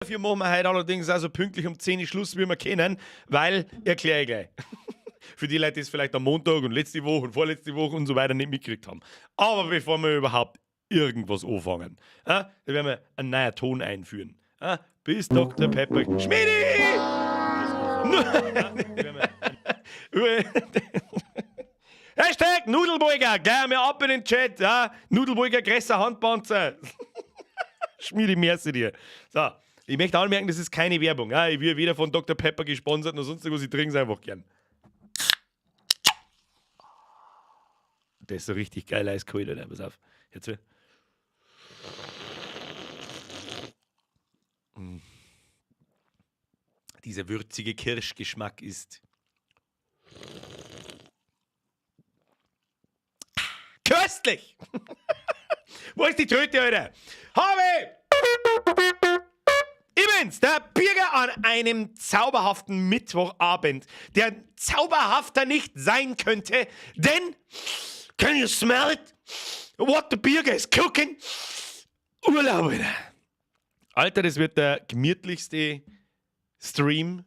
Dafür machen wir heute allerdings also pünktlich um 10 Uhr Schluss, wie wir können, weil, erkläre ich gleich. Für die Leute, die es vielleicht am Montag und letzte Woche und vorletzte Woche und so weiter nicht mitgekriegt haben. Aber bevor wir überhaupt irgendwas anfangen, da werden wir einen neuen Ton einführen. Bis Dr. Pepper. Schmidi! Hashtag Nudelburger, gleich mal ab in den Chat. Ja? Nudelburger, größer Handpanzer. Schmiedi, merci dir. So, ich möchte anmerken, das ist keine Werbung. Ja? Ich werde weder von Dr. Pepper gesponsert noch sonst irgendwas, ich trinke es einfach gern. Das ist so richtig geil eiskalt, Alter. Pass auf. Jetzt. Mm. Dieser würzige Kirschgeschmack ist köstlich! Wo ist die Tröte, Alter? Habe! Ich bin's, der Birger an einem zauberhaften Mittwochabend, der zauberhafter nicht sein könnte, denn can you smell it? What the Birger is cooking? Urlaub, Alter. Alter, das wird der gemütlichste Stream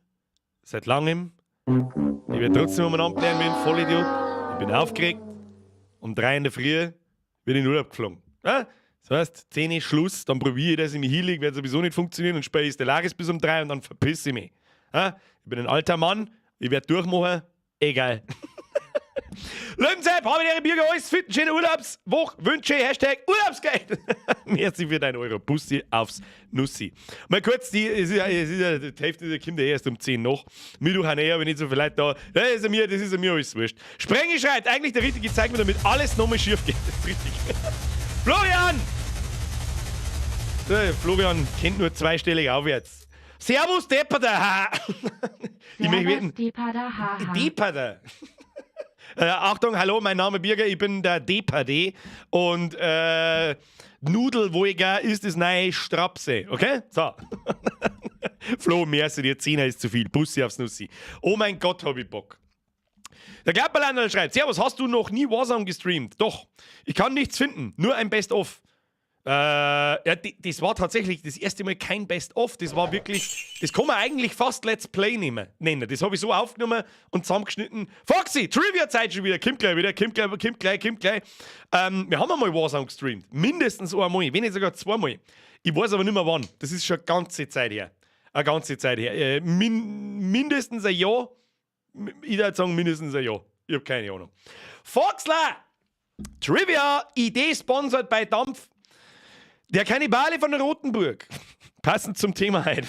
seit langem. Ich werde trotzdem umeinander blären wie ein Vollidiot. Ich bin aufgeregt. Um 3 in der Früh bin ich in Urlaub geflogen. Ja? Das heißt, 10 Uhr Schluss, dann probiere ich, dass ich mich hinlege, wird sowieso nicht funktionieren und spiele ich Stellaris bis um 3 und dann verpisse ich mich. Ja? Ich bin ein alter Mann, ich werde durchmachen, egal. Löwensepp, habe ich Bürger, alles fit, schöne Urlaubswoche, Wünsche, Hashtag Urlaubsgeld. Merci für dein Euro. Bussi aufs Nussi. Mal kurz, die, es ist ja, die Hälfte der Kinder erst um 10 noch. Mir durch eine, aber nicht so viel Leute da. Das ist mir alles wurscht. Sprenge schreit, eigentlich der richtige Zeig mir, damit alles nochmal schief geht. Das ist richtig. Florian! Der Florian kennt nur zweistellig aufwärts. Servus, Depperter! Ich möchte Servus, Depperter, haha. Depperter. Achtung, hallo, mein Name ist Birger, ich bin der DPD und Nudelwolger ist das neue Strapse, okay? So. Flo, merci dir, 10er ist zu viel. Bussi aufs Nussi. Oh mein Gott, hab ich Bock. Der Klapperlandl schreibt, Servus, hast du noch nie Warzone gestreamt? Doch, ich kann nichts finden, nur ein Best-of. Ja, das war tatsächlich das erste Mal kein Best-of. Das war wirklich, das kann man eigentlich fast Let's Play nennen. Das habe ich so aufgenommen und zusammengeschnitten. Foxy, Trivia-Zeit schon wieder. Kommt gleich wieder, kommt gleich, kommt gleich, kommt gleich. Wir haben einmal Warzone gestreamt. Mindestens einmal, wenn nicht sogar zweimal. Ich weiß aber nicht mehr wann. Das ist schon eine ganze Zeit her. Eine ganze Zeit her. Mindestens ein Jahr. Ich würde sagen, mindestens ein Jahr. Ich habe keine Ahnung. Foxler! Trivia, Idee sponsored bei Dampf. Der Kannibale von der Rotenburg. Passend zum Thema heute.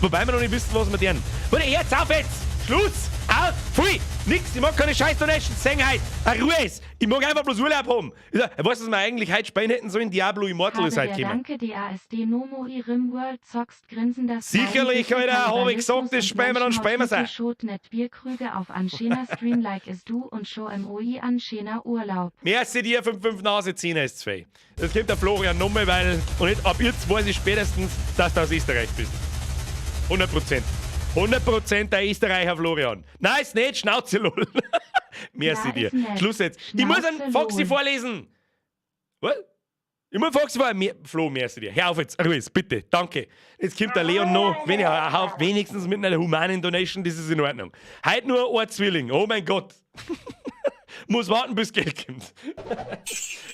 Wobei wir noch nicht wissen, was wir deren. Warte, jetzt auf jetzt! Schluss! Auf! Pfui! Nix! Ich mag keine scheiß Donations sehen heute! Eine Ruhe ist! Ich mag einfach bloß Urlaub haben! Ich sag, weißt du, was wir eigentlich heute spielen hätten sollen? Diablo Immortal ist Habe heute der gekommen. Danke DASD Nomo Rimworld zockst grinsen das Sicherlich, Alter, hab ich gesagt, das spielen wir, dann spielen wir's auch. Schot net Bierkrüge auf an schöner Stream like is du und Show MOI an schöner Urlaub. Merci dir, 5, 5 Nase, 10 ist 2. Das kommt der Florian nochmal, weil. Und nicht, ab jetzt weiß ich spätestens, dass du aus Österreich bist. 100%. 100% der Österreicher Florian. Nein, ist nicht, Schnauze lol. Merci Ja, dir. ist nett. Schluss jetzt. Ich muss einen Schnauze Foxy lol. vorlesen. Was? Ich muss Foxy vorlesen. Flo, merci dir. Hör auf jetzt. Ruhe, bitte. Danke. Jetzt kommt der Leon noch. Wenn ich auf, wenigstens mit einer humanen Donation, das ist in Ordnung. Heute nur ein Zwilling. Oh mein Gott. Muss warten, bis Geld kommt.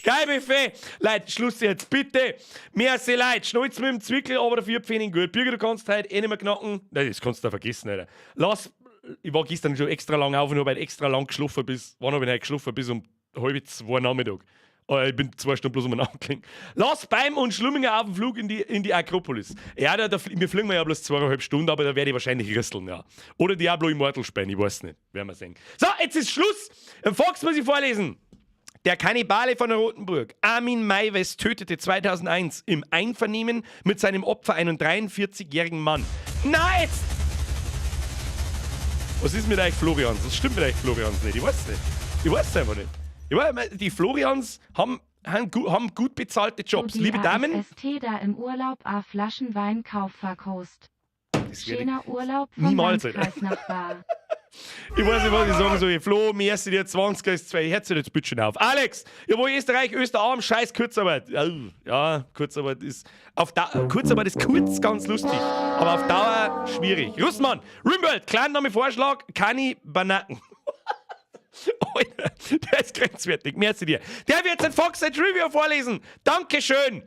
Geil, Buffet. Leute, Schluss jetzt, bitte. Merci, Leute. Schnalz mit dem Zwickel, aber dafür Pfennig gut. Birger, du kannst heute eh nicht mehr knacken. Nein, das kannst du da vergessen, Alter. Lass, ich war gestern schon extra lang auf und habe heute extra lang geschlafen bis, wann habe ich heute geschlafen? Bis um 1:30 Nachmittag. Ich bin 2 Stunden bloß umeinander gelegen. Lass Beim und Schlumminger auf dem Flug in die Akropolis. Ja, wir fliegen ja bloß 2,5 Stunden, aber da werde ich wahrscheinlich risseln, ja. Oder Diablo Immortal spielen, ich weiß nicht. Werden wir sehen. So, jetzt ist Schluss. Fox muss ich vorlesen. Der Kannibale von der Rotenburg, Armin Meiwes, tötete 2001 im Einvernehmen mit seinem Opfer einen 43-jährigen Mann. Na jetzt! Was ist mit euch Florians? Was stimmt mit euch Florians nicht? Ich weiß nicht. Ich weiß es einfach nicht. Ich weiß, die Florians haben gut bezahlte Jobs. Liebe Damen. ST da im Urlaub a Flaschen Wein Kaufverkost. Das werde ich Schöner Urlaub vom niemals, Alter. Landkreisnachbar. Ich weiß nicht, was ich sagen soll. Flo, merci dir, 20 ist 2. Herz jetzt bitte schön auf. Alex, jawohl, Österreich, Österarm, scheiß Kurzarbeit. Ja, Kurzarbeit ist. Auf da Kurzarbeit ist kurz ganz lustig, aber auf Dauer schwierig. Russmann, Rimworld, Clanname Vorschlag, Kani Banaken. Alter, der ist grenzwertig. Merci dir. Der wird jetzt ein Fox Trivia vorlesen. Dankeschön.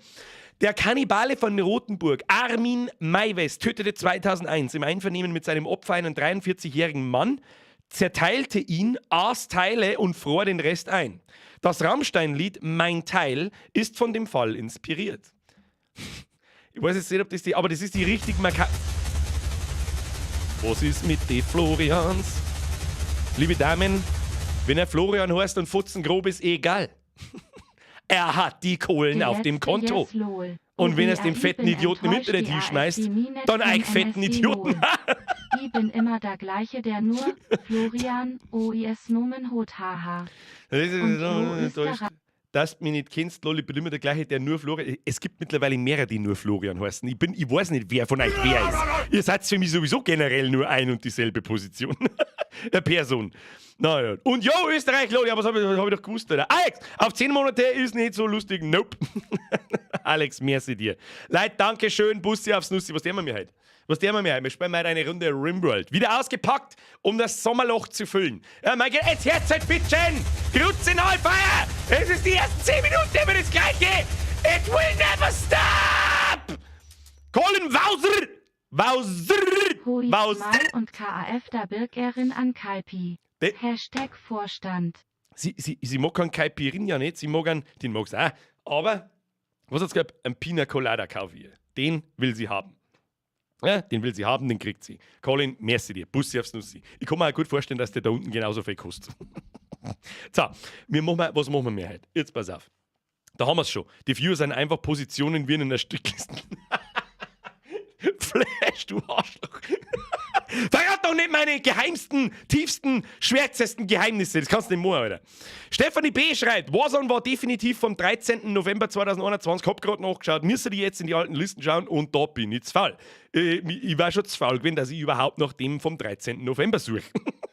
Der Kannibale von Rotenburg, Armin Meiwes, tötete 2001 im Einvernehmen mit seinem Opfer einen 43-jährigen Mann, zerteilte ihn, aß Teile und fror den Rest ein. Das Rammstein-Lied Mein Teil ist von dem Fall inspiriert. Ich weiß jetzt nicht, ob das die, aber das ist die richtig maka. Was ist mit den Florians? Liebe Damen, wenn er Florian heißt und futzengrob ist, egal. Er hat die Kohlen Die auf dem letzte Konto. Yes, lol. Und wenn er's dem OBAI fetten bin Idioten im enttäuscht, Internet die hinschmeißt, AfD Minet dann von eig fetten MSD Idioten. lol. I bin immer der gleiche, der nur Florian OIS Nomen hot haha. Das ist Und so Flo enttäuscht. Österreich. Dass du mich nicht kennst, lol, ich bin immer der gleiche, der nur Florian. Es gibt mittlerweile mehrere, die nur Florian heißen. Ich weiß nicht, wer von euch wer ist. Ihr seid für mich sowieso generell nur ein und dieselbe Position. Der Person. Naja. Und yo, Österreich, lol, ja, was hab ich doch gewusst, oder? Alex, auf 10 Monate ist nicht so lustig. Nope. Alex, merci dir. Leute, danke schön. Bussi aufs Nussi. Was tun wir mir heute? Was tun wir mir heute? Wir spielen heute eine Runde Rimworld. Wieder ausgepackt, um das Sommerloch zu füllen. Ja, Michael, jetzt hört's halt bitte schön. Grutzenalfeier! Es ist die ersten 10 Minuten immer das Gleiche. It will never stop! Colin Wauser! Wauser! Hoi Wauser! Smile und KAF da Birkerin an Kaipi. #Vorstand. Sie mag keinen Caipirinha nicht, sie mag einen, den mag sie auch. Aber, was hat's gehabt? Ein Pina Colada kaufe ich ihr. Den will sie haben. Ja, den will sie haben, den kriegt sie. Colin, merci dir. Bussi aufs Nussi. Ich kann mir auch gut vorstellen, dass der da unten genauso viel kostet. So, was machen wir mehr heute? Jetzt pass auf. Da haben wir's schon. Die Viewer sind einfach Positionen wie in einer Strickliste. Flash, du Arschloch. Verrat doch nicht meine geheimsten, tiefsten, schwärzesten Geheimnisse. Das kannst du nicht machen, Alter. Stefanie B. schreibt, Warzone war definitiv vom 13. November 2021. Hab grad nachgeschaut, müsste die jetzt in die alten Listen schauen und da bin ich zu faul. Ich war schon zu faul gewesen, dass ich überhaupt nach dem vom 13. November suche.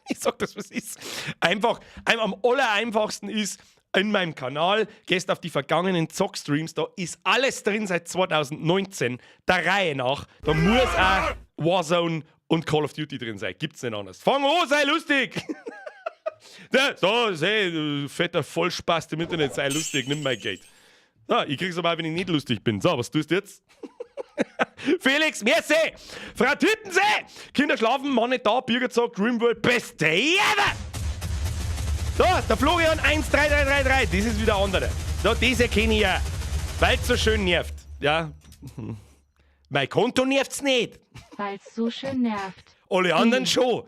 Ich sag das, was ist. Einfach, am allereinfachsten ist, in meinem Kanal, gehst auf die vergangenen Zockstreams, da ist alles drin seit 2019, der Reihe nach. Da muss auch Warzone und Call of Duty drin sein. Gibt's nicht anders. Fang an, sei lustig! Ja, so, seh, du fetter Vollspast im Internet, sei lustig, nimm mein Geld. So, ich krieg's aber auch, wenn ich nicht lustig bin. So, was tust du jetzt? Felix, merci! Frau Tütensee! Kinder schlafen, Mann nicht da, Birger sagt, Rimworld, best day ever! So, der Florian 13333, das ist wieder andere. So, das erkenne ich ja, weil's so schön nervt. Ja. Mein Konto nervt's nicht. Weil's so schön nervt. Alle anderen schon.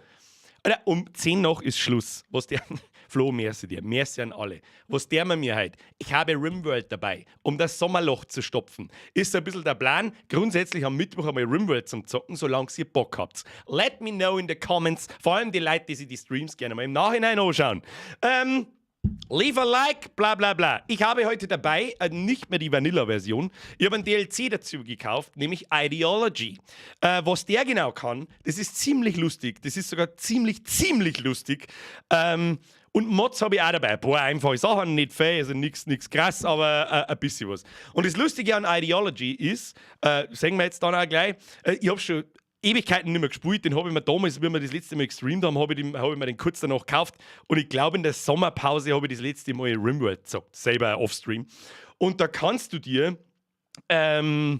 Alter, um 10 nach ist Schluss. Was der, Flo, merci dir. Merci an alle. Was der mir heute? Ich habe Rimworld dabei, um das Sommerloch zu stopfen. Ist so ein bisschen der Plan, grundsätzlich am Mittwoch einmal Rimworld zum Zocken, solange ihr Bock habt. Let me know in the comments. Vor allem die Leute, die sich die Streams gerne mal im Nachhinein anschauen. Leave a like, bla bla bla. Ich habe heute dabei nicht mehr die Vanilla-Version. Ich habe ein DLC dazu gekauft, nämlich Ideology. Was der genau kann, das ist ziemlich lustig. Das ist sogar ziemlich, ziemlich lustig. Und Mods habe ich auch dabei. Ein paar einfache Sachen, nicht viel, also nichts krass, aber ein bisschen was. Und das Lustige an Ideology ist, sehen wir jetzt dann auch gleich, ich habe schon Ewigkeiten nicht mehr gespielt. Den habe ich mir damals, wie wir das letzte Mal gestreamt haben, hab ich mir den kurz danach gekauft. Und ich glaube, in der Sommerpause habe ich das letzte Mal Rimworld gezockt, selber offstream. Und da kannst du dir ja,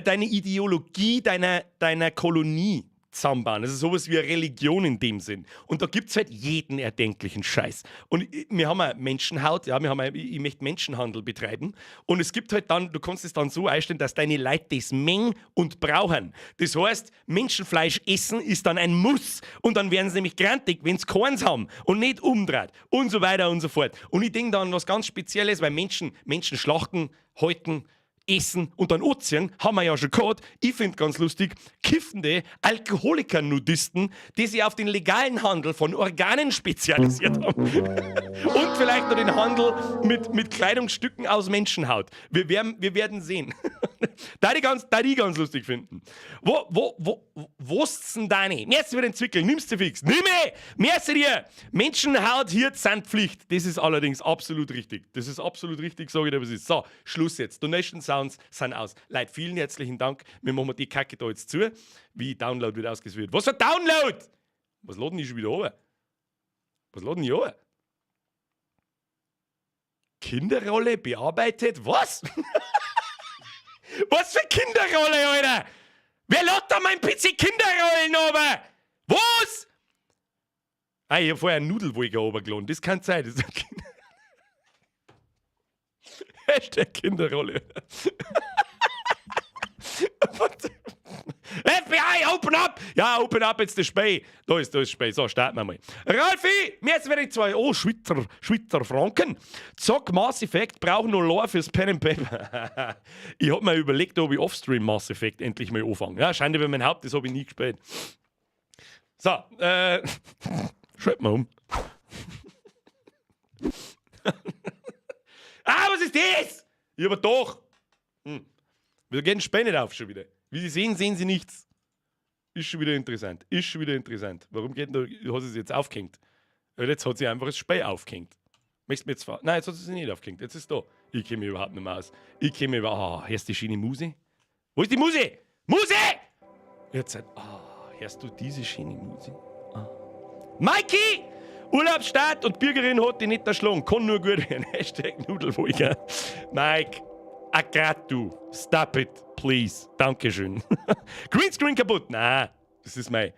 deine Ideologie deiner Kolonie zusammenbauen. Das ist sowas wie eine Religion in dem Sinn. Und da gibt es halt jeden erdenklichen Scheiß. Und wir haben eine Menschenhaut, ja, ich möchte Menschenhandel betreiben. Und es gibt halt dann, du kannst es dann so einstellen, dass deine Leute das mengen und brauchen. Das heißt, Menschenfleisch essen ist dann ein Muss. Und dann werden sie nämlich grantig, wenn sie keins haben und nicht umdreht und so weiter und so fort. Und ich denke dann was ganz Spezielles, weil Menschen schlachten, häuten, Essen und dann anziehen, haben wir ja schon gehabt. Ich finde ganz lustig, kiffende Alkoholiker-Nudisten, die sich auf den legalen Handel von Organen spezialisiert haben. Und vielleicht noch den Handel mit Kleidungsstücken aus Menschenhaut. Wir werden sehen. Da die ganz lustig finden. Wo ist denn deine? Merci für den Zwickel, nimmst du fix. Nimm ich! Merci dir! Menschenhaut hier sind Pflicht. Das ist allerdings absolut richtig. Das ist absolut richtig, sage ich dir, was ist. So, Schluss jetzt. Donation Sounds sind aus. Leute, vielen herzlichen Dank. Wir machen die Kacke da jetzt zu. Wie Download wird ausgeführt. Was für Download? Was laden die schon wieder runter? Was laden die runter? Kinderrolle bearbeitet? Was? Was für Kinderrolle, Alter? Wer lädt da mein PC Kinderrollen runter? Was? Ah, ich hab vorher einen Nudelwolker runtergeladen. Das kann sein. Das ist ein kind #Kinderrolle. What? FBI, open up! Ja, open up jetzt das Spiel. Da ist das Spiel. So, starten wir mal. Ralfi, mir jetzt werde ich zwei, oh, Schweizer Franken. Zock Mass Effect, brauche nur Lore fürs Pen and Paper. Ich hab mir überlegt, ob ich Offstream Mass Effect endlich mal anfange. Ja, Schande über mein Haupt, das habe ich nie gespielt. So, schreib mal um. Ah, was ist das? Ja, aber doch. Wir gehen Spiel nicht auf schon wieder. Wie Sie sehen, sehen Sie nichts. Ist schon wieder interessant. Ist schon wieder interessant. Warum geht denn da, hat sie sich jetzt aufgehängt? Weil jetzt hat sie einfach das Spiel aufgehängt. Möchtest du mir jetzt fahren? Nein, jetzt hat sie sich nicht aufgehängt. Jetzt ist da. Ich kenne mich überhaupt nicht mehr aus. Ich kenne mich überhaupt. Ah, hörst du die schöne Musik? Wo ist die Musik? Musik! Jetzt, ah, hörst du diese schöne Musik? Ah. Mikey! Urlaubsstart und Bürgerin hat die nicht erschlagen. Kann nur gut werden. #Nudelwolker. Mike, Agratu. Stop it, please. Dankeschön. Greenscreen kaputt. Nein, das ist mein.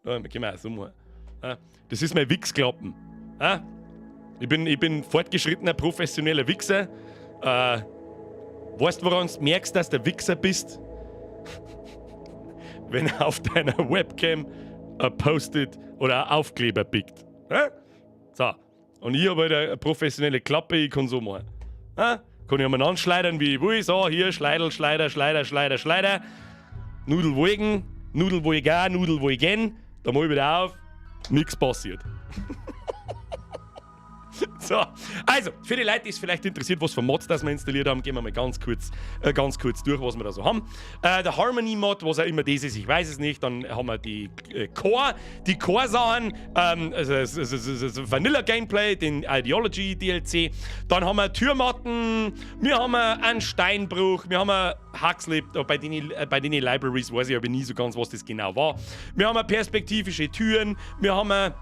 Oh, wir können auch so machen. Das ist mein Wichsklappen. Ich bin fortgeschrittener professioneller Wichser. Weißt du, woran du merkst, dass du Wichser bist? Wenn auf deiner Webcam ein Post-it oder ein Aufkleber pickt. So. Und ich habe halt eine professionelle Klappe, ich kann so machen. Kann ich umeinander schleudern, wie ich will. So, hier, Schleidel, Schleider, Schleider, Schleider, Schleider. Nudelwolken, Nudelwolga, Nudelwolgen. Da mach ich wieder auf. Nichts passiert. So, also, für die Leute, die es vielleicht interessiert, was für Mods das wir installiert haben, gehen wir mal ganz kurz durch, was wir da so haben. Der Harmony Mod, was auch immer das ist, ich weiß es nicht. Dann haben wir die Core-Sachen, also Vanilla Gameplay, den Ideology DLC. Dann haben wir Türmatten, wir haben einen Steinbruch, wir haben Huxley, bei den Libraries weiß ich aber nie so ganz, was das genau war. Wir haben perspektivische Türen, wir haben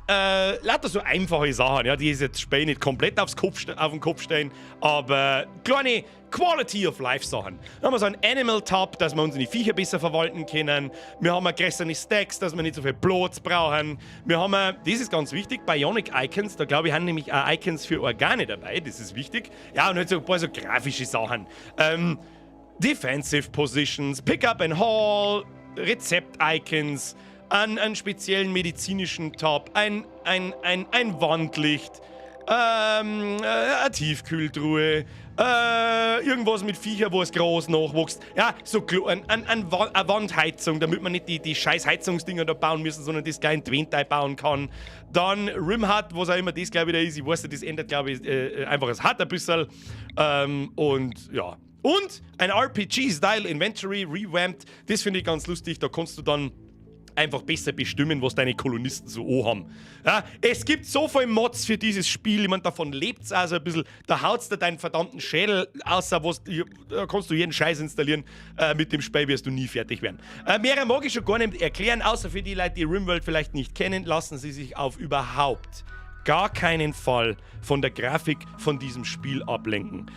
lauter so einfache Sachen, ja, die ist jetzt Spiel nicht komplett auf den Kopf stellen, aber kleine Quality of Life Sachen. Dann haben wir so ein Animal Tab, dass wir unsere Viecher besser verwalten können. Wir haben größere Stacks, dass wir nicht so viel Platz brauchen. Wir haben, das ist ganz wichtig, Bionic Icons, da glaube ich, haben nämlich auch Icons für Organe dabei, das ist wichtig. Ja, und halt so ein paar so grafische Sachen. Defensive Positions, Pick up and Haul, Rezept-Icons, einen speziellen medizinischen Tab, ein Wandlicht, eine Tiefkühltruhe, irgendwas mit Viecher, wo es groß nachwächst. Ja, so ein, eine Wandheizung, damit man nicht die scheiß Heizungsdinger da bauen müssen, sondern das gleich in d'Wänd bauen kann. Dann RimHud, was auch immer das, glaube ich, da ist. Ich weiß nicht, das ändert, glaube ich, einfach das HUD ein bisschen. Und ja. Und ein RPG-Style Inventory revamped. Das finde ich ganz lustig. Da kannst du dann einfach besser bestimmen, was deine Kolonisten so haben. Ja, es gibt so viele Mods für dieses Spiel, ich meine, davon lebt es also ein bisschen. Da haut's dir deinen verdammten Schädel außer was, da kannst du jeden Scheiß installieren. Mit dem Spiel wirst du nie fertig werden. Mehr mag ich schon gar nicht erklären, außer für die Leute, die RimWorld vielleicht nicht kennen, lassen sie sich auf überhaupt gar keinen Fall von der Grafik von diesem Spiel ablenken.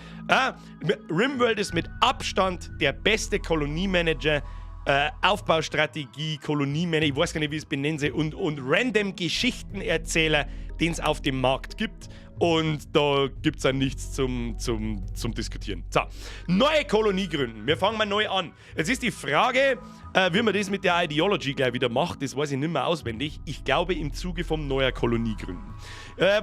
RimWorld ist mit Abstand der beste Koloniemanager, Aufbaustrategie, Koloniemanager, ich weiß gar nicht, wie ich es benennen soll, und random Geschichtenerzähler, den es auf dem Markt gibt. Und da gibt es dann nichts zum Diskutieren. So, neue Kolonie gründen. Wir fangen mal neu an. Jetzt ist die Frage, wie man das mit der Ideology gleich wieder macht, das weiß ich nicht mehr auswendig. Ich glaube, im Zuge vom neuer Kolonie gründen.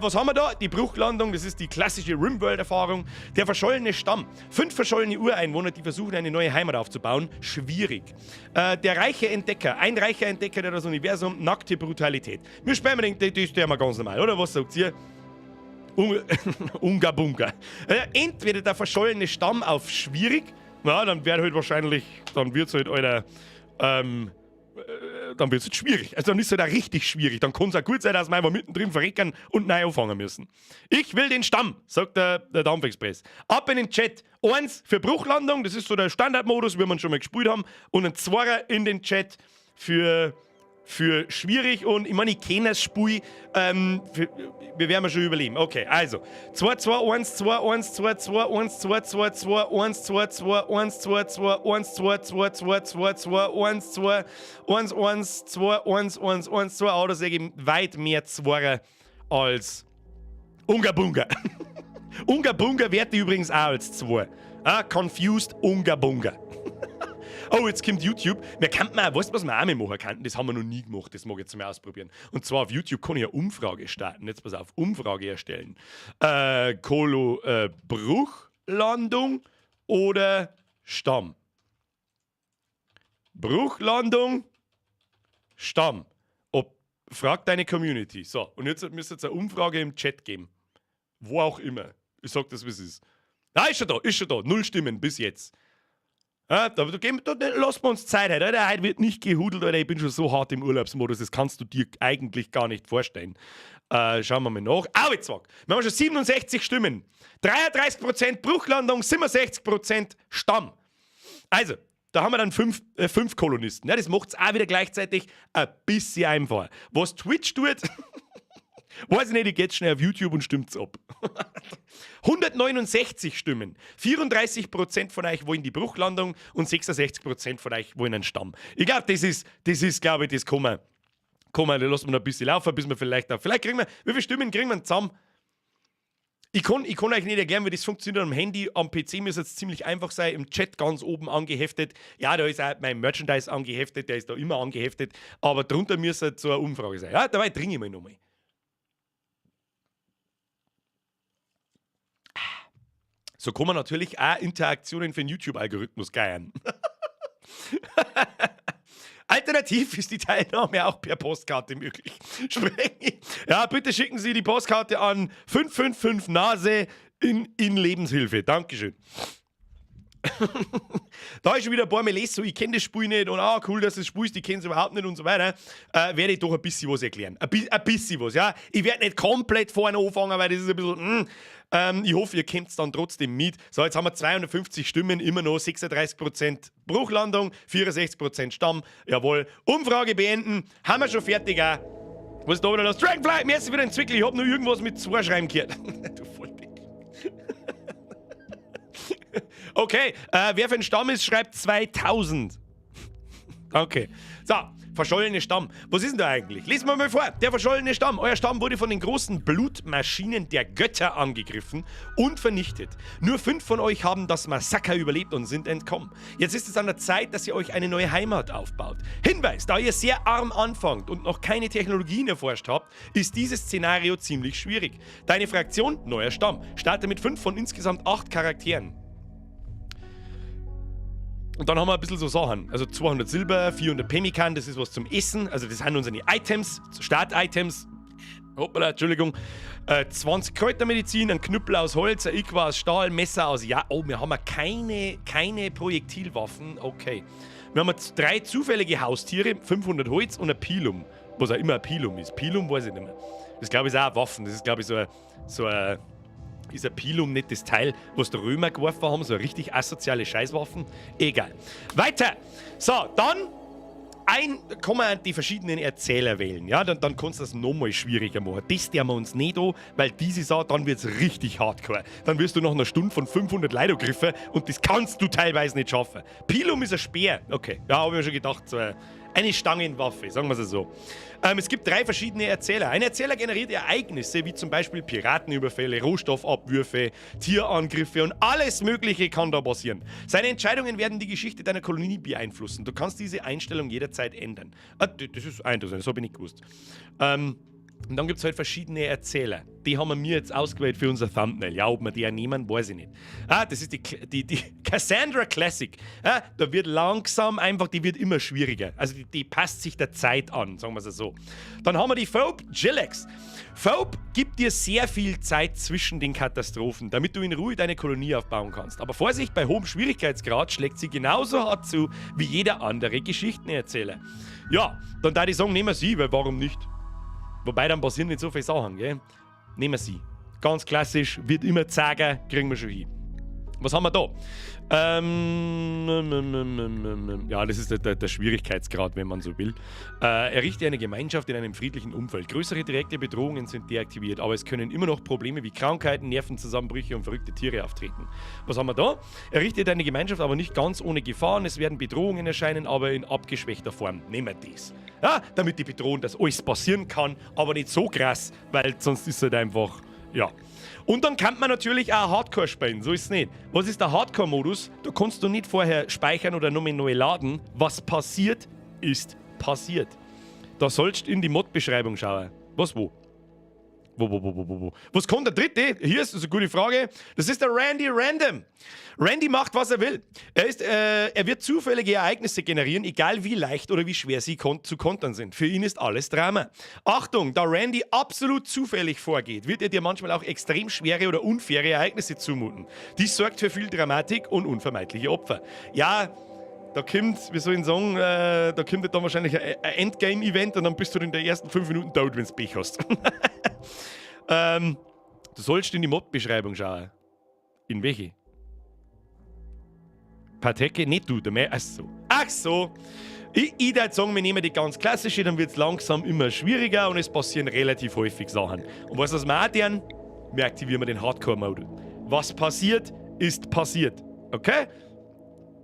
Was haben wir da? Die Bruchlandung, das ist die klassische Rimworld-Erfahrung. Der verschollene Stamm. Fünf verschollene Ureinwohner, die versuchen, eine neue Heimat aufzubauen. Schwierig. Der reiche Entdecker. Ein reicher Entdecker, der das Universum, nackte Brutalität. Wir spielen den, das ist der mal ganz normal, oder? Was sagt ihr? Unga Bunga. Entweder der verschollene Stamm auf schwierig, na, dann wäre halt wahrscheinlich, dann wird es halt, Alter, dann wird es halt schwierig. Also dann ist es halt auch richtig schwierig. Dann kann es auch gut sein, dass wir einfach mittendrin verrecken und neu anfangen müssen. Ich will den Stamm, sagt der Dampfexpress. Ab in den Chat. Eins für Bruchlandung, das ist so der Standardmodus, wie wir schon mal gespielt haben. Und ein Zweier in den Chat für schwierig und ich meine, ich kenne das Spiel, wir werden schon überleben. Okay, also 2, 2, 1, 2, 1, 2, 2, 1, 2, 2, 2, 1, 2, 2, 1, 2, 2, 1, 2, 2, 2, 2, 2, 1, 2, 1, 1, 2, 1, 1, 1, 2. Oh, das ergeben weit mehr Zweier als Unga Bunga. Unga Bunga werte übrigens auch als 2. Ah, confused Unga Bunga. Oh, jetzt kommt YouTube. Wir könnten auch, weißt du, was wir auch mal machen könnten? Das haben wir noch nie gemacht, das mag ich jetzt mal ausprobieren. Und zwar auf YouTube kann ich eine Umfrage starten. Jetzt pass auf, Umfrage erstellen. Kolo Bruchlandung oder Stamm? Bruchlandung, Stamm. Ob, frag deine Community. So, und jetzt müsste es eine Umfrage im Chat geben. Wo auch immer. Ich sag das, wie es ist. Ah, ist schon da, ist schon da. Null Stimmen bis jetzt. Ja, da lassen wir uns Zeit heute. Alter. Heute wird nicht gehudelt, Alter. Ich bin schon so hart im Urlaubsmodus, das kannst du dir eigentlich gar nicht vorstellen. Schauen wir mal nach. Au, jetzt sag. Wir haben schon 67 Stimmen. 33% Bruchlandung, 67% Stamm. Also, da haben wir dann fünf Kolonisten. Ja, das macht es auch wieder gleichzeitig ein bisschen einfacher. Was Twitch tut, weiß ich nicht, ich gehe jetzt schnell auf YouTube und stimmt's ab. 169 Stimmen. 34% von euch wollen die Bruchlandung und 66% von euch wollen einen Stamm. Ich glaube, das ist, glaube ich, das kann man, da lassen wir noch ein bisschen laufen, bis wir vielleicht auch, vielleicht kriegen wir, wie viele Stimmen kriegen wir zusammen? Ich kann euch nicht erklären, wie das funktioniert am Handy. Am PC müsste es ziemlich einfach sein. Im Chat ganz oben angeheftet. Ja, da ist auch mein Merchandise angeheftet, der ist da immer angeheftet. Aber drunter müsste so eine Umfrage sein. Ja, dabei trinke ich mal nochmal. So kann man natürlich auch Interaktionen für den YouTube-Algorithmus geiern. Alternativ ist die Teilnahme auch per Postkarte möglich. Ja, bitte schicken Sie die Postkarte an 555 Nase in Lebenshilfe. Dankeschön. Da ist schon wieder ein paar Mal lesen, so, ich kenne das Spiel nicht und ah, cool, dass du das spielst, ich kenne es überhaupt nicht und so weiter. Werde ich doch ein bisschen was erklären. Ein bisschen was, ja. Ich werde nicht komplett vorne anfangen, weil das ist ein bisschen, Ich hoffe, ihr kommt dann trotzdem mit. So, jetzt haben wir 250 Stimmen, immer noch 36% Bruchlandung, 64% Stamm. Jawohl. Umfrage beenden. Haben wir schon fertig auch. Was ist da wieder los? Dragonfly, merci für den Zwickel. Ich hab nur irgendwas mit zwei schreiben gehört. Du Volldepp. Okay, wer für ein Stamm ist, schreibt 2000. Okay. So, verschollene Stamm. Was ist denn da eigentlich? Lesen wir mal vor. Der verschollene Stamm. Euer Stamm wurde von den großen Blutmaschinen der Götter angegriffen und vernichtet. Nur fünf von euch haben das Massaker überlebt und sind entkommen. Jetzt ist es an der Zeit, dass ihr euch eine neue Heimat aufbaut. Hinweis, da ihr sehr arm anfangt und noch keine Technologien erforscht habt, ist dieses Szenario ziemlich schwierig. Deine Fraktion, neuer Stamm, starte mit fünf von insgesamt acht Charakteren. Und dann haben wir ein bisschen so Sachen. Also 200 Silber, 400 Pemmikan, das ist was zum Essen. Also das sind unsere Items, Start-Items. Hoppala, Entschuldigung. 20 Kräutermedizin, ein Knüppel aus Holz, ein Ikwa aus Stahl, Messer aus. Ja, oh, wir haben ja keine Projektilwaffen. Okay. Wir haben jetzt drei zufällige Haustiere, 500 Holz und ein Pilum. Was auch immer ein Pilum ist. Pilum weiß ich nicht mehr. Das, glaube ich, ist auch eine Waffen. Das ist, glaube ich, so ein, ist ein Pilum nicht das Teil, was die Römer geworfen haben? So eine richtig asoziale Scheißwaffen? Egal. Weiter. So, dann kann man die verschiedenen Erzähler wählen. Ja, dann kannst du das nochmal schwieriger machen. Das der wir uns nicht an, weil diese Sache, dann wird es richtig hardcore. Dann wirst du nach einer Stunde von 500 Leuten angegriffen und das kannst du teilweise nicht schaffen. Pilum ist ein Speer. Okay, ja, habe ich mir schon gedacht, so ein Eine Stangenwaffe, sagen wir es so. Es gibt drei verschiedene Erzähler. Ein Erzähler generiert Ereignisse, wie zum Beispiel Piratenüberfälle, Rohstoffabwürfe, Tierangriffe und alles Mögliche kann da passieren. Seine Entscheidungen werden die Geschichte deiner Kolonie beeinflussen. Du kannst diese Einstellung jederzeit ändern. Ah, das ist interessant, das habe ich nicht gewusst. Und dann gibt es halt verschiedene Erzähler. Die haben wir mir jetzt ausgewählt für unser Thumbnail. Ja, ob wir die auch nehmen, weiß ich nicht. Ah, das ist die Cassandra Classic. Ah, da wird langsam einfach, die wird immer schwieriger. Also die passt sich der Zeit an, sagen wir es so. Dann haben wir die Phoebe Gilex. Phoebe gibt dir sehr viel Zeit zwischen den Katastrophen, damit du in Ruhe deine Kolonie aufbauen kannst. Aber Vorsicht, bei hohem Schwierigkeitsgrad schlägt sie genauso hart zu wie jeder andere Geschichtenerzähler. Ja, dann da ich sagen, nehmen wir sie, weil warum nicht? Wobei dann passieren nicht so viele Sachen, gell? Nehmen wir sie. Ganz klassisch, wird immer zager, kriegen wir schon hin. Was haben wir da? Ja, das ist der Schwierigkeitsgrad, wenn man so will. Errichte eine Gemeinschaft in einem friedlichen Umfeld. Größere direkte Bedrohungen sind deaktiviert, aber es können immer noch Probleme wie Krankheiten, Nervenzusammenbrüche und verrückte Tiere auftreten. Was haben wir da? Errichte deine Gemeinschaft, aber nicht ganz ohne Gefahren. Es werden Bedrohungen erscheinen, aber in abgeschwächter Form. Nehmen wir das. Ja, damit die Bedrohung, dass alles passieren kann, aber nicht so krass, weil sonst ist es halt einfach, ja. Und dann kann man natürlich auch Hardcore spielen, so ist es nicht. Was ist der Hardcore-Modus? Da kannst du nicht vorher speichern oder nochmal neu laden. Was passiert, ist passiert. Da sollst du in die Mod-Beschreibung schauen. Was, wo? Wo, wo, wo, wo, wo, wo? Was kommt der dritte? Hier ist das eine gute Frage. Das ist der Randy Random. Randy macht, was er will. Er wird zufällige Ereignisse generieren, egal wie leicht oder wie schwer sie kon zu kontern sind. Für ihn ist alles Drama. Achtung, da Randy absolut zufällig vorgeht, wird er dir manchmal auch extrem schwere oder unfaire Ereignisse zumuten. Dies sorgt für viel Dramatik und unvermeidliche Opfer. Ja, da kommt, wie soll ich sagen, da kommt dann wahrscheinlich ein Endgame-Event und dann bist du in den ersten 5 Minuten tot, wenn du Pech hast. Du sollst in die Mod-Beschreibung schauen. In welche? Pateke? Nicht du, der mehr. Ach so. Ach so. Ich würde sagen, wir nehmen die ganz klassische, dann wird es langsam immer schwieriger und es passieren relativ häufig Sachen. Und weißt du, was wir auch tun? Wir aktivieren den Hardcore-Mode. Was passiert, ist passiert. Okay?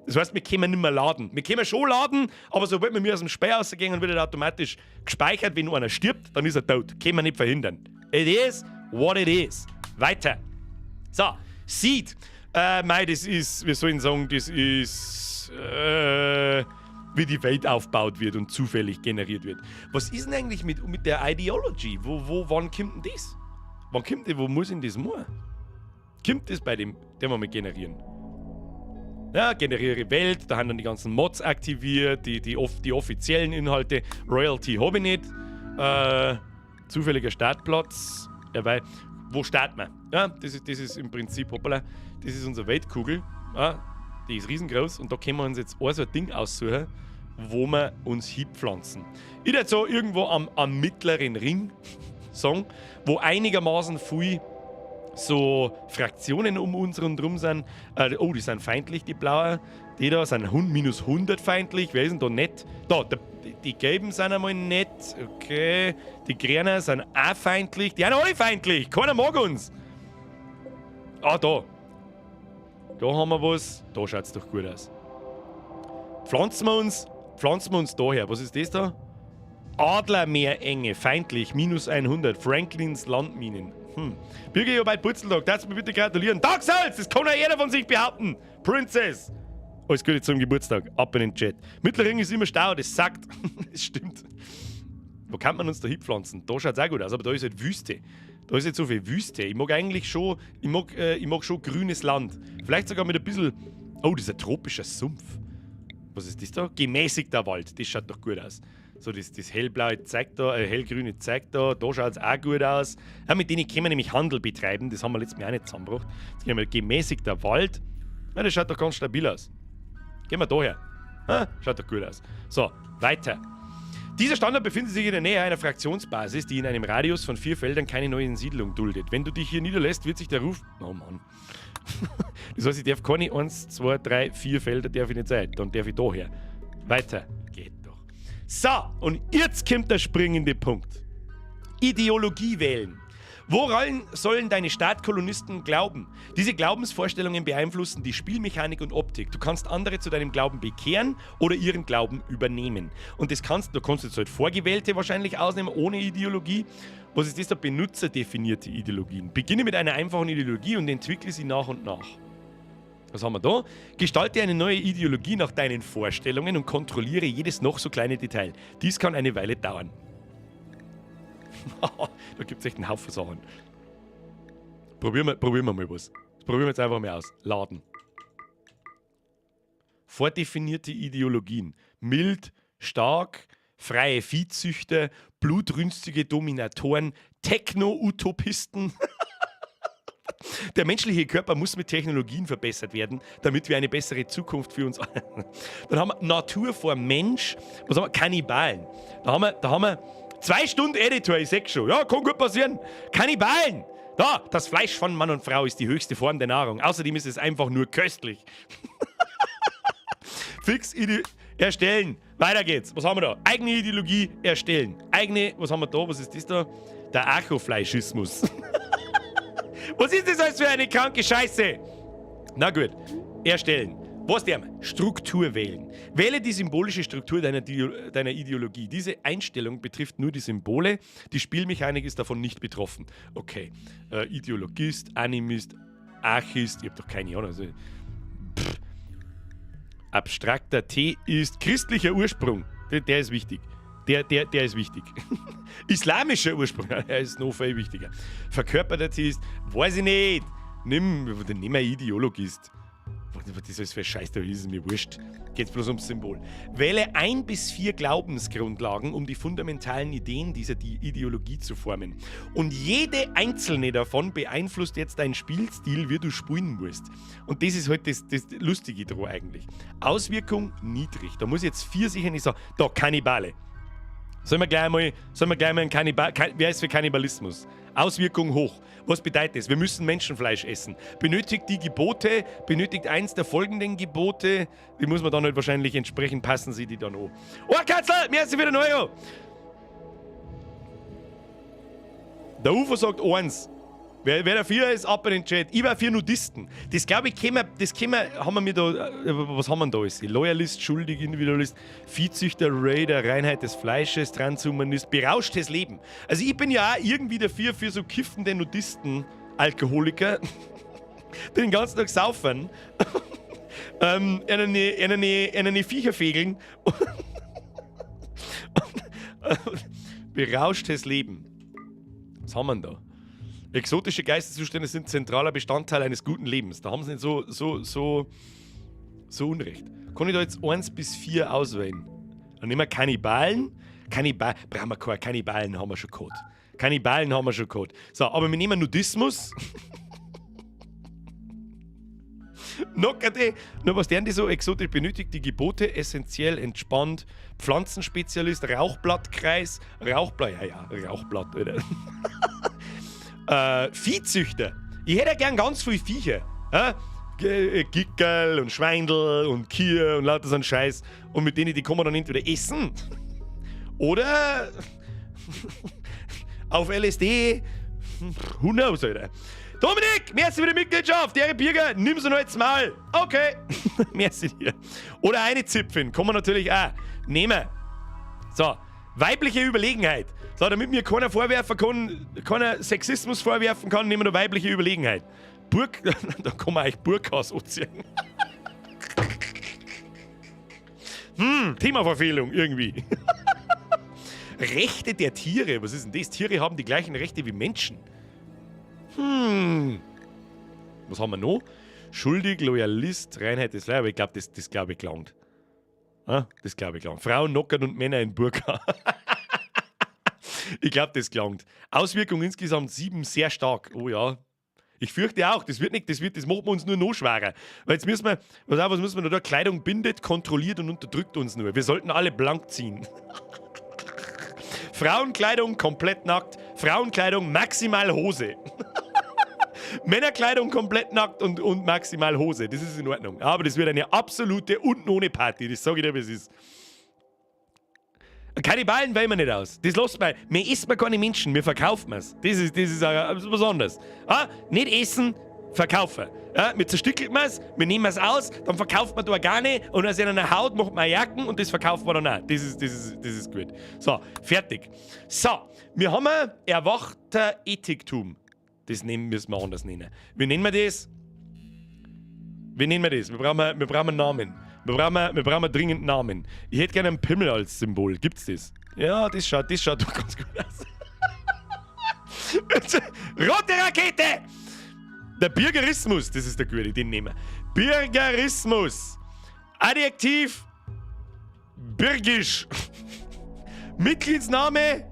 Das heißt, wir können nicht mehr laden. Wir können schon laden, aber sobald wir mir aus dem Spiel rausgehen, wird er automatisch gespeichert. Wenn einer stirbt, dann ist er tot. Können wir nicht verhindern. It is what it is. Weiter. So, Seed. Mei, das ist, wir sollen sagen, das ist, wie die Welt aufgebaut wird und zufällig generiert wird. Was ist denn eigentlich mit der Ideology? Wann kommt denn das? Wann kommt die, wo muss denn das machen? Kommt das bei dem, den wir mal generieren? Ja, generiere Welt, da haben dann die ganzen Mods aktiviert, die offiziellen Inhalte. Royalty habe ich nicht. Zufälliger Startplatz. Ja, weil, wo starten wir? Ja, das ist im Prinzip, hoppala, das ist unsere Weltkugel. Ja, die ist riesengroß und da können wir uns jetzt auch so ein Ding aussuchen, wo wir uns hinpflanzen. Ich würde so irgendwo am mittleren Ring sagen, wo einigermaßen viel so Fraktionen um uns rundherum sind. Oh, die sind feindlich, die blauen. Die da sind minus 100 feindlich. Wer ist denn da nett? Da, die Gelben sind einmal nett. Okay. Die Grünen sind auch feindlich. Die sind alle feindlich. Keiner mag uns. Ah, da. Da haben wir was. Da schaut es doch gut aus. Pflanzen wir uns da her. Was ist das da? Adlermeerenge, feindlich, minus 100. Franklins Landminen. Birgit, ich hab heute Purzeltag, darfst mir bitte gratulieren. Tag Salz, das kann ja jeder von sich behaupten. Princess. Alles Gute zum Geburtstag. Ab in den Chat. Mittlerring ist immer Stau, das sagt. Das stimmt. Wo kann man uns da hinpflanzen? Da schaut es auch gut aus, aber da ist halt Wüste. Da ist jetzt so viel Wüste. Ich mag eigentlich schon, ich mag schon grünes Land. Vielleicht sogar mit ein bisschen. Oh, das ist ein tropischer Sumpf. Was ist das da? Gemäßigter Wald. Das schaut doch gut aus. So, das hellblaue zeigt da, hellgrüne zeigt da, da schaut es auch gut aus. Ja, mit denen können wir nämlich Handel betreiben, das haben wir letztes Mal auch nicht zusammengebracht. Jetzt gehen wir gemäßigter Wald. Ja, das schaut doch ganz stabil aus. Gehen wir da her. Ja, schaut doch gut aus. So, weiter. Dieser Standort befindet sich in der Nähe einer Fraktionsbasis, die in einem Radius von vier Feldern keine neue Siedlung duldet. Wenn du dich hier niederlässt, wird sich der Ruf. Oh Mann. Das heißt, ich darf keine 1, 2, 3, 4 Felder darf ich nicht sein. Dann darf ich da her. Weiter. Geht doch. So, und jetzt kommt der springende Punkt. Ideologie wählen. Woran sollen deine Startkolonisten glauben? Diese Glaubensvorstellungen beeinflussen die Spielmechanik und Optik. Du kannst andere zu deinem Glauben bekehren oder ihren Glauben übernehmen. Und du kannst jetzt halt Vorgewählte wahrscheinlich ausnehmen, ohne Ideologie. Was ist das da? Benutzerdefinierte Ideologien. Beginne mit einer einfachen Ideologie und entwickle sie nach und nach. Was haben wir da? Gestalte eine neue Ideologie nach deinen Vorstellungen und kontrolliere jedes noch so kleine Detail. Dies kann eine Weile dauern. Da gibt es echt einen Haufen Sachen. Probieren wir mal was. Das probieren wir jetzt einfach mal aus. Laden. Vordefinierte Ideologien. Mild, stark, freie Viehzüchter, blutrünstige Dominatoren, Techno-Utopisten. Der menschliche Körper muss mit Technologien verbessert werden, damit wir eine bessere Zukunft für uns. Dann haben wir Natur vor Mensch. Was haben wir? Kannibalen. Da haben wir 2 Stunden Editor, ich sag schon. Ja, kann gut passieren. Kannibalen. Da, das Fleisch von Mann und Frau ist die höchste Form der Nahrung. Außerdem ist es einfach nur köstlich. Fix Ide erstellen. Weiter geht's. Was haben wir da? Eigene Ideologie erstellen. Eigene, was haben wir da? Was ist das da? Der Archofleischismus. Was ist das alles für eine kranke Scheiße? Na gut, erstellen. Was der? Struktur wählen. Wähle die symbolische Struktur deiner Ideologie. Diese Einstellung betrifft nur die Symbole. Die Spielmechanik ist davon nicht betroffen. Okay. Ideologist, Animist, Archist, ich hab doch keine Ahnung. Also, pff. Abstrakter Theist, christlicher Ursprung. Der ist wichtig. Der ist wichtig. Islamischer Ursprung, der ist noch viel wichtiger. Verkörperter Theist, weiß ich nicht. Nimm ein Ideologist. Was das alles für Scheiß da ist, ist mir wurscht. Geht's bloß ums Symbol. Wähle ein bis vier Glaubensgrundlagen, um die fundamentalen Ideen dieser Ideologie zu formen. Und jede einzelne davon beeinflusst jetzt deinen Spielstil, wie du spielen musst. Und das ist halt das Lustige daran eigentlich. Auswirkung niedrig. Da muss ich jetzt vier sicher nicht sagen. Da, Kannibale. Sollen wir gleich mal einen Kannibal. Wer ist für Kannibalismus? Auswirkung hoch. Was bedeutet das? Wir müssen Menschenfleisch essen. Benötigt die Gebote, benötigt eins der folgenden Gebote. Die muss man dann halt wahrscheinlich entsprechend passen, sie die dann an. Oh, Katzel, merci für den Euro. Der UFO sagt eins. Wer dafür ist, ab in den Chat. Ich war für Nudisten. Das glaube ich, können wir, das können wir, haben wir mir da, was haben wir da alles? Loyalist, schuldig, Individualist, Viehzüchter, Raider, Reinheit des Fleisches, Transhumanist, berauschtes Leben. Also ich bin ja auch irgendwie dafür für so kiffende Nudisten, Alkoholiker, die den ganzen Tag saufen, eine Viecher fegeln. Berauschtes Leben. Was haben wir denn da? Exotische Geisteszustände sind zentraler Bestandteil eines guten Lebens. Da haben sie nicht so, so, so, so Unrecht. Kann ich da jetzt 1 bis 4 auswählen? Dann nehmen wir Kannibalen. Brauchen wir keine Kannibalen, haben wir schon gehabt. Kannibalen haben wir schon gehabt. So, aber wir nehmen Nudismus. Nockerte, nur was deren die so exotisch benötigt, die Gebote, essentiell, entspannt, Pflanzenspezialist, Rauchblattkreis, Rauchblatt, ja, Rauchblatt, oder? Viehzüchter. Ich hätte ja gern ganz viel Viecher. Ja? Gickerl und Schweindel und Kühe und lauter so ein Scheiß. Und mit denen, die kann man dann entweder essen oder auf LSD. Who knows, Alter. Dominik, merci für die Mitgliedschaft. Der Birger, nimm sie noch jetzt mal. Okay. Merci dir. Oder eine Zipfin, kann man natürlich auch nehmen. So, weibliche Überlegenheit. So, damit mir keiner vorwerfen kann, keiner Sexismus vorwerfen kann, nehmen wir noch weibliche Überlegenheit. Da kann man eigentlich Burkas anziehen. Themaverfehlung irgendwie. Rechte der Tiere, was ist denn das? Tiere haben die gleichen Rechte wie Menschen. Was haben wir noch? Schuldig, Loyalist, Reinheit des Leibes. Aber ich glaube, das glaube ich gelangt. Ah, das glaube ich gelangt. Frauen knockern und Männer in Burka. Ich glaube, das gelangt. Auswirkung insgesamt 7, sehr stark. Oh ja. Ich fürchte auch, das wird nicht, das wird, das macht man uns nur noch schwerer. Weil jetzt müssen wir, was müssen wir da? Kleidung bindet, kontrolliert und unterdrückt uns nur. Wir sollten alle blank ziehen. Frauenkleidung komplett nackt, Frauenkleidung maximal Hose. Männerkleidung komplett nackt und maximal Hose. Das ist in Ordnung. Aber das wird eine absolute unten ohne Party. Das sage ich dir, wie es ist. Kannibalen wählen wir nicht aus. Das lassen wir. Wir essen keine Menschen, wir verkaufen es. Das ist auch was anderes. Ah, nicht essen, verkaufen. Ja, wir zerstückeln es, wir nehmen es aus, dann verkauft man die Organe und aus einer Haut macht man Jacken und das verkauft man dann auch. Das ist gut. So, fertig. So, wir haben ein erwachter Ethiktum. Das nehmen, müssen wir anders nennen. Wie nennen wir das? Wie nennen wir das? Wir brauchen einen Namen. Wir brauchen dringend einen Namen. Ich hätte gerne einen Pimmel als Symbol. Gibt's das? Ja, das schaut doch ganz gut aus. Rote Rakete! Der Birgerismus, das ist der gute, den nehmen wir. Birgerismus. Adjektiv: Birgisch. Mitgliedsname: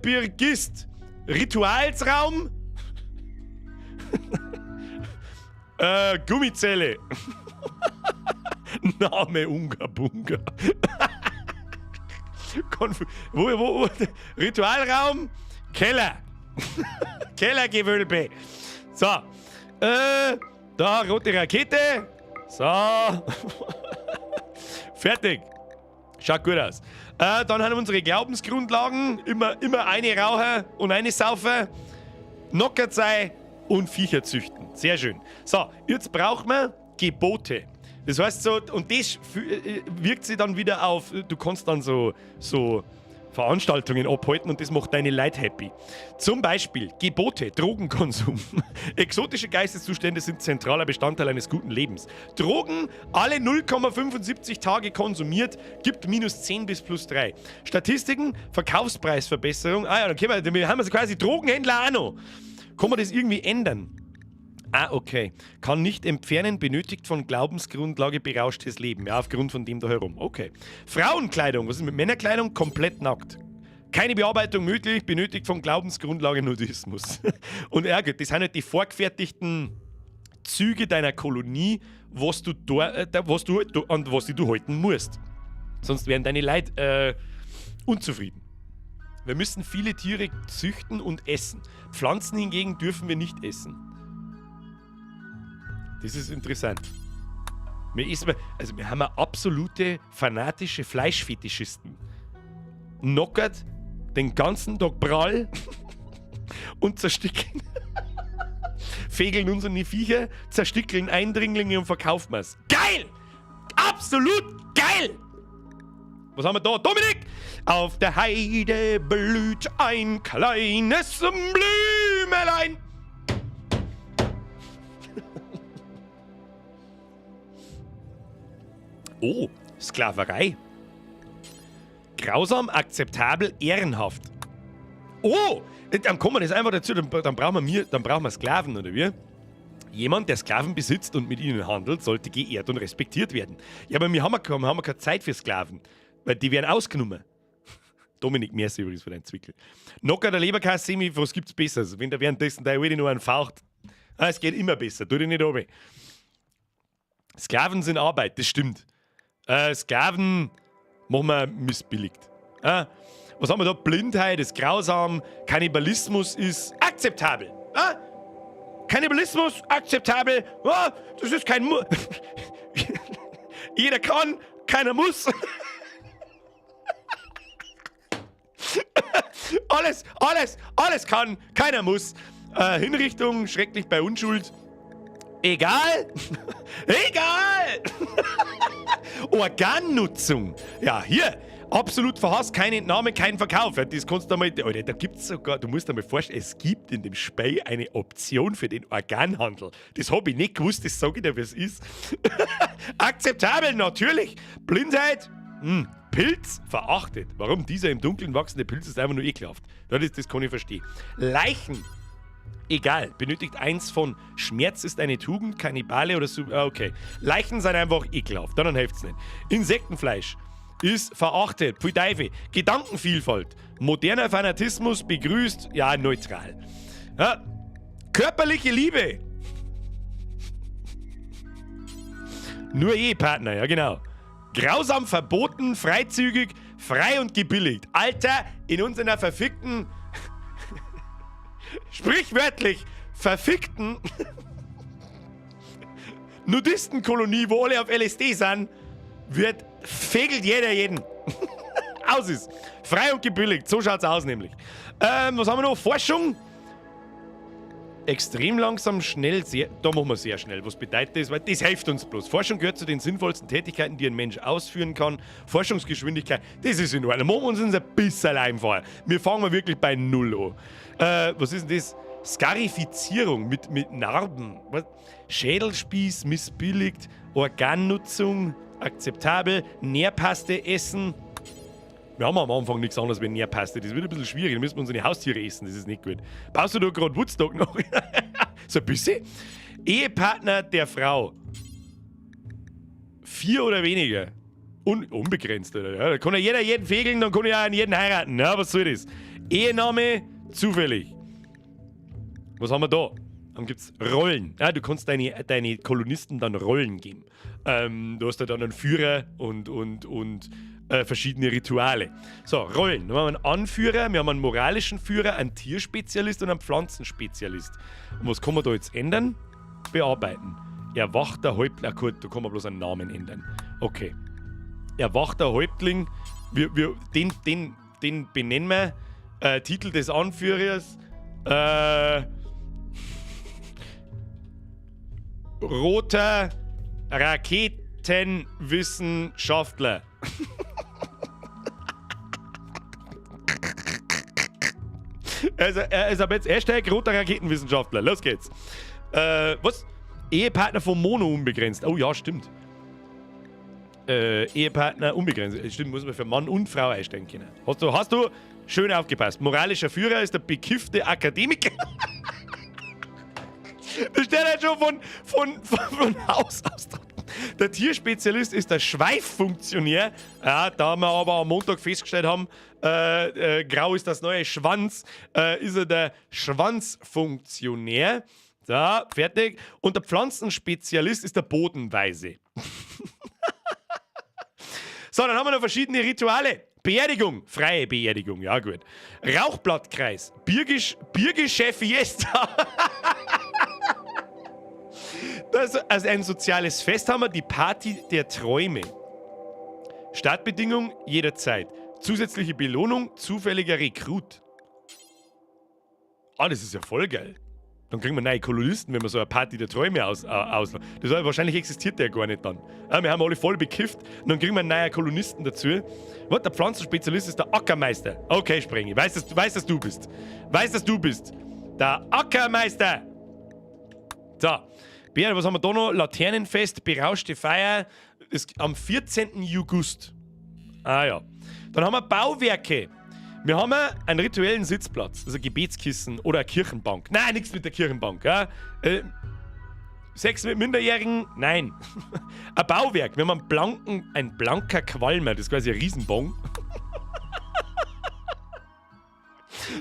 Birgist. Ritualsraum: Gummizelle. Name Unga Bunga. Konf wo, wo, wo? Ritualraum: Keller. Kellergewölbe. So. Da, rote Rakete. So. Fertig. Schaut gut aus. Dann haben wir unsere Glaubensgrundlagen. Immer, immer eine rauchen und eine saufen. Knockert sei und Viecher züchten. Sehr schön. So, jetzt brauchen wir Gebote. Das heißt so, und das wirkt sich dann wieder auf, du kannst dann so Veranstaltungen abhalten und das macht deine Leute happy. Zum Beispiel Gebote, Drogenkonsum. Exotische Geisteszustände sind zentraler Bestandteil eines guten Lebens. Drogen alle 0,75 Tage konsumiert, gibt minus 10 bis plus 3. Statistiken, Verkaufspreisverbesserung. Ah ja, dann können wir, wir haben also quasi Drogenhändler auch noch. Kann man das irgendwie ändern? Ah, okay. Kann nicht entfernen, benötigt von Glaubensgrundlage berauschtes Leben. Ja, aufgrund von dem da herum. Okay. Frauenkleidung. Was ist mit Männerkleidung? Komplett nackt. Keine Bearbeitung möglich, benötigt von Glaubensgrundlage Nudismus. Und ärgert, das sind halt die vorgefertigten Züge deiner Kolonie, was du, an was du halten musst. Sonst werden deine Leute unzufrieden. Wir müssen viele Tiere züchten und essen. Pflanzen hingegen dürfen wir nicht essen. Das ist interessant. Wir essen, also wir haben ja absolute fanatische Fleischfetischisten. Knockert den ganzen Tag Prall und zerstückeln. Fegeln unsere Viecher, zerstückeln Eindringlinge und verkaufen es. Geil! Absolut geil! Was haben wir da? Dominik! Auf der Heide blüht ein kleines Blümelein. Oh, Sklaverei. Grausam, akzeptabel, ehrenhaft. Oh, dann kommen wir das einfach dazu, dann brauchen wir Sklaven, oder wie? Jemand, der Sklaven besitzt und mit ihnen handelt, sollte geehrt und respektiert werden. Ja, aber wir haben keine Zeit für Sklaven, weil die werden ausgenommen. Dominik, merci übrigens für deinen Zwickel. Nocker der Leberkäse, Semi, was gibt's Besseres? Wenn der währenddessen der Alte nur einen faucht. Ah, es geht immer besser, tu dich nicht runter. Sklaven sind Arbeit, das stimmt. Sklaven machen wir missbilligt. Was haben wir da? Blindheit ist grausam, Kannibalismus ist akzeptabel. Kannibalismus akzeptabel. Ah, das ist kein Mu. Jeder kann, keiner muss. Alles, alles, alles kann, keiner muss. Hinrichtung, schrecklich bei Unschuld. Egal. Egal. Organnutzung. Ja, hier. Absolut verhasst, keine Entnahme, kein Verkauf. Ja, das kannst du mal. Alter, da gibt's sogar, du musst dir mal vorstellen, es gibt in dem Spiel eine Option für den Organhandel. Das habe ich nicht gewusst, das sage ich dir, was ist. Akzeptabel, natürlich. Blindheit, Pilz verachtet. Warum? Dieser im Dunkeln wachsende Pilz ist einfach nur ekelhaft. Das kann ich verstehen. Leichen. Egal, benötigt eins von Schmerz ist eine Tugend, Kannibale oder so. Ah, okay. Leichen sind einfach ekelhaft, dann hilft's nicht. Insektenfleisch ist verachtet. Pfui Teufel. Gedankenvielfalt. Moderner Fanatismus begrüßt, ja, neutral. Ja. Körperliche Liebe. Nur Ehepartner, ja, genau. Grausam verboten, freizügig, frei und gebilligt. Alter, in unserer verfickten, sprichwörtlich verfickten Nudistenkolonie, wo alle auf LSD sind, wird fegelt jeder jeden. Aus ist. Frei und gebilligt. So schaut's aus nämlich. Was haben wir noch? Forschung. Extrem langsam, schnell, sehr. Da machen wir sehr schnell. Was bedeutet das? Weil das hilft uns bloß. Forschung gehört zu den sinnvollsten Tätigkeiten, die ein Mensch ausführen kann. Forschungsgeschwindigkeit, das ist in Ordnung. Machen wir uns ein bisschen einfacher. Wir fangen mal wirklich bei Null an. Was ist denn das? Skarifizierung mit Narben. Was? Schädelspieß missbilligt. Organnutzung akzeptabel. Nährpaste essen. Wir haben am Anfang nichts anderes wie Nährpaste. Das wird ein bisschen schwierig. Da müssen wir unsere Haustiere essen. Das ist nicht gut. Baust du da gerade Woodstock noch? So ein bisschen? Ehepartner der Frau. 4 oder weniger. Unbegrenzt, oder? Ja, da kann ja jeder jeden fegeln, dann kann ja auch jeden heiraten. Ja, was soll das? Ehename zufällig. Was haben wir da? Dann gibt's Rollen. Ja, du kannst deine Kolonisten dann Rollen geben. Du hast da dann einen Führer und verschiedene Rituale. So, Rollen. Dann haben wir einen Anführer, wir haben einen moralischen Führer, einen Tierspezialist und einen Pflanzenspezialist. Und was kann man da jetzt ändern? Bearbeiten. Erwachter Häuptling. Ah, gut, da kann man bloß einen Namen ändern. Okay. Erwachter Häuptling. Den benennen wir. Titel des Anführers. Roter Raketenwissenschaftler. Also, er ist ab jetzt Hashtag roter Raketenwissenschaftler. Los geht's. Was? Ehepartner von Mono unbegrenzt. Oh ja, stimmt. Ehepartner unbegrenzt. Stimmt, muss man für Mann und Frau einstellen können. Hast du schön aufgepasst. Moralischer Führer ist der bekiffte Akademiker. Das steht halt schon von Haus aus dran. Der Tierspezialist ist der Schweiffunktionär. Ja, da wir aber am Montag festgestellt haben, grau ist das neue Schwanz, ist er der Schwanzfunktionär. So, fertig. Und der Pflanzenspezialist ist der Bodenweise. So, dann haben wir noch verschiedene Rituale. Beerdigung, freie Beerdigung, ja gut. Rauchblattkreis, Birgische Fiesta. Das, also ein soziales Fest haben wir, die Party der Träume. Startbedingung jederzeit. Zusätzliche Belohnung, zufälliger Rekrut. Ah, das ist ja voll geil. Dann kriegen wir neue Kolonisten, wenn wir so eine Party der Träume auslassen. Das heißt, wahrscheinlich existiert der gar nicht dann. Ja, wir haben alle voll bekifft und dann kriegen wir einen neuen Kolonisten dazu. Was, der Pflanzenspezialist ist der Ackermeister. Okay, Sprengi, weiß, dass du bist. Weiß, dass du bist. Der Ackermeister! So. Bär, was haben wir da noch? Laternenfest, berauschte Feier, ist am 14. August. Ah ja. Dann haben wir Bauwerke. Wir haben einen rituellen Sitzplatz, also Gebetskissen oder eine Kirchenbank. Nein, nichts mit der Kirchenbank. Ja? Sex mit Minderjährigen? Nein. Ein Bauwerk. Wir haben einen blanker Qualmer, das ist quasi ein Riesenbong.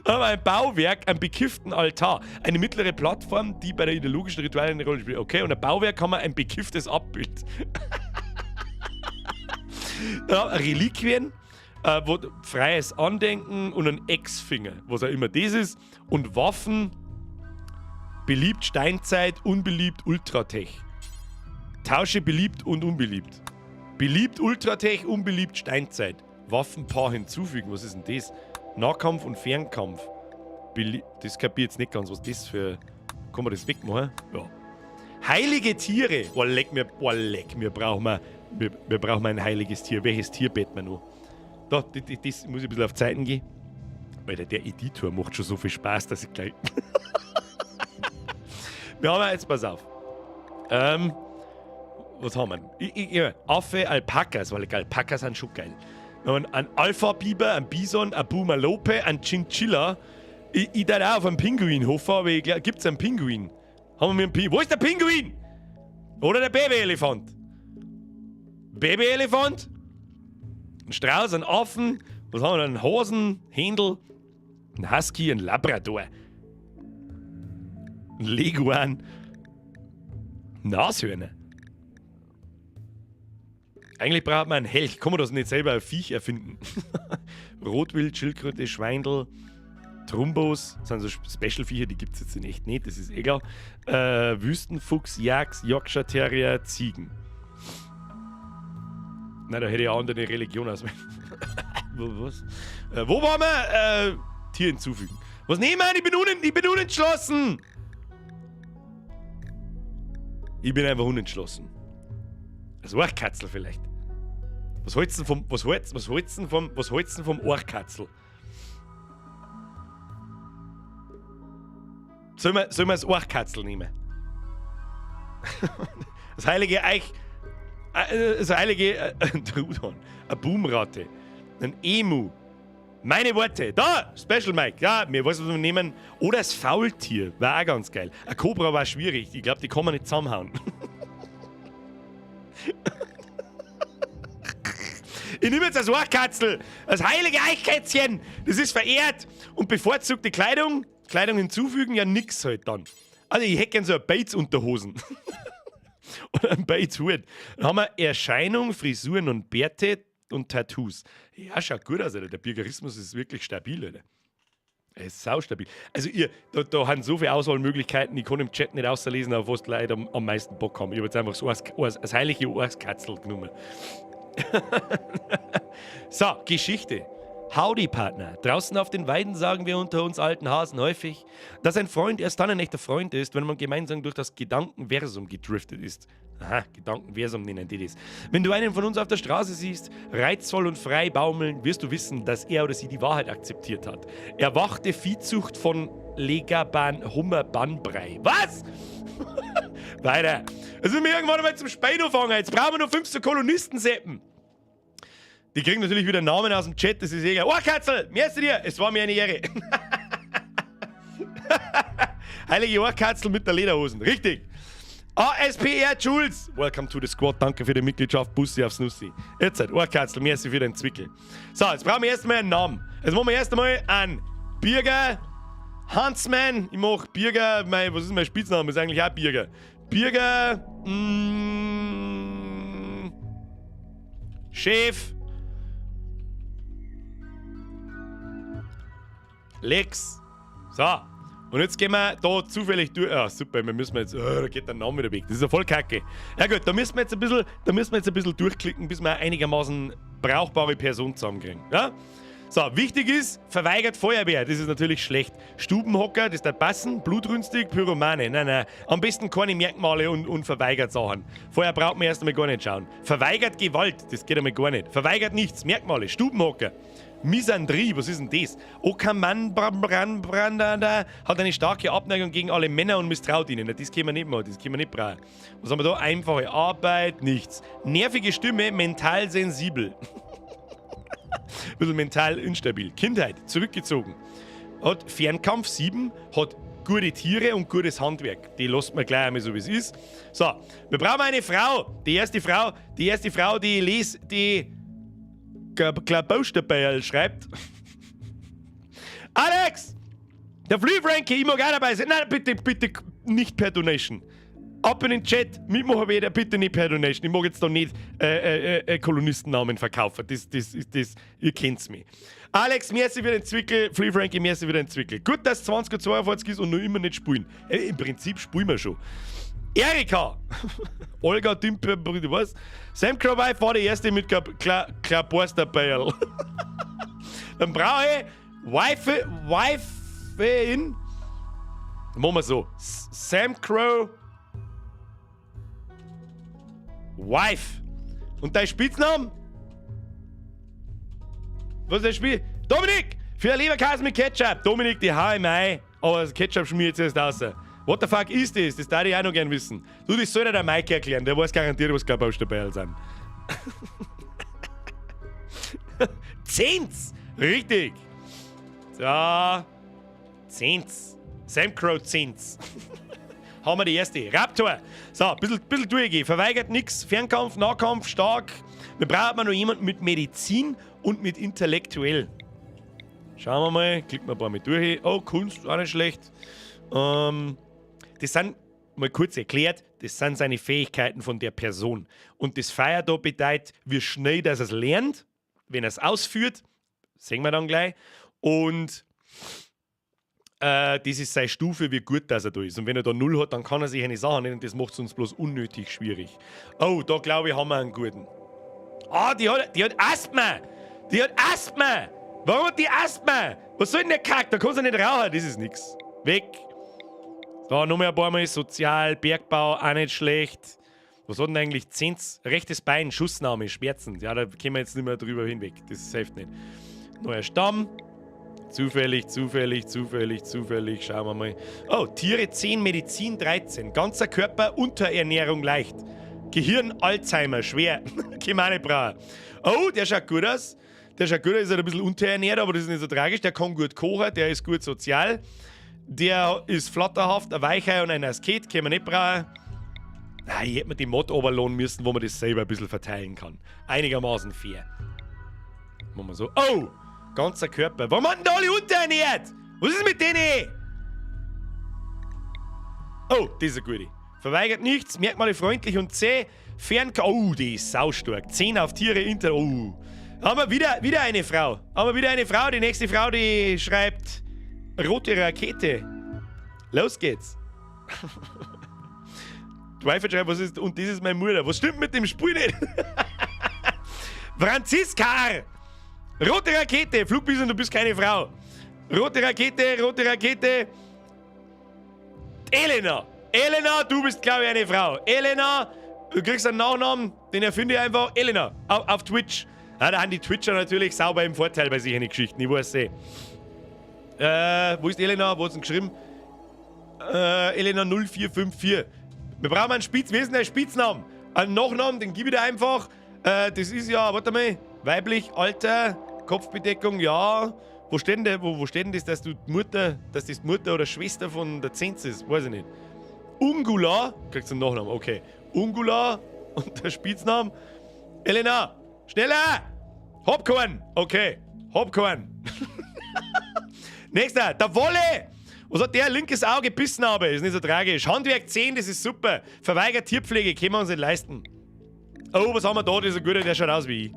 Dann haben wir ein Bauwerk, einen bekifften Altar, eine mittlere Plattform, die bei der ideologischen Ritualen eine Rolle spielt. Okay, und ein Bauwerk haben wir ein bekifftes Abbild. Ja, Reliquien, wo, freies Andenken und ein Ex-Finger, was auch immer das ist. Und Waffen, beliebt Steinzeit, unbeliebt Ultratech. Tausche beliebt und unbeliebt. Beliebt Ultratech, unbeliebt Steinzeit. Waffenpaar hinzufügen, was ist denn das? Nahkampf und Fernkampf. Das kapier ich jetzt nicht ganz, was das für... Kann man das wegmachen? Ja. Heilige Tiere! Oh, leck mir, wir brauchen ein heiliges Tier. Welches Tier beten wir noch? Da, das muss ich ein bisschen auf Zeiten gehen. Alter, der Editor macht schon so viel Spaß, dass ich gleich... Wir haben jetzt, pass auf. Was haben wir? Affe, Alpakas, weil Alpakas sind schon geil. Wir haben einen Alpha-Biber, einen Bison, einen Bumalope, einen Chinchilla. Ich darf auch auf einen Pinguin hoffen, aber ich glaub, gibt's einen Pinguin? Haben wir einen Pinguin? Wo ist der Pinguin? Oder der Babyelefant? Babyelefant? Ein Strauß, ein Affen, was haben wir denn? Einen Hasen, Händel, ein Husky, ein Labrador. Ein Leguan. Nashörner. Eigentlich braucht man einen Elch. Kann man das nicht selber ein Viech erfinden? Rotwild, Schildkröte, Schweindel, Trumbos. Das sind so Special-Viecher, die gibt's jetzt in echt nicht, das ist egal. Wüstenfuchs, Yaks, Yorkshire Terrier, Ziegen. Na, da hätte ich auch andere Religion auswählen. Was? Wo waren wir? Tier hinzufügen. Was nehmen wir? Ich bin unentschlossen! Ich bin einfach unentschlossen. Das Oachkatzel vielleicht. Was hältst du vom, was hältst, was hältst du vom, was hältst du vom Oachkatzel? Sollen wir das Oachkatzel nehmen? Das heilige Eich, das heilige Truthahn, eine Boomratte, ein Emu. Meine Worte, da, Special Mike, ja, mir weiß, was wir nehmen. Oder das Faultier, war auch ganz geil. Ein Kobra war schwierig, ich glaub, die kann man nicht zusammenhauen. Ich nehme jetzt das Oachkatzel, das heilige Eichkätzchen, das ist verehrt. Und bevorzugte Kleidung hinzufügen, ja nix halt dann. Also ich hätte gern so eine Bates-Unterhosen. Oder ein Bates-Hut. Dann haben wir Erscheinung, Frisuren und Bärte und Tattoos. Ja, schaut gut aus, Alter. Der Birgerismus ist wirklich stabil, Alter. Er ist saustabil. Also ihr, da haben so viele Auswahlmöglichkeiten, ich kann im Chat nicht auslesen, auf was die Leute am meisten Bock haben. Ich hab jetzt einfach so das heilige Oachkatzel genommen. So, Geschichte. Howdy, Partner. Draußen auf den Weiden sagen wir unter uns alten Hasen häufig, dass ein Freund erst dann ein echter Freund ist, wenn man gemeinsam durch das Gedankenversum gedriftet ist. Aha, Gedankenversum nennen die das. Wenn du einen von uns auf der Straße siehst, reizvoll und frei baumeln, wirst du wissen, dass er oder sie die Wahrheit akzeptiert hat. Erwachte Viehzucht von Legaban Hummer Bannbrei. Was? Weiter. Jetzt müssen wir irgendwann einmal zum Spein anfangen. Jetzt brauchen wir noch 5 so Kolonistenseppen. Die kriegen natürlich wieder Namen aus dem Chat, das ist egal. Oh, Katzel, merci dir, es war mir eine Ehre. Heilige Ohrkatzel mit der Lederhosen, richtig. ASPR Jules, welcome to the squad, danke für die Mitgliedschaft, Bussi aufs Nussi. Jetzt halt, Ohrkatzel, merci für den Zwickel. So, jetzt brauchen wir erstmal einen Namen. Jetzt machen wir erst einmal einen Birger Huntsman. Ich mach Birger, mein, was ist mein Spitzname? Ist eigentlich auch Birger. Birger, Chef, Lex. So. Und jetzt gehen wir da zufällig durch. Ah, super, wir müssen jetzt. Oh, da geht der Name wieder weg. Das ist ja voll kacke. Ja gut, da müssen wir jetzt ein bisschen, da müssen wir jetzt ein bisschen durchklicken, bis wir eine einigermaßen brauchbare Person zusammenkriegen. Ja? So, wichtig ist, verweigert Feuerwehr. Das ist natürlich schlecht. Stubenhocker, das darf passen. Blutrünstig, Pyromane. Nein, nein. Am besten keine Merkmale und verweigert Sachen. Vorher braucht man erst einmal gar nicht schauen. Verweigert Gewalt, das geht einmal gar nicht. Verweigert nichts. Merkmale, Stubenhocker. Misandrie, was ist denn das? Okaman, bram, bram, bram, da, da, hat eine starke Abneigung gegen alle Männer und misstraut ihnen. Das können wir nicht machen, das können wir nicht brauchen. Was haben wir da? Einfache Arbeit, nichts. Nervige Stimme, mental sensibel. Ein bisschen mental instabil. Kindheit, zurückgezogen. Hat Fernkampf 7, hat gute Tiere und gutes Handwerk. Die lässt man gleich einmal so, wie es ist. So, wir brauchen eine Frau. Die erste Frau, die erste Frau, die ich lese, die Klabosterbeil schreibt. Alex! Der Flühfrankie, ich mag auch dabei sein. Nein, bitte, bitte nicht per Donation. Ab in den Chat, mitmachen wieder, bitte nicht per Donation. Ich mag jetzt da nicht Kolonistennamen verkaufen. Ihr kennt's mich. Alex, merci für den Zwickel. Flea Frankie, merci für den Zwickel. Gut, dass es 20:42 ist und noch immer nicht spielen. Im Prinzip spielen wir schon. Erika! Olga Dümper, was? Sam Crowby war die erste mit Klaborsterbeil. Dann brauche ich Wife, Wife in. Machen wir so. Sam Crow. Wife. Und dein Spitzname? Was ist dein Spiel? Dominik! Für ein Leberkäse mit Ketchup. Dominik, die hau ich mir ein. Aber das Ketchup schmiert jetzt erst raus. What the fuck ist das? Das darf ich auch noch gern wissen. Du, das soll dir der Mike erklären. Der weiß garantiert, was Klabosterbeil sind. Zehns! Richtig! So. Zehns. Sam Crow Zehns. Haben wir die erste. Raptor. So, ein bisschen durchgehen. Verweigert nix. Fernkampf, Nahkampf, stark. Wir brauchen noch jemanden mit Medizin und mit intellektuell. Schauen wir mal. Klicken wir ein paar mit durch. Oh, Kunst, auch nicht schlecht. Das sind, mal kurz erklärt, das sind seine Fähigkeiten von der Person. Und das Feier da bedeutet, wie schnell dass er's lernt, wenn er's ausführt, sehen wir dann gleich. Und das ist seine Stufe, wie gut dass er da ist. Und wenn er da 0 hat, dann kann er sich eine Sache nennen und das macht's uns bloß unnötig schwierig. Oh, da glaube ich, haben wir einen guten. Ah, die hat Asthma! Die hat Asthma! Warum hat die Asthma? Was soll denn der Kack? Da kannst du nicht rauchen, das ist nix. Weg. So, noch mal ein paar Mal Sozial, Bergbau, auch nicht schlecht. Was hat denn eigentlich 10, rechtes Bein, Schussnahme, Schmerzen? Ja, da kommen wir jetzt nicht mehr drüber hinweg. Das hilft nicht. Neuer Stamm. Zufällig, zufällig, zufällig, zufällig. Schauen wir mal. Oh, Tiere 10, Medizin 13. Ganzer Körper, Unterernährung leicht. Gehirn, Alzheimer, schwer. Können wir nicht. Oh, der schaut gut aus. Der schaut gut aus, ist halt ein bisschen unterernährt, aber das ist nicht so tragisch. Der kann gut kochen, der ist gut sozial. Der ist flatterhaft, ein Weichei und ein Asket, können wir nicht brauchen. Nein, ich hätte mir die Mod runterladen müssen, wo man das selber ein bisschen verteilen kann. Einigermaßen fair. Machen wir so. Oh! Ganzer Körper. Warum haben denn da alle unterernährt? Was ist mit denen? Oh, das ist eine gute. Verweigert nichts, Merkmale freundlich und zäh. Fern. Oh, die ist saustark. 10 auf Tiere, Inter. Oh. Haben wir wieder eine Frau. Haben wir wieder eine Frau. Die nächste Frau, die schreibt: Rote Rakete. Los geht's. Die Wife schreibt, was ist. Und das ist meine Mutter. Was stimmt mit dem Spiel nicht? Franziska! Rote Rakete! Flugbissen, du bist keine Frau. Rote Rakete, rote Rakete. Elena! Elena, du bist, glaube ich, eine Frau. Elena, du kriegst einen Nachnamen, den erfinde ich einfach. Elena, auf Twitch. Ja, da haben die Twitcher natürlich sauber im Vorteil bei solchen Geschichten, ich weiß eh. Wo ist Elena? Wo hat sie denn geschrieben? Elena 0454. Wir brauchen einen Spitz, wie ist denn der Spitznamen? Einen Nachnamen, den gebe ich dir einfach. Das ist ja, warte mal, weiblich, Alter, Kopfbedeckung, ja. Wo steht denn, der, wo steht denn das, dass du die Mutter, dass das die Mutter oder Schwester von der Zenz ist? Weiß ich nicht. Ungula, kriegst du einen Nachnamen, okay. Ungula und der Spitzname. Elena, schneller! Hopcorn, okay. Hopcorn. Nächster, der Wolle! Was hat der? Linkes Auge, Bissnarbe, ist nicht so tragisch. Handwerk 10, das ist super. Verweigert Tierpflege, können wir uns nicht leisten. Oh, was haben wir da? Das ist ein guter, der schaut aus wie ich.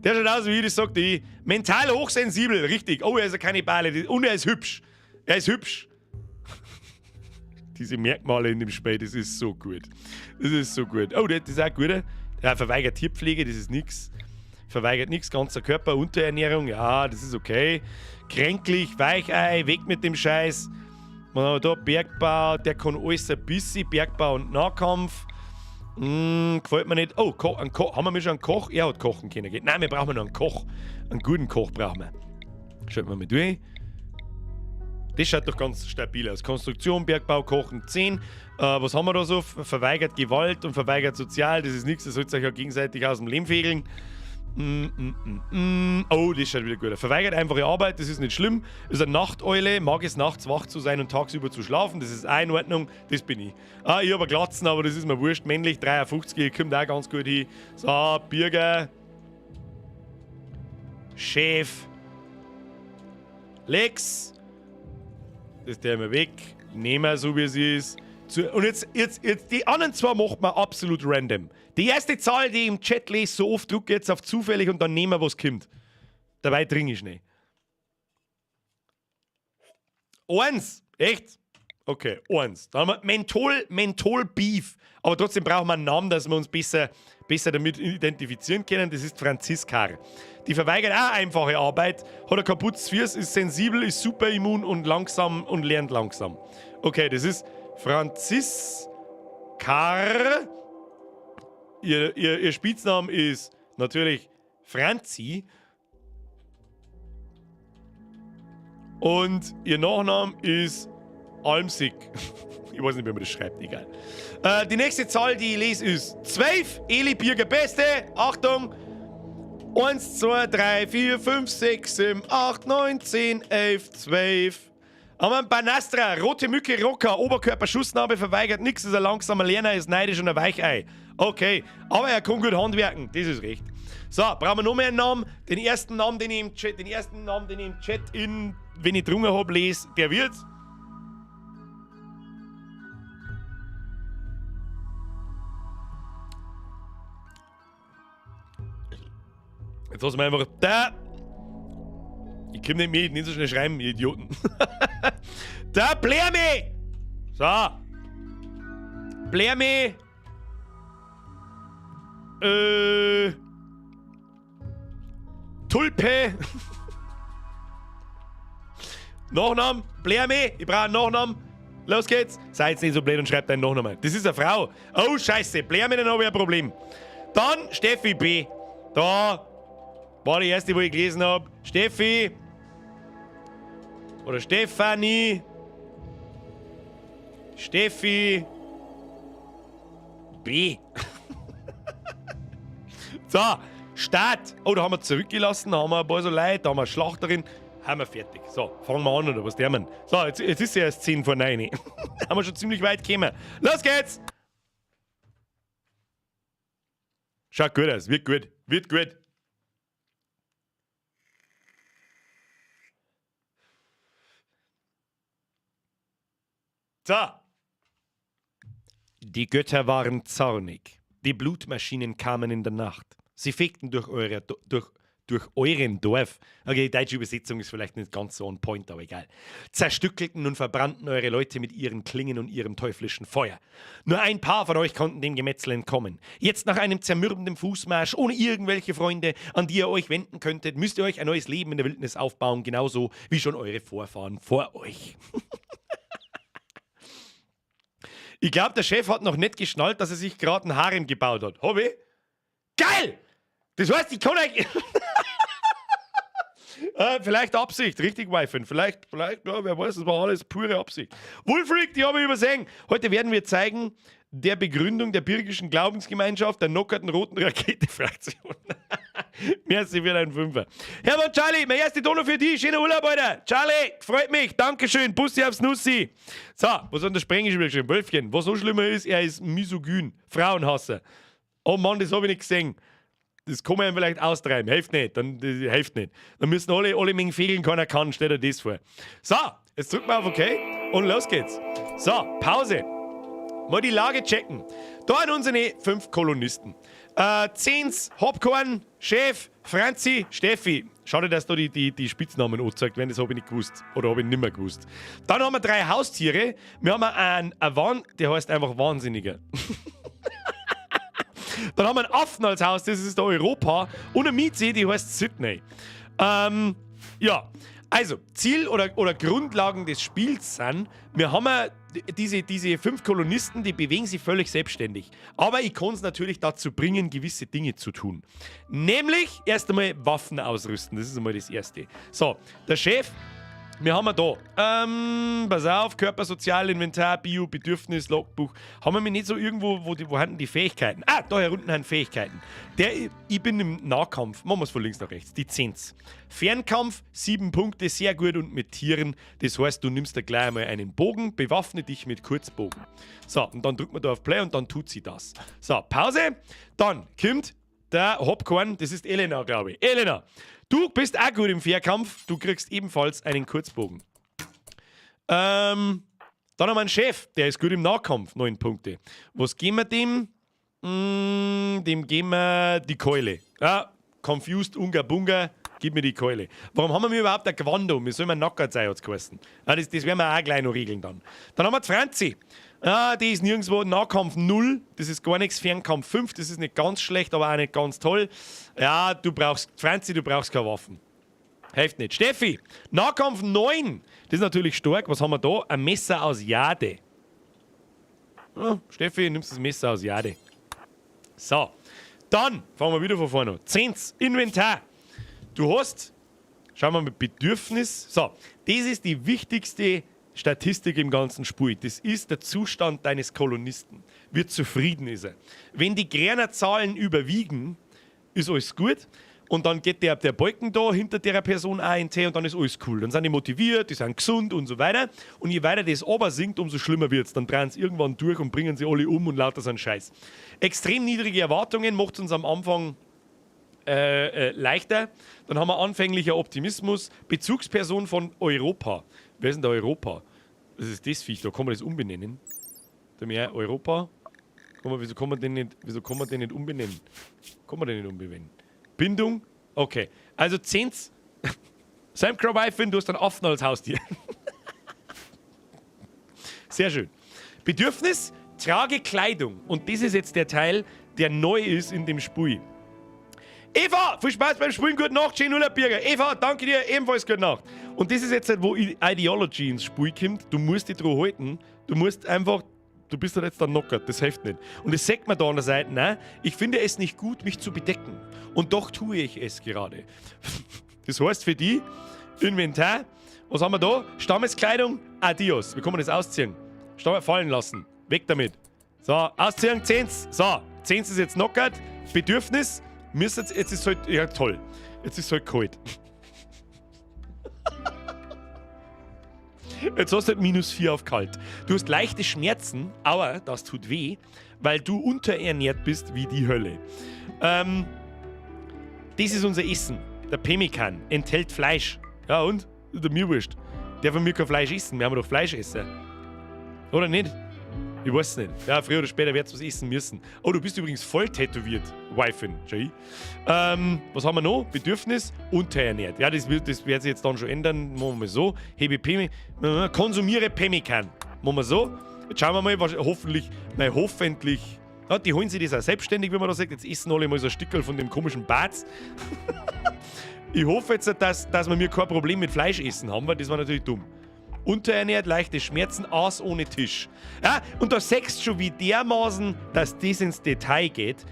Der schaut aus wie ich, das sagt ich. Mental hochsensibel, richtig. Oh, er ist ein Kannibale. Und er ist hübsch. Er ist hübsch. Diese Merkmale in dem Spiel, das ist so gut. Das ist so gut. Oh, das ist auch gut. Ja, verweigert Tierpflege, das ist nix. Verweigert nix, ganzer Körper, Unterernährung, ja, das ist okay. Kränklich, Weichei, weg mit dem Scheiß. Was haben wir da? Bergbau, der kann alles ein bisschen, Bergbau und Nahkampf. Gefällt mir nicht. Oh, ein haben wir schon einen Koch? Er hat kochen können. Nein, wir brauchen noch einen Koch. Einen guten Koch brauchen wir. Schaut mal durch. Das schaut doch ganz stabil aus. Konstruktion, Bergbau, Kochen 10. Was haben wir da so? Verweigert Gewalt und verweigert Sozial. Das ist nichts, das sollt ihr euch ja gegenseitig aus dem Leben fegeln. Oh, das schaut wieder gut aus. Verweigert einfache Arbeit, das ist nicht schlimm. Ist eine Nachteule, mag es nachts wach zu sein und tagsüber zu schlafen. Das ist auch in Ordnung, das bin ich. Ah, ich hab eine Glatzen, aber das ist mir wurscht. Männlich, 53, kommt auch ganz gut hin. So, Birger. Chef. Lex. Das der immer weg. Nehmen wir so, wie es ist. Und jetzt, die anderen zwei macht man absolut random. Die erste Zahl, die ich im Chat lese, so oft drücke ich jetzt auf zufällig und dann nehmen wir, was kommt. Dabei trinke ich nicht. 1. Echt? Okay, 1. Dann haben wir Menthol Beef. Aber trotzdem brauchen wir einen Namen, dass wir uns besser damit identifizieren können. Das ist Franziska. Die verweigert auch einfache Arbeit, hat ein kaputtes Füß, ist sensibel, ist super immun und langsam und lernt langsam. Okay, das ist Franziska. Ihr Spitzname ist natürlich Franzi. Und ihr Nachname ist Almsig. Ich weiß nicht, wie man das schreibt, egal. Die nächste Zahl, die ich lese, ist 12. Eli Birger Beste. Achtung. 1, 2, 3, 4, 5, 6, 7, 8, 9, 10, 11, 12. Haben wir einen Banastra, rote Mücke, Rocker, Oberkörper, Schussnarbe, verweigert nix, ist ein langsamer Lerner, ist neidisch und ein Weichei. Okay, aber er kann gut handwerken, das ist recht. So, brauchen wir noch mehr einen Namen. Den ersten Namen, den ich im Chat, den ersten Namen, den ich im Chat in, wenn ich drungen hab, lese, der wird. Jetzt lassen wir einfach da. Ich komm nicht mit, nicht so schnell schreiben, ihr Idioten. Da, Blärmi! So. Blärmi. Tulpe. Nachnamen, Blärme, ich brauche einen Nachnamen. Los geht's. Sei jetzt nicht so blöd und schreib deinen Nachnamen. Das ist eine Frau. Oh, Scheiße, Blärme, dann habe ich ein Problem. Dann Steffi B. Da war die erste, wo ich gelesen habe. Steffi. Oder Stefanie. Steffi. B. So, Start. Oh, da haben wir zurückgelassen, da haben wir ein paar so Leute, da haben wir eine Schlachterin. Haben wir fertig. So, fangen wir an, oder was der man? So, jetzt ist es erst 8:50. Haben wir schon ziemlich weit gekommen. Los geht's! Schaut gut aus, wird gut, wird gut. So. Die Götter waren zornig. Die Blutmaschinen kamen in der Nacht. Sie fegten durch euren Dorf. Okay, die deutsche Übersetzung ist vielleicht nicht ganz so on point, aber egal. Zerstückelten und verbrannten eure Leute mit ihren Klingen und ihrem teuflischen Feuer. Nur ein paar von euch konnten dem Gemetzel entkommen. Jetzt nach einem zermürbenden Fußmarsch, ohne irgendwelche Freunde, an die ihr euch wenden könntet, müsst ihr euch ein neues Leben in der Wildnis aufbauen, genauso wie schon eure Vorfahren vor euch. Ich glaub, der Chef hat noch nicht geschnallt, dass er sich grad ein Harem gebaut hat. Hab ich? Geil! Das heißt, ich kann euch... Vielleicht Absicht, richtig, Wifen. Vielleicht, ja, wer weiß, das war alles pure Absicht. Wolfric, die habe ich übersehen. Heute werden wir zeigen, der Begründung der birgischen Glaubensgemeinschaft der nockerten roten Rakete-Fraktion. Merci für deinen Fünfer. Hermann Charlie, mein erster Dono für dich. Schöner Urlaub, Alter. Charlie, freut mich. Dankeschön. Bussi aufs Nussi. So, was hat der Sprengel schon wieder geschrieben? Wölfchen, was noch schlimmer ist, er ist misogyn. Frauenhasser. Oh Mann, das hab ich nicht gesehen. Das kann man ihm vielleicht austreiben. Hilft nicht. Dann, das hilft nicht. Dann müssen alle Mengen fegeln, keiner kann. Stell dir das vor. So, jetzt drücken wir auf OK und los geht's. So, Pause. Mal die Lage checken. Da sind unsere 5 Kolonisten. Zehns, Hopcorn, Chef, Franzi, Steffi. Schade, dass da die Spitznamen angezeigt werden, das hab ich nicht gewusst. Oder hab ich nimmer gewusst. Dann haben wir 3 Haustiere. Wir haben einen Wahn, der heißt einfach Wahnsinniger. Dann haben wir einen Affen als Haus, das ist der Europa. Und eine Mieze, die heißt Sydney. Ja, also Ziel oder Grundlagen des Spiels sind, wir haben ja diese 5 Kolonisten, die bewegen sich völlig selbstständig. Aber ich kann's natürlich dazu bringen, gewisse Dinge zu tun. Nämlich erst einmal Waffen ausrüsten, das ist einmal das Erste. So, der Chef, wir haben da, pass auf, Körper, Sozial, Inventar, Bio, Bedürfnis, Logbuch. Haben wir nicht so irgendwo, wo haben die Fähigkeiten? Ah, da hier unten haben Fähigkeiten. Ich bin im Nahkampf, machen wir's von links nach rechts, die 10. Fernkampf, 7 Punkte, sehr gut und mit Tieren. Das heißt, du nimmst da gleich einmal einen Bogen, bewaffne dich mit Kurzbogen. So, und dann drückt man da auf Play und dann tut sie das. So, Pause. Dann kommt der Hopcorn, das ist Elena, glaube ich. Elena, du bist auch gut im Fernkampf, du kriegst ebenfalls einen Kurzbogen. Dann haben wir einen Chef, der ist gut im Nahkampf, 9 Punkte. Was geben wir dem? Dem geben wir die Keule. Ja, confused, unga bunga, gib mir die Keule. Warum haben wir überhaupt ein Gewand um? Wir sollen mal nackert sein, hat's geheißen. Ja, das werden wir auch gleich noch regeln dann. Dann haben wir die Franzi. Ah, die ist nirgendwo. Nahkampf 0, das ist gar nichts. Fernkampf 5, das ist nicht ganz schlecht, aber auch nicht ganz toll. Ja, du brauchst, Franzi, du brauchst keine Waffen. Hilft nicht. Steffi, Nahkampf 9, das ist natürlich stark. Was haben wir da? Ein Messer aus Jade. Ja, Steffi, nimmst das Messer aus Jade. So, dann fangen wir wieder von vorne an. 10, Inventar. Du hast, schauen wir mal, Bedürfnis. So, das ist die wichtigste Statistik im ganzen Spiel. Das ist der Zustand deines Kolonisten. Wie zufrieden ist er? Wenn die grünen Zahlen überwiegen, ist alles gut. Und dann geht der Balken da hinter der Person auch in T und dann ist alles cool. Dann sind die motiviert, die sind gesund und so weiter. Und je weiter das aber sinkt, umso schlimmer wird's. Dann drehen sie irgendwann durch und bringen sie alle um und lauter so einen Scheiß. Extrem niedrige Erwartungen macht's uns am Anfang leichter. Dann haben wir anfänglicher Optimismus. Bezugsperson von Europa. Wer ist denn da Europa? Das ist das Viech, da kann man das umbenennen. Da mehr Europa. Guck mal, wieso kann man den nicht, wieso kann man den nicht umbenennen? Kann man den nicht umbenennen? Bindung? Okay. Also 10. Sam Crow-Wife, du hast einen Affen als Haustier. Sehr schön. Bedürfnis, trage Kleidung. Und das ist jetzt der Teil, der neu ist in dem Spiel. Eva, viel Spaß beim Spielen, gute Nacht, schönen Urlaub, Birger. Eva, danke dir, ebenfalls gute Nacht. Und das ist jetzt halt, wo Ideology ins Spiel kommt. Du musst dich dran halten. Du musst einfach, du bist halt jetzt dann nackert, das hilft nicht. Und das sagt man da an der Seite, ne? Ich finde es nicht gut, mich zu bedecken. Und doch tue ich es gerade. Das heißt für die, Inventar, was haben wir da? Stammeskleidung, adios. Wie kann man das ausziehen? Stamm fallen lassen. Weg damit. So, ausziehen, Zehns. So, Zehns ist jetzt nackert. Bedürfnis, müsst jetzt ist halt, ja toll. Jetzt ist halt kalt. Jetzt hast du halt -4 auf kalt. Du hast leichte Schmerzen, aber das tut weh, weil du unterernährt bist wie die Hölle. Das ist unser Essen. Der Pemmikan enthält Fleisch. Ja und? Ist mir wurscht. Der von mir kein Fleisch essen. Wir haben doch Fleisch essen. Oder nicht? Ich weiß es nicht. Ja, früher oder später wird's was essen müssen. Oh, du bist übrigens voll tätowiert, Wifin. Jay. Was haben wir noch? Bedürfnis, unterernährt. Ja, das wird sich jetzt dann schon ändern. Machen wir mal so. Hebe Pemi, konsumiere Pemmikan. Machen wir so. Jetzt schauen wir mal, was, hoffentlich, nein, hoffentlich. Ja, die holen sich das auch selbstständig, wie man da sagt. Jetzt essen alle mal so ein Stickerl von dem komischen Bart. Ich hoffe jetzt, dass wir mir kein Problem mit Fleisch essen haben, weil das war natürlich dumm. Unterernährt, leichte Schmerzen, Aas ohne Tisch. Ja, und da siehst du schon, wie dermaßen, dass das ins Detail geht.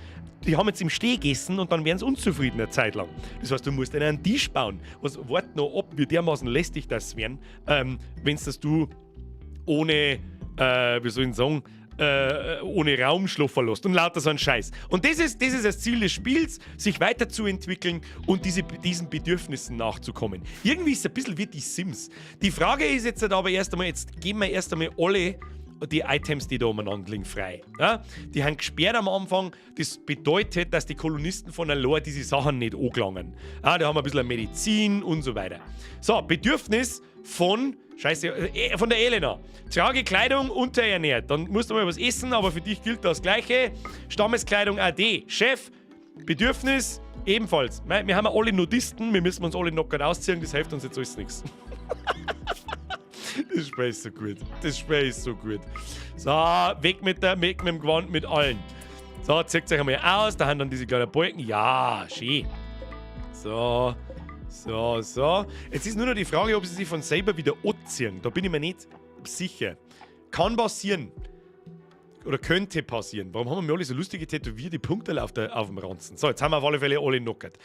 Die haben jetzt im Steh gegessen und dann werden sie unzufrieden eine Zeit lang. Das heißt, du musst einen Tisch bauen. Was, wart noch ab, wie dermaßen lästig das werden, wenn's das du ohne, wie soll ich denn sagen, ohne Raum schlafen lässt und lauter so ein Scheiß. Und das ist das Ziel des Spiels, sich weiterzuentwickeln und diesen Bedürfnissen nachzukommen. Irgendwie ist es ein bisschen wie die Sims. Die Frage ist jetzt halt aber erst einmal, jetzt geben wir erst einmal alle die Items, die da umeinander liegen, frei. Ja? Die haben gesperrt am Anfang. Das bedeutet, dass die Kolonisten von allein diese Sachen nicht angelangen. Ja, da haben wir ein bisschen Medizin und so weiter. So, Bedürfnis von, Scheiße, von der Elena. Trage Kleidung, unterernährt. Dann musst du mal was essen, aber für dich gilt das Gleiche. Stammeskleidung AD. Chef, Bedürfnis ebenfalls. Mei, wir haben ja alle Nudisten, wir müssen uns alle nackert ausziehen, das hilft uns jetzt alles nichts. Das Spiel ist so gut. Das Spiel ist so gut. So, weg mit dem Gewand, mit allen. So, zieht euch einmal aus. Da haben dann diese kleinen Balken. Ja, schön. So, so, so. Jetzt ist nur noch die Frage, ob sie sich von selber wieder anziehen. Da bin ich mir nicht sicher. Kann passieren. Oder könnte passieren. Warum haben wir alle so lustige tätowierte Punkte auf dem Ranzen? So, jetzt haben wir auf alle Fälle alle knockert.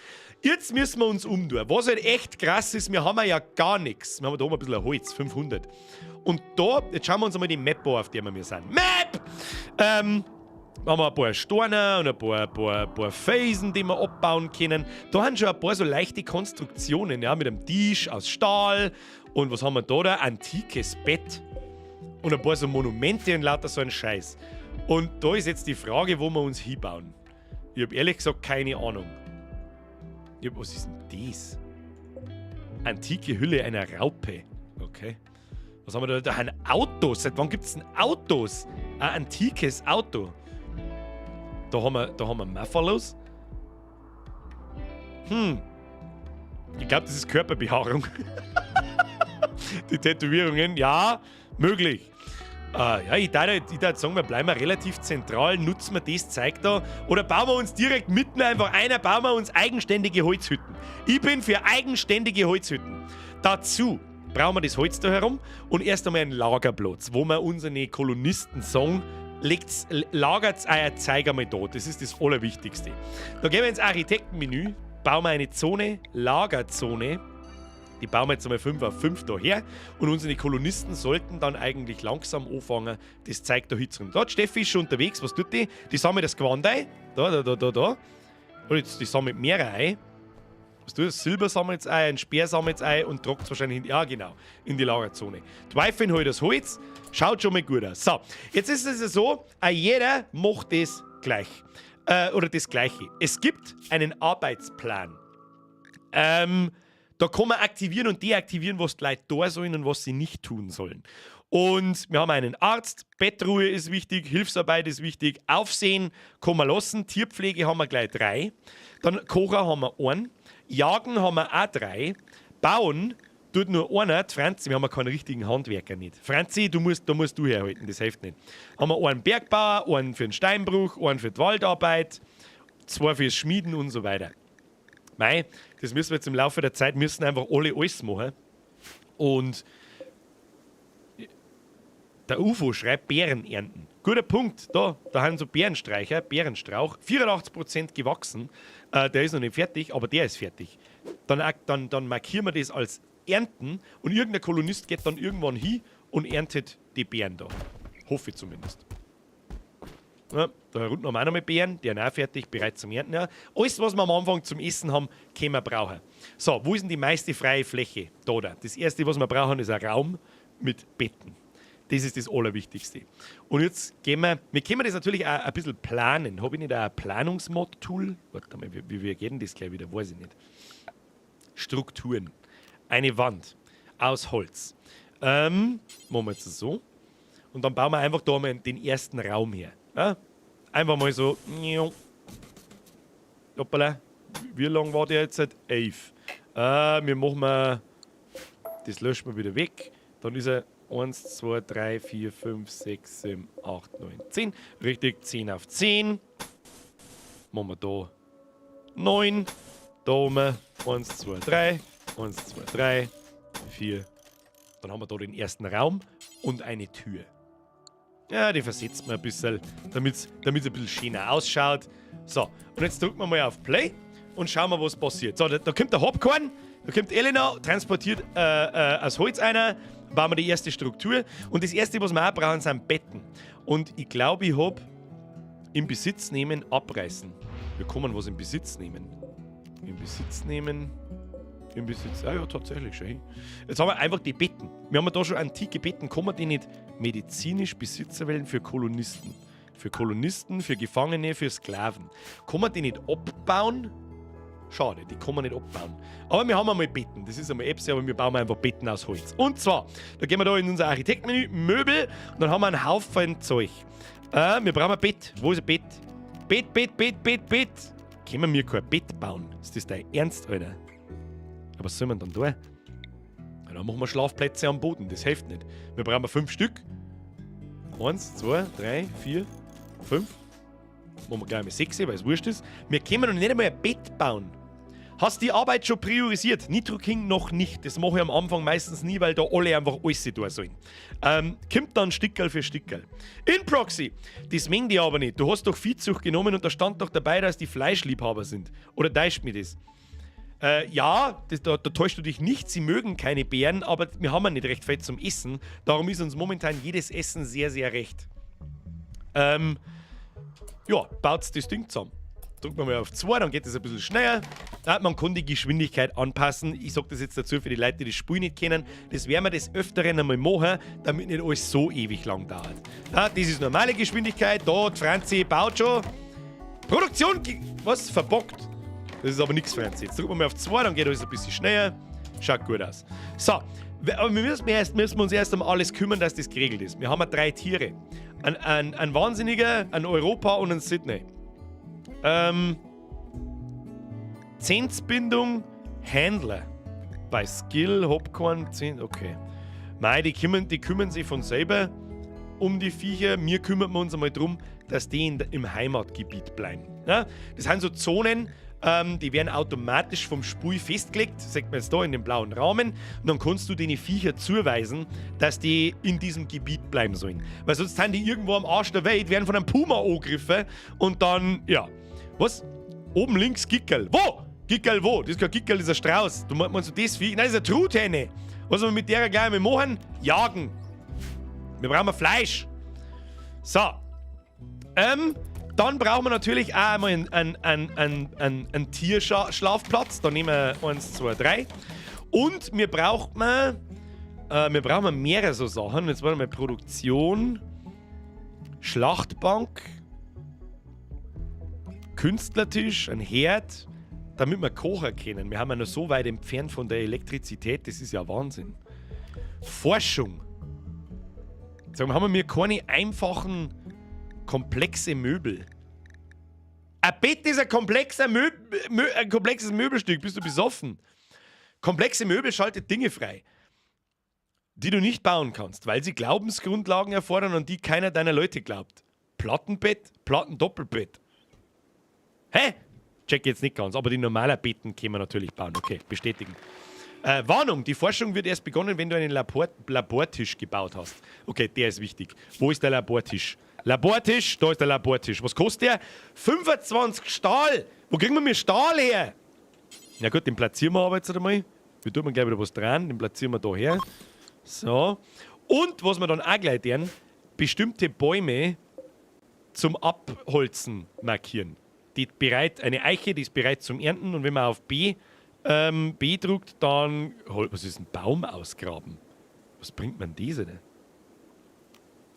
Jetzt müssen wir uns umtun. Was halt echt krass ist, wir haben ja gar nichts. Wir haben da oben ein bisschen Holz, 500. Und da, jetzt schauen wir uns einmal die Map an, auf der wir sind. Map! Haben wir ein paar Steine und ein paar Felsen, die wir abbauen können. Da haben schon ein paar so leichte Konstruktionen, ja, mit einem Tisch aus Stahl. Und was haben wir da? Da? Antikes Bett. Und ein paar so Monumente und lauter so ein Scheiß. Und da ist jetzt die Frage, wo wir uns hinbauen. Ich hab ehrlich gesagt keine Ahnung. Was ist denn das? Antike Hülle einer Raupe. Okay. Was haben wir da? Da haben Autos. Seit wann gibt's denn Autos? Ein antikes Auto. Da haben wir Muffalos. Ich glaub, das ist Körperbehaarung. Die Tätowierungen, ja, möglich. Ja, ich darf sagen, wir bleiben relativ zentral, nutzen wir das Zeug da oder bauen wir uns direkt mitten einfach einer, bauen wir uns eigenständige Holzhütten. Ich bin für eigenständige Holzhütten. Dazu brauchen wir das Holz da herum und erst einmal einen Lagerplatz, wo wir unseren Kolonisten sagen, lagert euer Zeug einmal da. Das ist das Allerwichtigste. Da gehen wir ins Architektenmenü, bauen wir eine Zone, Lagerzone. Die bauen wir jetzt einmal 5 auf 5 da her und unsere Kolonisten sollten dann eigentlich langsam anfangen, das Zeug da hinzunehmen. Da hat Steffi ist schon unterwegs, was tut die? Die sammelt das Gewand ein. Da, da, da, da, da. Und jetzt, die sammelt mehrere ein. Was tut das? Silber sammelt es ein, ein Speer sammelt es ein und tragt es wahrscheinlich in, ja, genau, in die Lagerzone. Die Wifin holt das Holz, schaut schon mal gut aus. So, jetzt ist es ja so, auch jeder macht das gleich. Oder das Gleiche. Es gibt einen Arbeitsplan. Da kann man aktivieren und deaktivieren, was die Leute da sollen und was sie nicht tun sollen. Und wir haben einen Arzt, Bettruhe ist wichtig, Hilfsarbeit ist wichtig, Aufsehen kann man lassen, Tierpflege haben wir gleich 3, dann Kocher haben wir 1, Jagen haben wir auch 3, Bauen tut nur einer, die Franzi, wir haben ja keinen richtigen Handwerker nicht. Franzi, da musst du herhalten, das hilft nicht. Haben wir einen Bergbauer, einen für den Steinbruch, einen für die Waldarbeit, 2 fürs Schmieden und so weiter. Mei, das müssen wir jetzt im Laufe der Zeit, müssen einfach alle alles machen. Und der UFO schreibt Beeren ernten. Guter Punkt. Da haben so Beerenstreicher, Beerenstrauch, 84% gewachsen. Der ist noch nicht fertig, aber der ist fertig. Dann markieren wir das als Ernten und irgendein Kolonist geht dann irgendwann hin und erntet die Beeren da. Hoffe ich zumindest. Ja, da unten haben wir auch noch mal Beeren, die sind auch fertig, bereit zum Ernten. Ja. Alles, was wir am Anfang zum Essen haben, können wir brauchen. So, wo ist denn die meiste freie Fläche? Da. Das Erste, was wir brauchen, ist ein Raum mit Betten. Das ist das Allerwichtigste. Und jetzt gehen wir können das natürlich auch ein bisschen planen. Habe ich nicht auch ein Planungsmod-Tool? Warte mal, wie geht denn das gleich wieder? Weiß ich nicht. Strukturen. Eine Wand aus Holz. Machen wir jetzt so. Und dann bauen wir einfach da mal den ersten Raum her. Ja? Einfach mal so. Hoppala. Wie lang war der jetzt? 11. Wir machen mal. Das löschen wir wieder weg. Dann ist er 1, 2, 3, 4, 5, 6, 7, 8, 9, 10. Richtig, 10 auf 10. Machen wir da 9. Da oben 1, 2, 3. 1, 2, 3, 4. Dann haben wir da den ersten Raum und eine Tür. Ja, die versetzt man ein bisschen, damit es ein bisschen schöner ausschaut. So, und jetzt drücken wir mal auf Play und schauen wir, was passiert. So, da kommt der Hopcorn, da kommt Elena, transportiert aus Holz einer, bauen wir die erste Struktur. Und das Erste, was wir auch brauchen, sind Betten. Und ich glaube, ich habe im Besitz nehmen, abreißen. Wir kommen was in Besitz nehmen. In Besitz nehmen. Im Besitz. Ah ja, tatsächlich schon. Jetzt haben wir einfach die Betten. Wir haben da schon antike Betten. Kann man die nicht medizinisch Besitzer wählen für Kolonisten? Für Kolonisten, für Gefangene, für Sklaven. Kann man die nicht abbauen? Schade, die kann man nicht abbauen. Aber wir haben einmal Betten. Das ist einmal Epsi, aber wir bauen einfach Betten aus Holz. Und zwar, da gehen wir da in unser Architektmenü, Möbel, und dann haben wir einen Haufen Zeug. Wir brauchen ein Bett. Wo ist ein Bett? Bett, Bett, Bett, Bett, Bett. Können wir kein Bett bauen? Ist das dein Ernst, Alter? Aber was soll man dann tun? Ja, dann machen wir Schlafplätze am Boden, das hilft nicht. Wir brauchen 5 Stück. 1, 2, 3, 4, 5. Machen wir gleich mal 6, weil es wurscht ist. Wir können noch nicht einmal ein Bett bauen. Hast die Arbeit schon priorisiert? Nitro King noch nicht. Das mache ich am Anfang meistens nie, weil da alle einfach alles tun sollen. Kommt dann Stickerl für Stickerl. In Proxy, das mengen die aber nicht. Du hast doch Viehzucht genommen und da stand doch dabei, dass die Fleischliebhaber sind. Oder täuscht mich das? Ja, da täuschst du dich nicht. Sie mögen keine Beeren, aber wir haben ja nicht recht fett zum Essen. Darum ist uns momentan jedes Essen sehr, sehr recht. Ja, baut das Ding zusammen. Drücken wir mal auf 2, dann geht das ein bisschen schneller. Ja, man kann die Geschwindigkeit anpassen. Ich sag das jetzt dazu für die Leute, die das Spiel nicht kennen. Das werden wir des Öfteren einmal machen, damit nicht alles so ewig lang dauert. Ja, das ist normale Geschwindigkeit. Da, die Franzi baut schon. Produktion, was? Verbockt. Das ist aber nichts, Franzi. Jetzt drücken wir mal auf 2, dann geht alles ein bisschen schneller. Schaut gut aus. So, aber wir müssen uns erst um alles kümmern, dass das geregelt ist. Wir haben ja 3 Tiere. Ein Wahnsinniger, ein Europa und ein Sydney. Zinsbindung, Händler. Bei Skill, Hopcorn, 10, okay. Mei, die kümmern sich von selber um die Viecher. Wir kümmern uns einmal drum, dass die im Heimatgebiet bleiben. Ja? Das sind so Zonen, die werden automatisch vom Spiel festgelegt, sagt man jetzt da in dem blauen Rahmen, und dann kannst du den Viecher zuweisen, dass die in diesem Gebiet bleiben sollen. Weil sonst sind die irgendwo am Arsch der Welt, werden von einem Puma angegriffen und dann, ja. Was? Oben links Gickerl. Wo? Gickerl wo? Das ist kein Gickerl, das ist ein Strauß. Du meinst du das Viech? Nein, das ist eine Truthähne. Was wir mit der gleich mal machen? Jagen. Wir brauchen Fleisch. So. Dann brauchen wir natürlich auch einmal einen Tierschlafplatz. Da nehmen wir 1, 2, 3. Und wir brauchen mehrere so Sachen. Jetzt wollen wir Produktion, Schlachtbank, Künstlertisch, ein Herd, damit wir kochen können. Wir haben ja noch so weit entfernt von der Elektrizität, das ist ja Wahnsinn. Forschung. Sagen wir, haben wir keine einfachen, komplexe Möbel. Ein Bett ist ein komplexes Möbelstück. Bist du besoffen? Komplexe Möbel schaltet Dinge frei, die du nicht bauen kannst, weil sie Glaubensgrundlagen erfordern, an die keiner deiner Leute glaubt. Plattenbett, Plattendoppelbett. Hä? Check jetzt nicht ganz, aber die normalen Betten können wir natürlich bauen. Okay, bestätigen. Warnung, die Forschung wird erst begonnen, wenn du einen Labortisch gebaut hast. Okay, der ist wichtig. Wo ist der Labortisch? Labortisch, da ist der Labortisch. Was kostet der? 25 Stahl! Wo kriegen wir mir Stahl her? Na gut, den platzieren wir aber jetzt einmal. Wir tun wir gleich wieder was dran. Den platzieren wir da her. So. Und was wir dann auch gleich tun, bestimmte Bäume zum Abholzen markieren. Die bereit, eine Eiche, die ist bereit zum Ernten und wenn man auf B drückt, dann. Was ist ein Baum ausgraben? Was bringt man diese denn?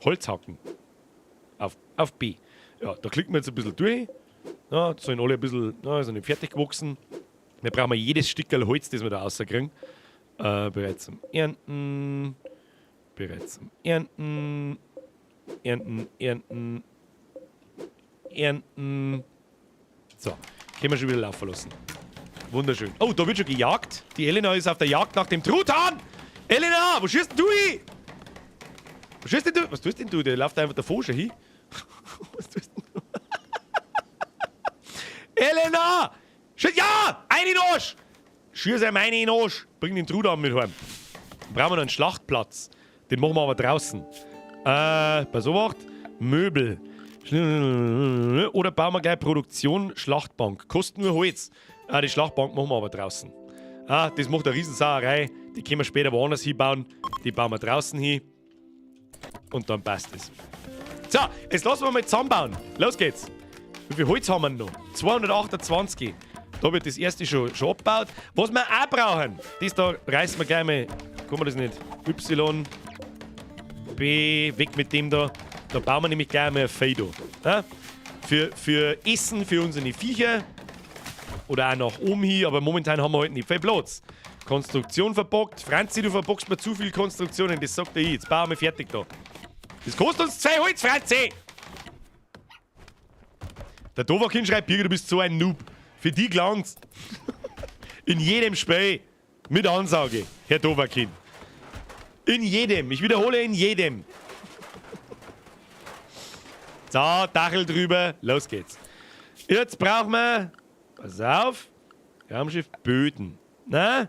Holz hacken. Auf B. Ja, da klicken wir jetzt ein bisschen durch. Ja, sollen alle ein bisschen, ja, sind nicht fertig gewachsen. Wir brauchen jedes Stückerl Holz, das wir da rauskriegen. Bereit zum Ernten. Bereit zum Ernten. Ernten, ernten. Ernten. So, können wir schon wieder laufen lassen. Wunderschön. Oh, da wird schon gejagt. Die Elena ist auf der Jagd nach dem Truthahn. Elena, wo schießt denn du hin? Wo schießt denn du? Was tust denn du? Der läuft einfach davor schon hin. Was tust denn du? Elena! Schieß, ja! Ein in den Arsch! Schieß ihm einen in den Arsch. Bring den Truthahn mit heim. Dann brauchen wir noch einen Schlachtplatz. Den machen wir aber draußen. Pass auf, Möbel. Oder bauen wir gleich Produktion Schlachtbank. Kostet nur Holz. Ah, die Schlachtbank machen wir aber draußen. Ah, das macht eine Riesensauerei. Die können wir später woanders hinbauen. Die bauen wir draußen hin. Und dann passt es. So, jetzt lassen wir mal zusammenbauen. Los geht's. Wie viel Holz haben wir noch? 228. Da wird das erste schon abgebaut. Was wir auch brauchen, das da reißen wir gleich mal. Kann man das nicht? Y, B, weg mit dem da. Da bauen wir nämlich gleich mal ein Feido. Ja? Für Essen, für unsere Viecher. Oder auch nach oben hin, aber momentan haben wir halt nicht viel Platz. Konstruktion verbockt. Franzi, du verbockst mir zu viel Konstruktionen, das sagt der ich. Jetzt bauen wir fertig da. Das kostet uns 2 Holz, Franzi! Der Dovakin schreibt, Birger, du bist so ein Noob. Für die gelangt's. In jedem Spiel. Mit Ansage, Herr Dovakin. In jedem. Ich wiederhole, in jedem. So, Dachel drüber. Los geht's. Jetzt brauchen wir... Pass auf. Raumschiff Böden. Na?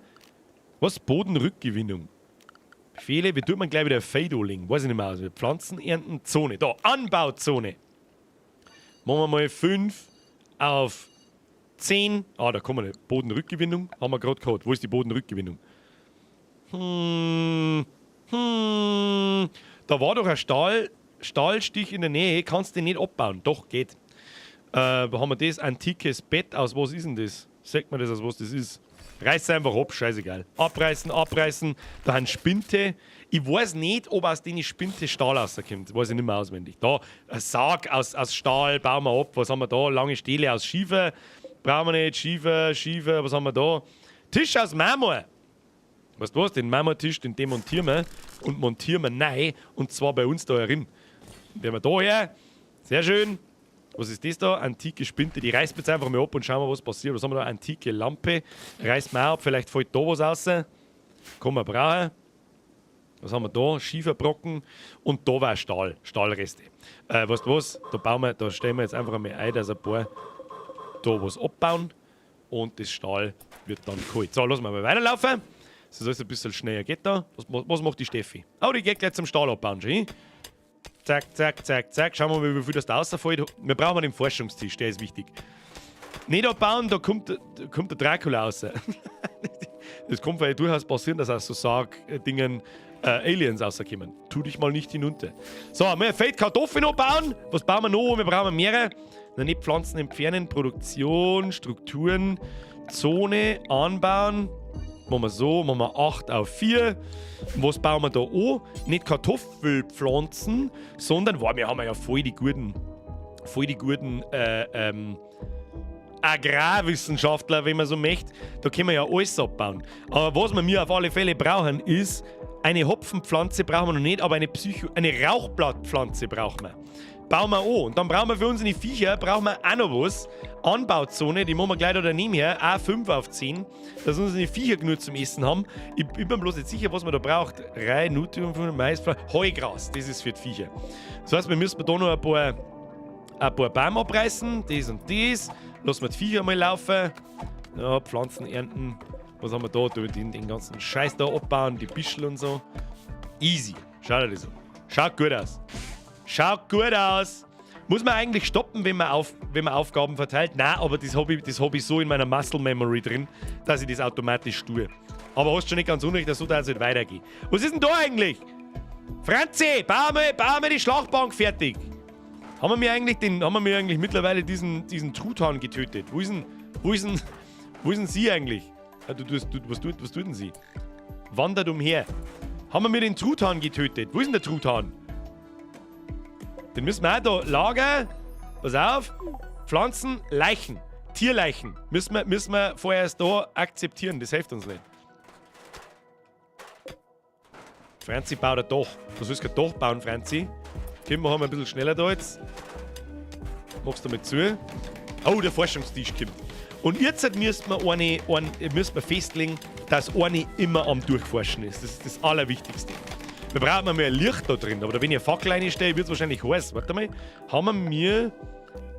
Was? Bodenrückgewinnung. Befehle, wie tut man gleich wieder Fedoling? Weiß ich nicht mehr aus. Pflanzen ernten, Zone. Da, Anbauzone. Machen wir mal 5 auf 10. Ah, da kommen wir nicht. Bodenrückgewinnung haben wir gerade gehabt. Wo ist die Bodenrückgewinnung? Da war doch ein Stahlstich in der Nähe. Kannst du den nicht abbauen? Doch, geht. Wo haben wir das? Antikes Bett. Aus was ist denn das? Sagt mir das, aus was das ist? Reiß einfach ab, scheißegal. Abreißen, abreißen. Da haben Spinte. Ich weiß nicht, ob aus denen Spinte Stahl rauskommt. Das weiß ich nicht mehr auswendig. Da, ein Sarg aus Stahl, bauen wir ab. Was haben wir da? Lange Stähle aus Schiefer. Brauchen wir nicht. Schiefer, Schiefer. Was haben wir da? Tisch aus Marmor. Weißt du was? Den Marmortisch, den demontieren wir und montieren wir neu. Und zwar bei uns da herin. Den wir da her. Sehr schön. Was ist das da? Antike Spinte. Die reißt jetzt einfach mal ab und schauen wir, was passiert. Was haben wir da? Antike Lampe. Reißt mal ab. Vielleicht fällt da was raus. Kann man brauchen. Was haben wir da? Schieferbrocken. Und da war Stahl. Stahlreste. Weißt du was? Da bauen wir, da stellen wir jetzt einfach einmal ein, dass ein paar da was abbauen. Und das Stahl wird dann geholt. So, lassen wir mal weiterlaufen. Das ist alles ein bisschen schneller geht da. Was macht die Steffi? Oh, die geht gleich zum Stahl abbauen schon hin. Zack, zack, zack, zack. Schauen wir mal, wie viel das da rausfällt. Wir brauchen den Forschungstisch, der ist wichtig. Nicht abbauen, da kommt der Dracula raus. Das kann vielleicht durchaus passieren, dass aus so Sarg-Dingen Aliens rauskommen. Tu dich mal nicht hinunter. So, wir fällt Kartoffeln abbauen. Was bauen wir noch? Wir brauchen mehrere. Na, nicht Pflanzen entfernen, Produktion, Strukturen, Zone, anbauen. Machen wir so, machen wir 8 auf 4. Und was bauen wir da an? Nicht Kartoffelpflanzen, sondern, wow, wir haben ja voll die guten Agrarwissenschaftler, wenn man so möchte. Da können wir ja alles abbauen. Aber was wir mir auf alle Fälle brauchen, ist, eine Hopfenpflanze brauchen wir noch nicht, aber eine Rauchblattpflanze brauchen wir. Bauen wir an. Und dann brauchen wir für unsere Viecher brauchen wir auch noch was. Anbauzone, die machen wir gleich da daneben her. Auch 5 auf 10. Dass unsere Viecher genug zum Essen haben. Ich bin mir bloß nicht sicher, was man da braucht. Rei, Nutri, Mais, Heugras, das ist für die Viecher. Das heißt, wir müssen da noch ein paar Ein paar Bäume abreißen, das und das. Lassen wir die Viecher mal laufen. Ja, Pflanzen ernten. Was haben wir da? Den ganzen Scheiß da abbauen, die Bischel und so. Easy. Schau dir das an. Schaut gut aus. Schaut gut aus. Muss man eigentlich stoppen, wenn man Aufgaben verteilt? Nein, aber das hab ich so in meiner Muscle Memory drin, dass ich das automatisch tue. Aber hast schon nicht ganz unrecht, dass so da nicht weitergeht. Was ist denn da eigentlich? Franzi, bau mal die Schlachtbank fertig. Haben wir mir eigentlich mittlerweile diesen Truthahn getötet? Wo ist denn sie eigentlich? Ah, was tut denn sie? Wandert umher. Haben wir mir den Truthahn getötet? Wo ist denn der Truthahn? Den müssen wir auch da lagern. Pass auf. Pflanzen, Leichen. Tierleichen. Müssen wir vorher erst da akzeptieren. Das hilft uns nicht. Franzi baut ein Dach. Du sollst kein Dach bauen, Franzi. Komm, machen wir ein bisschen schneller da jetzt. Machst du mal zu. Oh, der Forschungstisch kommt. Und jetzt müssen wir, müssen wir festlegen, dass eine immer am Durchforschen ist. Das ist das Allerwichtigste. Wir brauchen mehr Licht da drin, aber wenn ich eine Fackel reinstelle, wird es wahrscheinlich heiß. Warte mal, haben wir mir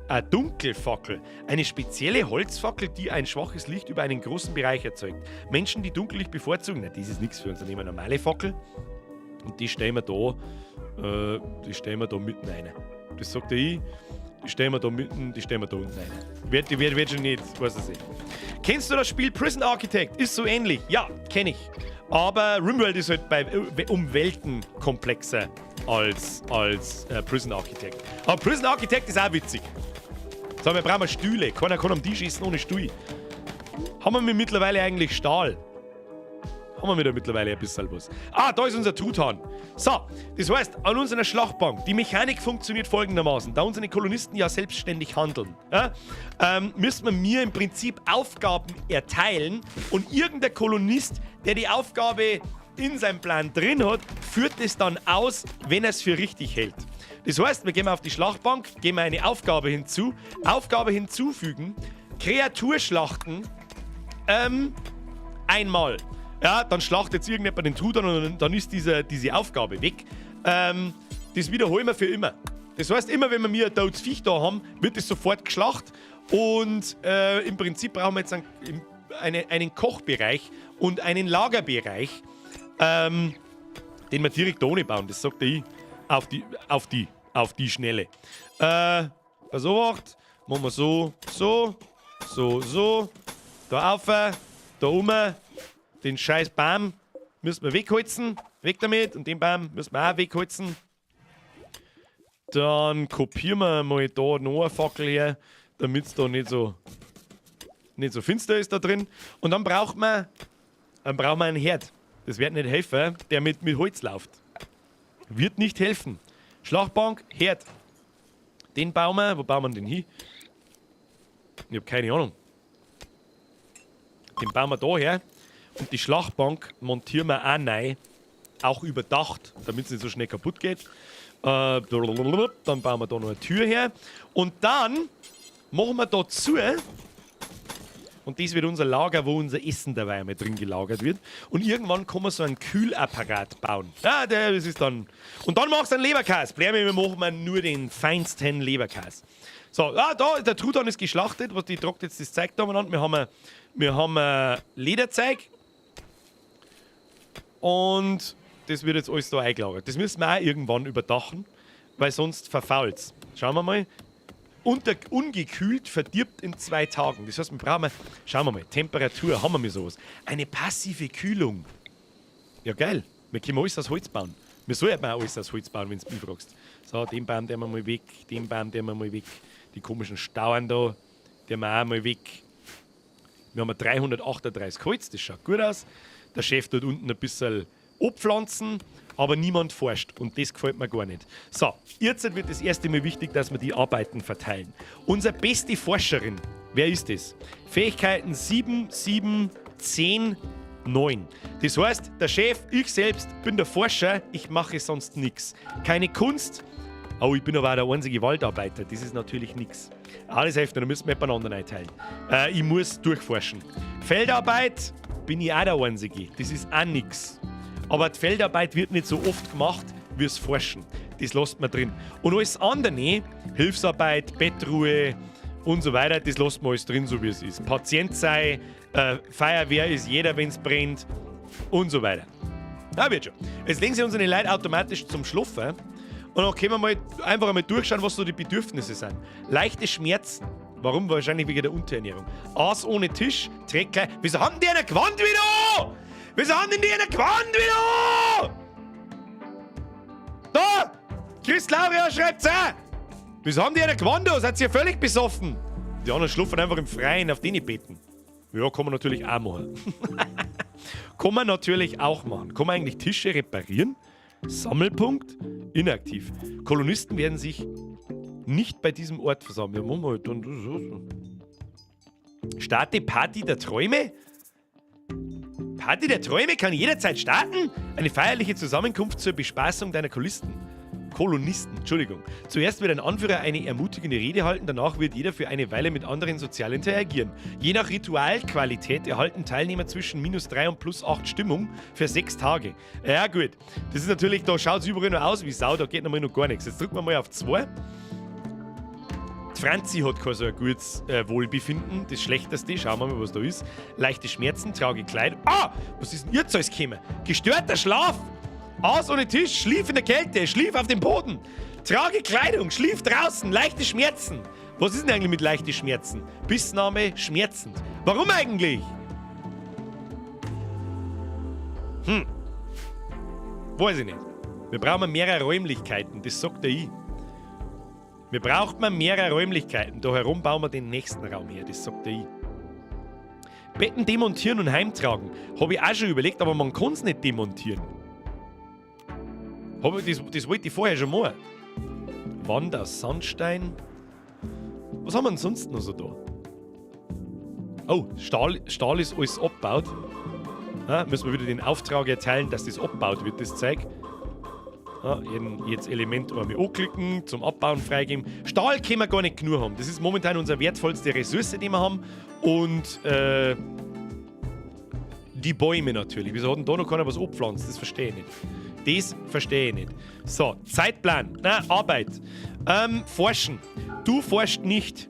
eine Dunkelfackel. Eine spezielle Holzfackel, die ein schwaches Licht über einen großen Bereich erzeugt. Menschen, die Dunkellicht bevorzugen, na, das ist nichts für uns, dann nehmen wir eine normale Fackel und die stellen wir da, die stellen wir da mitten rein. Das sagt ich, die stellen wir da mitten, die stellen wir da unten rein. Wird schon nicht, weiß ich nicht. Kennst du das Spiel Prison Architect? Ist so ähnlich. Ja, kenn ich. Aber RimWorld ist halt um Welten komplexer als Prison Architect. Aber Prison Architect ist auch witzig. So, wir brauchen Stühle. Keiner kann am Tisch essen ohne Stuhl. Haben wir mittlerweile eigentlich Stahl? Haben wir da mittlerweile ein bisschen was? Ah, da ist unser Truthahn. So, das heißt, an unserer Schlachtbank, die Mechanik funktioniert folgendermaßen. Da unsere Kolonisten ja selbstständig handeln, ja, müssen wir mir im Prinzip Aufgaben erteilen und irgendein Kolonist, der die Aufgabe in seinem Plan drin hat, führt es dann aus, wenn er es für richtig hält. Das heißt, wir gehen auf die Schlachtbank, geben eine Aufgabe hinzu, Aufgabe hinzufügen, Kreatur schlachten, einmal. Ja, dann schlachtet irgendjemand den Truthahn und dann ist diese Aufgabe weg. Das wiederholen wir für immer. Das heißt, immer wenn wir mir ein totes Viech da haben, wird es sofort geschlacht. Und im Prinzip brauchen wir jetzt einen Kochbereich und einen Lagerbereich, den wir direkt ohne bauen. Das sagt ich auf die Schnelle. Pass auf, machen wir so, so, so, so. Da auf, da um. Den scheiß Baum müssen wir wegholzen. Weg damit. Und den Baum müssen wir auch wegholzen. Dann kopieren wir mal da noch eine Fackel her, damit es da nicht so finster ist da drin. Und dann brauchen wir einen Herd. Das wird nicht helfen, der mit Holz läuft. Wird nicht helfen. Schlachtbank, Herd. Den bauen wir. Wo bauen wir den hin? Ich hab keine Ahnung. Den bauen wir da her. Und die Schlachtbank montieren wir auch neu, auch überdacht, damit es nicht so schnell kaputt geht. Dann bauen wir da noch eine Tür her. Und dann machen wir da zu. Und das wird unser Lager, wo unser Essen dabei mit drin gelagert wird. Und irgendwann kann man so einen Kühlapparat bauen. Ja, das ist dann. Und dann machst du einen Leberkäse. Bleiben wir machen nur den feinsten Leberkäse. So, ah, da, der Truthahn ist geschlachtet. Was die tragt jetzt das Zeug da umeinander. Wir haben Lederzeug. Und das wird jetzt alles da eingelagert. Das müssen wir auch irgendwann überdachen, weil sonst verfault's. Schauen wir mal. Ungekühlt verdirbt in 2 Tagen. Das heißt, wir brauchen, schauen wir mal, Temperatur, haben wir mal sowas. Eine passive Kühlung. Ja, geil. Wir können alles aus Holz bauen. Wir sollten auch alles aus Holz bauen, wenn du mich fragst. So, den Baum den wir mal weg, den Baum den wir mal weg. Die komischen Stauern da, den wir auch mal weg. Wir haben 338 Holz, das schaut gut aus. Der Chef tut unten ein bisschen abpflanzen, aber niemand forscht und das gefällt mir gar nicht. So, jetzt wird das erste Mal wichtig, dass wir die Arbeiten verteilen. Unsere beste Forscherin, wer ist das? Fähigkeiten 7, 7, 10, 9. Das heißt, der Chef, ich selbst bin der Forscher, ich mache sonst nix. Keine Kunst. Oh, ich bin aber auch der einzige Waldarbeiter, das ist natürlich nix. Alles hilft, da müssen wir jemand anderen einteilen. Ich muss durchforschen. Feldarbeit bin ich auch der Einzige, das ist auch nix. Aber die Feldarbeit wird nicht so oft gemacht wie das Forschen. Das lasst man drin. Und alles andere, Hilfsarbeit, Bettruhe und so weiter, das lasst man alles drin, so wie es ist. Patient sei, Feuerwehr ist jeder, wenn es brennt und so weiter. Na, wird schon. Jetzt legen sie unsere Leute automatisch zum Schlafen. Und dann können wir mal einfach einmal durchschauen, was so die Bedürfnisse sind. Leichte Schmerzen. Warum? Wahrscheinlich wegen der Unterernährung. Aas ohne Tisch, trägt gleich. Wieso haben die einen Gewand wieder an? Wieso haben denn die einen Gewand wieder an? Da! Chris Lauria schreibt's auch! Wieso haben die einen Gewand an? Seid ihr völlig besoffen? Die anderen schlafen einfach im Freien auf den Betten. Ja, kann man natürlich auch machen. Kann man natürlich auch machen. Kann man eigentlich Tische reparieren? Sammelpunkt? Inaktiv. Kolonisten werden sich nicht bei diesem Ort versammeln. Ja, machen wir halt dann so. Starte Party der Träume? Party der Träume kann jederzeit starten? Eine feierliche Zusammenkunft zur Bespaßung deiner Kolonisten. Kolonisten, Entschuldigung. Zuerst wird ein Anführer eine ermutigende Rede halten, danach wird jeder für eine Weile mit anderen sozial interagieren. Je nach Ritualqualität erhalten Teilnehmer zwischen -3 und +8 Stimmung für 6 Tage. Ja gut, das ist natürlich, da schaut es überall noch aus wie Sau, da geht noch gar nichts. Jetzt drücken wir mal auf 2. Die Franzi hat kein so ein gutes Wohlbefinden, das Schlechteste. Schauen wir mal, was da ist. Leichte Schmerzen, trage Kleid. Ah, was ist denn jetzt alles gekommen? Gestörter Schlaf! Aas ohne Tisch, schlief in der Kälte, schlief auf dem Boden. Trage Kleidung, schlief draußen, leichte Schmerzen. Was ist denn eigentlich mit leichten Schmerzen? Bissnahme, schmerzend. Warum eigentlich? Weiß ich nicht. Wir brauchen mehrere Räumlichkeiten, das sagt der ich. Wir brauchen mehrere Räumlichkeiten. Da herum bauen wir den nächsten Raum her, das sagt der ich. Betten demontieren und heimtragen. Habe ich auch schon überlegt, aber man kann es nicht demontieren. Das wollte ich vorher schon mal. Wand aus Sandstein. Was haben wir denn sonst noch so da? Oh, Stahl ist alles abgebaut. Ja, müssen wir wieder den Auftrag erteilen, dass das abgebaut wird, das Zeug. Ja, jetzt Element einmal anklicken, zum Abbauen freigeben. Stahl können wir gar nicht genug haben. Das ist momentan unsere wertvollste Ressource, die wir haben. Und die Bäume natürlich. Wieso hat denn da noch keiner was abpflanzt? Das verstehe ich nicht. Das verstehe ich nicht. So, Zeitplan. Na, Arbeit. Forschen. Du forschst nicht.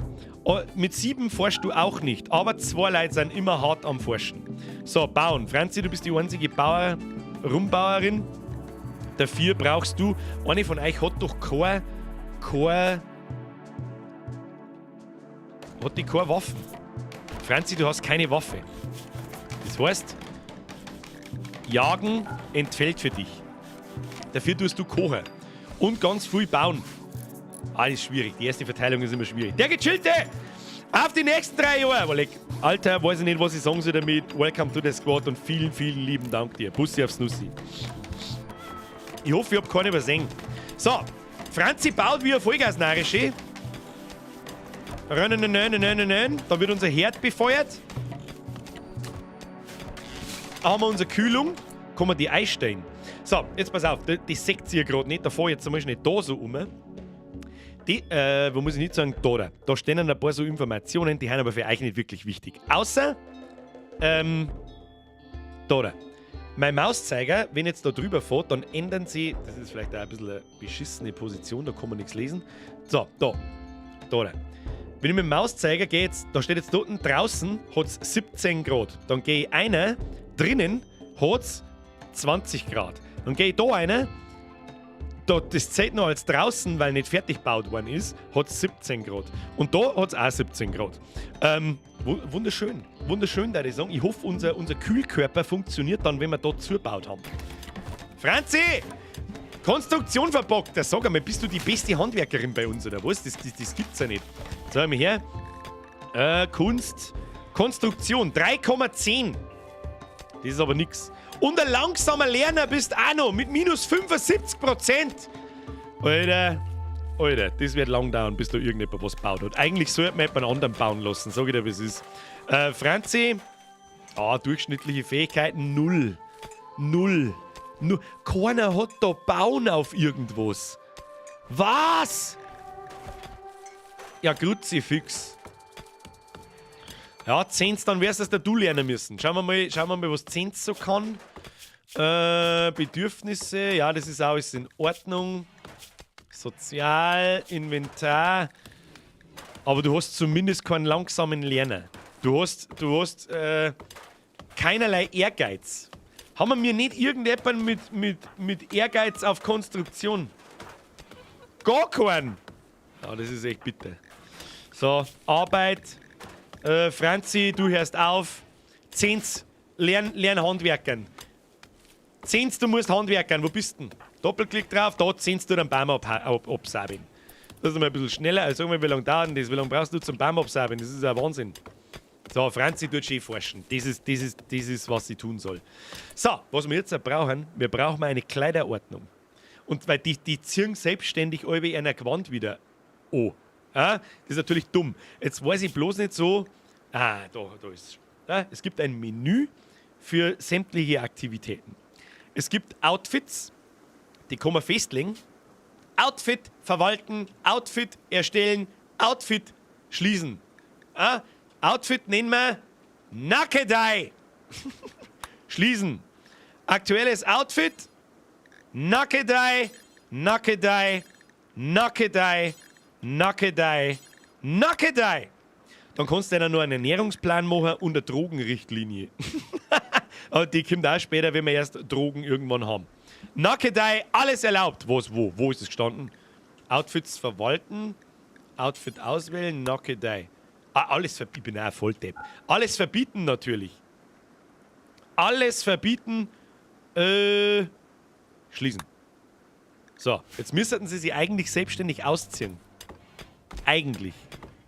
Mit 7 forschst du auch nicht. Aber 2 Leute sind immer hart am Forschen. So, bauen. Franzi, du bist die einzige Rumbauerin. Dafür brauchst du. Eine von euch hat doch keine, hat die keine Waffen. Franzi, du hast keine Waffe. Das heißt, Jagen entfällt für dich. Dafür tust du kochen. Und ganz viel bauen. Alles schwierig. Die erste Verteilung ist immer schwierig. Der Gechillte! Auf die nächsten 3 Jahre! Aber leck. Alter, weiß ich nicht, was ich sagen soll damit. Welcome to the squad und vielen, vielen lieben Dank dir. Bussi aufs Nussi. Ich hoffe, ich hab keine übersehen. So, Franzi baut wie ein Vollgasnarische. Da wird unser Herd befeuert. Da haben wir unsere Kühlung. Kann man die einstellen. So, jetzt pass auf, das seht ihr gerade nicht. Da fahre ich jetzt zum Beispiel nicht da so um. Die, wo muss ich nicht sagen, da, da. Da stehen ein paar so Informationen, die sind aber für euch nicht wirklich wichtig. Außer, da, da. Mein Mauszeiger, wenn jetzt da drüber fährt, dann ändern sie, das ist vielleicht auch ein bisschen eine beschissene Position, da kann man nichts lesen. So, da. Da, da. Wenn ich mit dem Mauszeiger gehe, jetzt, da steht jetzt dort draußen, hat's 17 Grad. Dann gehe ich einer, drinnen hat's 20 Grad. Dann gehe ich da rein, da, das zählt noch als draußen, weil nicht fertig gebaut worden ist, hat's 17 Grad. Und da hat's auch 17 Grad. Wunderschön, wunderschön, da ich sagen. Ich hoffe, unser Kühlkörper funktioniert dann, wenn wir da zugebaut haben. Franzi! Konstruktion verbockt. Da sag einmal, bist du die beste Handwerkerin bei uns, oder was? Das gibt's ja nicht. Sag mal her. Kunst. Konstruktion 3,10. Das ist aber nix. Und ein langsamer Lerner bist auch noch mit minus 75%. Alter, Alter, das wird lang dauern, bis da irgendjemand was baut hat. Eigentlich sollte man jemand anderen bauen lassen, sag ich dir, wie es ist. Franzi, durchschnittliche Fähigkeiten 0. 0. 0. Keiner hat da Bauen auf irgendwas. Was? Ja, Kruzifix. Ja, 10, dann wär's, dass der du lernen müssen. Schauen wir mal, was 10 so kann. Bedürfnisse, ja, das ist auch alles in Ordnung. Sozial, Inventar. Aber du hast zumindest keinen langsamen Lerner. Du hast keinerlei Ehrgeiz. Haben wir nicht irgendjemanden mit Ehrgeiz auf Konstruktion? Gar keinen! Ja, das ist echt bitter. So, Arbeit. Franzi, du hörst auf. Zehns, lern Handwerkern. Zehns, du musst handwerkern. Wo bist du denn? Doppelklick drauf, da zehnst du den Baum absägen. Das ist mal ein bisschen schneller. Also sag mal, wie lange dauert denn das? Wie lange brauchst du zum Baum absägen? Das ist ja Wahnsinn. So, Franzi tut schön forschen. Das ist, was sie tun soll. So, was wir jetzt brauchen, wir brauchen eine Kleiderordnung. Und weil die ziehen selbstständig alle einer Gewand wieder an. Ja, das ist natürlich dumm. Jetzt weiß ich bloß nicht so. Ah, da ist es. Ja, es gibt ein Menü für sämtliche Aktivitäten. Es gibt Outfits, die kann man festlegen. Outfit verwalten, Outfit erstellen, Outfit schließen. Ah, Outfit nennen wir Nackedei. Schließen. Aktuelles Outfit: Nackedei, Nackedei, Nackedei, Nackedei, Nackedei. Dann kannst du dann noch einen Ernährungsplan machen und eine Drogenrichtlinie. Aber die kommt auch später, wenn wir erst Drogen irgendwann haben. Nackedei, alles erlaubt. Was, wo? Wo ist es gestanden? Outfits verwalten, Outfit auswählen, Nackedei. Ah, alles verbieten, ich bin auch Volldepp. Alles verbieten natürlich. Alles verbieten, schließen. So, jetzt müssten sie sich eigentlich selbstständig ausziehen. Eigentlich.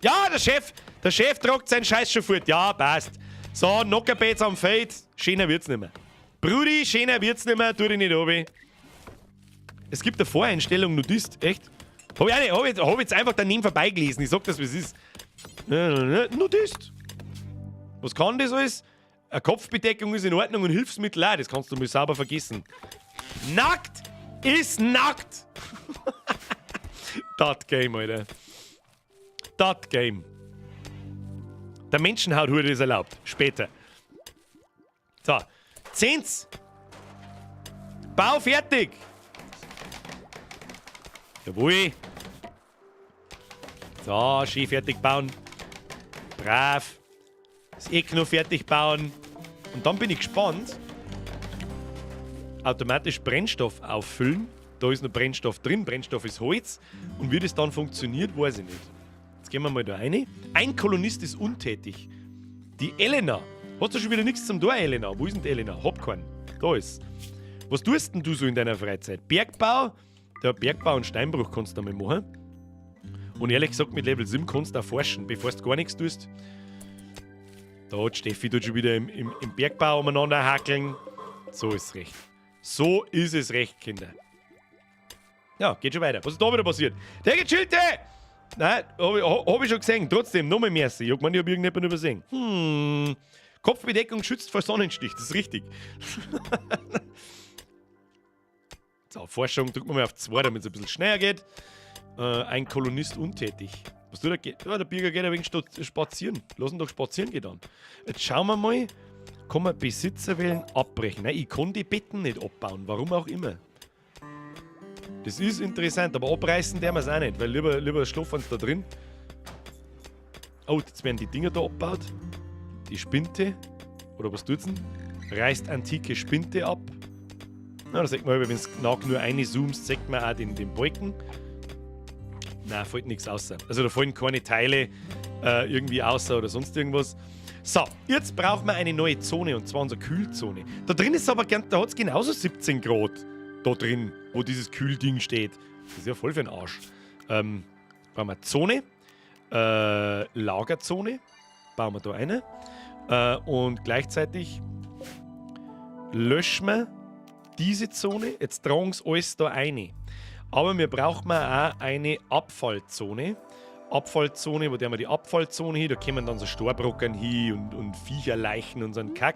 Ja, der Chef tragt seinen Scheiß schon fort. Ja, passt. So, Nockerbeds am Feld. Schöner wird's nicht mehr. Brudi, schöner wird's nicht mehr. Tu dich nicht runter. Es gibt eine Voreinstellung Nudist. Echt? Hab ich, auch nicht, hab ich jetzt einfach daneben vorbeigelesen. Ich sag das, wie es ist. Nudist. Was kann das alles? Eine Kopfbedeckung ist in Ordnung und Hilfsmittel auch. Das kannst du mal sauber vergessen. Nackt ist nackt. Dat Game, Alter. Dat Game. Der Menschenhauthure ist erlaubt. Später. So. Zehns. Bau fertig. Jawohl. So, schön fertig bauen. Brav. Das Eck noch fertig bauen. Und dann bin ich gespannt. Automatisch Brennstoff auffüllen. Da ist noch Brennstoff drin. Brennstoff ist Holz. Und wie das dann funktioniert, weiß ich nicht. Jetzt gehen wir mal da rein. Ein Kolonist ist untätig. Die Elena. Hast du schon wieder nichts zum Tor, Elena? Wo ist denn die Elena? Hab keinen. Da ist. Was tust denn du so in deiner Freizeit? Bergbau? Der Bergbau und Steinbruch kannst du mal machen. Und ehrlich gesagt, mit Level 7 kannst du auch forschen, bevor du gar nichts tust. Da hat Steffi tut schon wieder im Bergbau umeinander hackeln. So ist es recht. So ist es recht, Kinder. Ja, geht schon weiter. Was ist da wieder passiert? Der Gechillte! Nein, hab ich schon gesehen. Trotzdem, nochmal merci. Ich hab gemeint, ich hab irgendjemanden übersehen. Kopfbedeckung schützt vor Sonnenstich, das ist richtig. So, Forschung, drücken wir mal auf 2, damit es ein bisschen schneller geht. Ein Kolonist untätig. Was tut der? Ja, der Birger geht ein wenig spazieren. Lass ihn doch spazieren gehen dann. Jetzt schauen wir mal. Kann man Besitzer wählen, abbrechen? Nein, ich kann die Betten nicht abbauen. Warum auch immer. Das ist interessant, aber abreißen der wir es auch nicht, weil lieber schlafen sie da drin. Oh, jetzt werden die Dinger da abgebaut. Die Spinte. Oder was tut's denn? Reißt antike Spinte ab. Na, da sieht man, wenn es genau nur eine zoomst, sieht man auch den Balken. Nein, fällt nichts außer. Also da fallen keine Teile irgendwie außer oder sonst irgendwas. So, jetzt brauchen wir eine neue Zone, und zwar unsere Kühlzone. Da drin ist aber, da hat es genauso 17 Grad. Da drin, wo dieses Kühlding steht. Das ist ja voll für den Arsch. Brauchen wir Zone. Lagerzone. Bauen wir da eine. Und gleichzeitig löschen wir diese Zone. Jetzt tragen sie alles da rein. Aber wir brauchen auch eine Abfallzone. Abfallzone, wo der wir die Abfallzone hin, da kommen dann so Storbrocken hin und Viecherleichen und so ein Kack.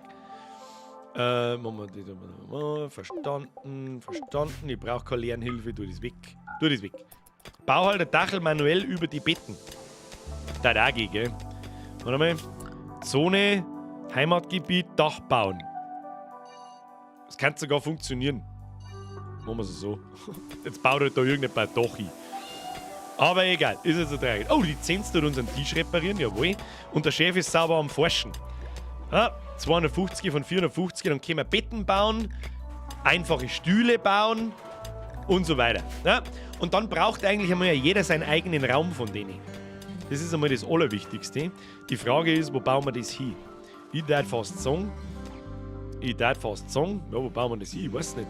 Verstanden, verstanden. Ich brauche keine Lernhilfe, tu das weg. Tu das weg. Bau halt ein Dachl manuell über die Betten. Da geht, gell? Warte mal. Zone, Heimatgebiet, Dach bauen. Das kann sogar funktionieren. Machen wir es so. Jetzt baut halt da irgendein Dach hin. Aber egal, ist jetzt so tragisch. Oh, die Zenz tut unseren Tisch reparieren, jawohl. Und der Chef ist sauber am Forschen. Ja, 250 von 450, dann können wir Betten bauen, einfache Stühle bauen und so weiter. Ja, und dann braucht eigentlich einmal jeder seinen eigenen Raum von denen. Das ist einmal das Allerwichtigste. Die Frage ist, wo bauen wir das hin? Ich würde fast sagen, ja, wo bauen wir das hin? Ich weiß nicht.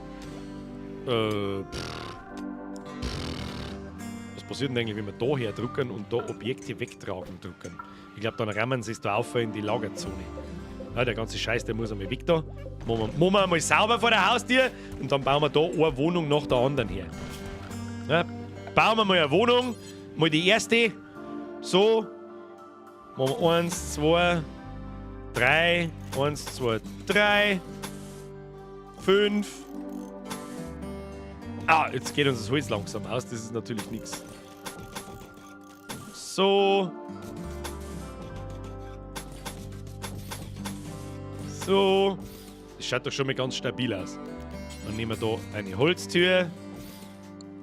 Was passiert denn eigentlich, wenn wir da her drucken und da Objekte wegtragen drucken? Ich glaub, dann rammen sie es da auf in die Lagerzone. Ja, der ganze Scheiß, der muss einmal weg da. Machen wir einmal sauber vor der Haustür und dann bauen wir da eine Wohnung nach der anderen her. Ja, bauen wir mal eine Wohnung, mal die erste. So. Machen wir 1, 2, 3, 1, 2, 3, 5. Ah, jetzt geht uns das Holz langsam aus, das ist natürlich nix. So. So. Das schaut doch schon mal ganz stabil aus. Dann nehmen wir da eine Holztür.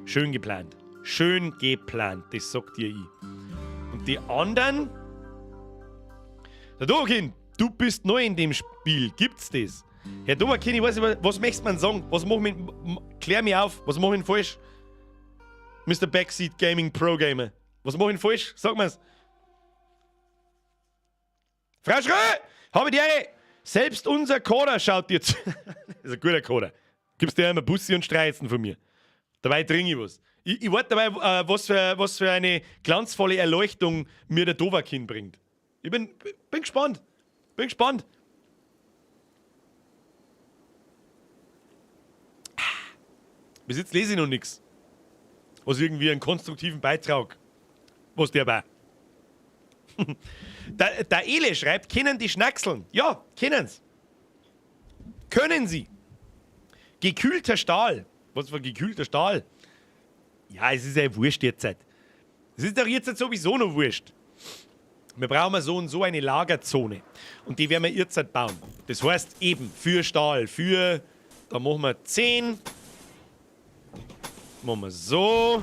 Schön geplant. Schön geplant, das sagt dir ich. Und die anderen? Der Dovakin, du bist neu in dem Spiel. Gibt's das? Herr Dovakin, ich weiß nicht, was möchtest man sagen? Was mach ich mit, klär mich auf, was mach ich denn falsch? Mister Backseat Gaming Pro Gamer. Was mach ich denn falsch? Sag mir's. Frau Schrö, hab ich die Ehre. Selbst unser Coder schaut dir zu. Das ist ein guter Coder. Gibst dir immer Bussi und Streizen von mir. Dabei trinke ich was. Ich warte dabei, was für eine glanzvolle Erleuchtung mir der Dovakin bringt. Ich bin gespannt. Bin gespannt. Bis jetzt lese ich noch nix. Was irgendwie einen konstruktiven Beitrag. Was der war. Der Ele schreibt, kennen die Schnackseln? Ja, kennen's. Können sie. Gekühlter Stahl. Was für gekühlter Stahl? Ja, es ist ja wurscht jetzt. Es ist doch jetzt sowieso noch wurscht. Wir brauchen so und so eine Lagerzone. Und die werden wir jetzt bauen. Das heißt eben für Stahl, für... Da machen wir 10. Machen wir so.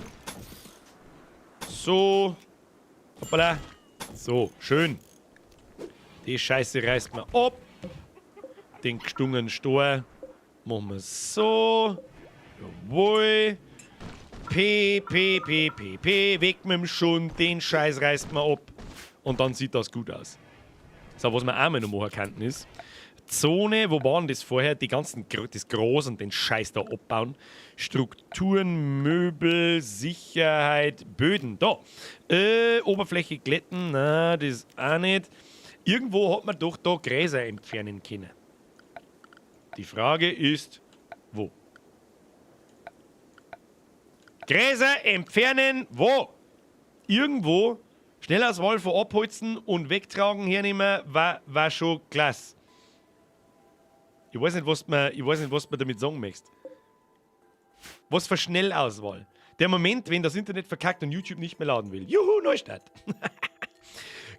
So. Hoppala. So, schön. Die Scheiße reißt man ab. Den gestungenen Stor machen wir so. Jawohl. P, P, P, P, P. Weg mit dem Schund. Den Scheiß reißt man ab. Und dann sieht das gut aus. So, was wir auch mal noch machen könnten ist, Zone, wo waren das vorher? Die ganzen, das Gras und den Scheiß da abbauen. Strukturen, Möbel, Sicherheit, Böden. Da. Oberfläche glätten, na, das auch nicht. Irgendwo hat man doch da Gräser entfernen können. Die Frage ist, wo? Gräser entfernen, wo? Irgendwo. Schnellauswahl von Abholzen und Wegtragen hernehmen, war schon klasse. Ich weiß nicht, was man, ich weiß nicht, was man damit sagen möchte. Was für Schnellauswahl? Der Moment, wenn das Internet verkackt und YouTube nicht mehr laden will. Juhu, Neustart.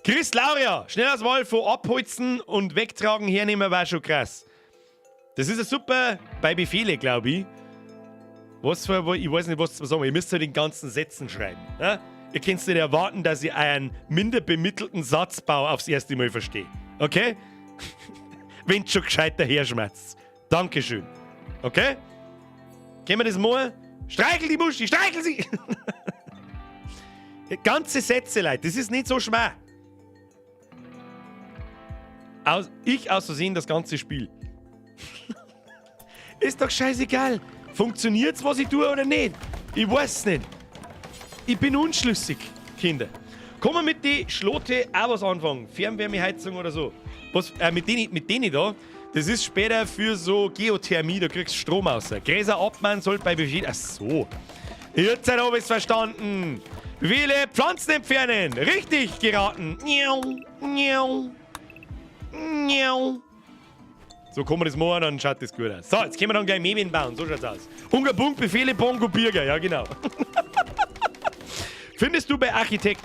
Chris Lauria, Schnellauswahl von Abholzen und Wegtragen hernehmen, war schon krass. Das ist ja super bei Befehle, glaub ich. Was für, ich weiß nicht, was zu sagen. Ihr müsst halt in ganzen Sätzen schreiben. Ne? Ihr könnt nicht erwarten, dass ich einen minder bemittelten Satzbau aufs erste Mal verstehe. Okay? Wenn's schon gescheit daherschmerzt. Dankeschön. Okay? Können wir das machen? Streichel die Muschi, streichel sie! Ganze Sätze, Leute, das ist nicht so schwer. Ich aus Versehen das ganze Spiel. Ist doch scheißegal. Funktioniert's, was ich tue oder nicht? Ich weiß nicht. Ich bin unschlüssig, Kinder. Kann man mit den Schlote auch was anfangen? Fernwärmeheizung oder so? Was, mit denen da, das ist später für so Geothermie, da kriegst du Strom raus. Gräser abmachen soll bei Befehl. Ach so. Jetzt hab ich's verstanden. Befehle Pflanzen entfernen. Richtig geraten. Miau, miau, miau. So kann man das machen, dann schaut das gut aus. So, jetzt können wir dann gleich Möbeln bauen. So schaut's aus. Ungerbunk, Befehle, Bongo, Birger. Ja, genau. Findest du bei Architekt?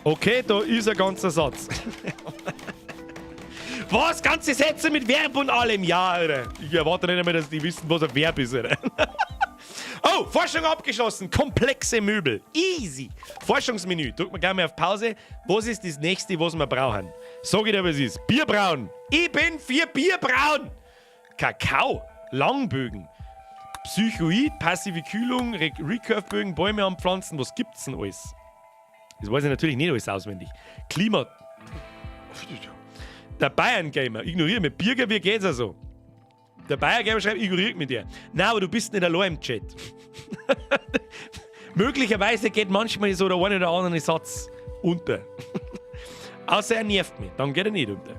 Okay, da ist ein ganzer Satz. Was? Ganze Sätze mit Verb und allem? Ja, Alter. Ich erwarte nicht einmal, dass die wissen, was ein Verb ist, Alter. Oh, Forschung abgeschlossen. Komplexe Möbel. Easy. Forschungsmenü. Drück mal gleich mal auf Pause. Was ist das nächste, was wir brauchen? Sag ich dir, was ist. Bierbrauen. Ich bin für Bierbrauen. Kakao. Langbögen. Psychoid, passive Kühlung, Recurve-Bögen, Bäume anpflanzen. Was gibt's denn alles? Das weiß ich natürlich nicht alles auswendig. Klima. Der Bayern Gamer, ignoriere mich. Birger, wie geht's also? Der Bayern Gamer schreibt, ignoriert mit dir. Nein, aber du bist nicht allein im Chat. Möglicherweise geht manchmal so der eine oder andere Satz unter. Außer er nervt mich, dann geht er nicht unter.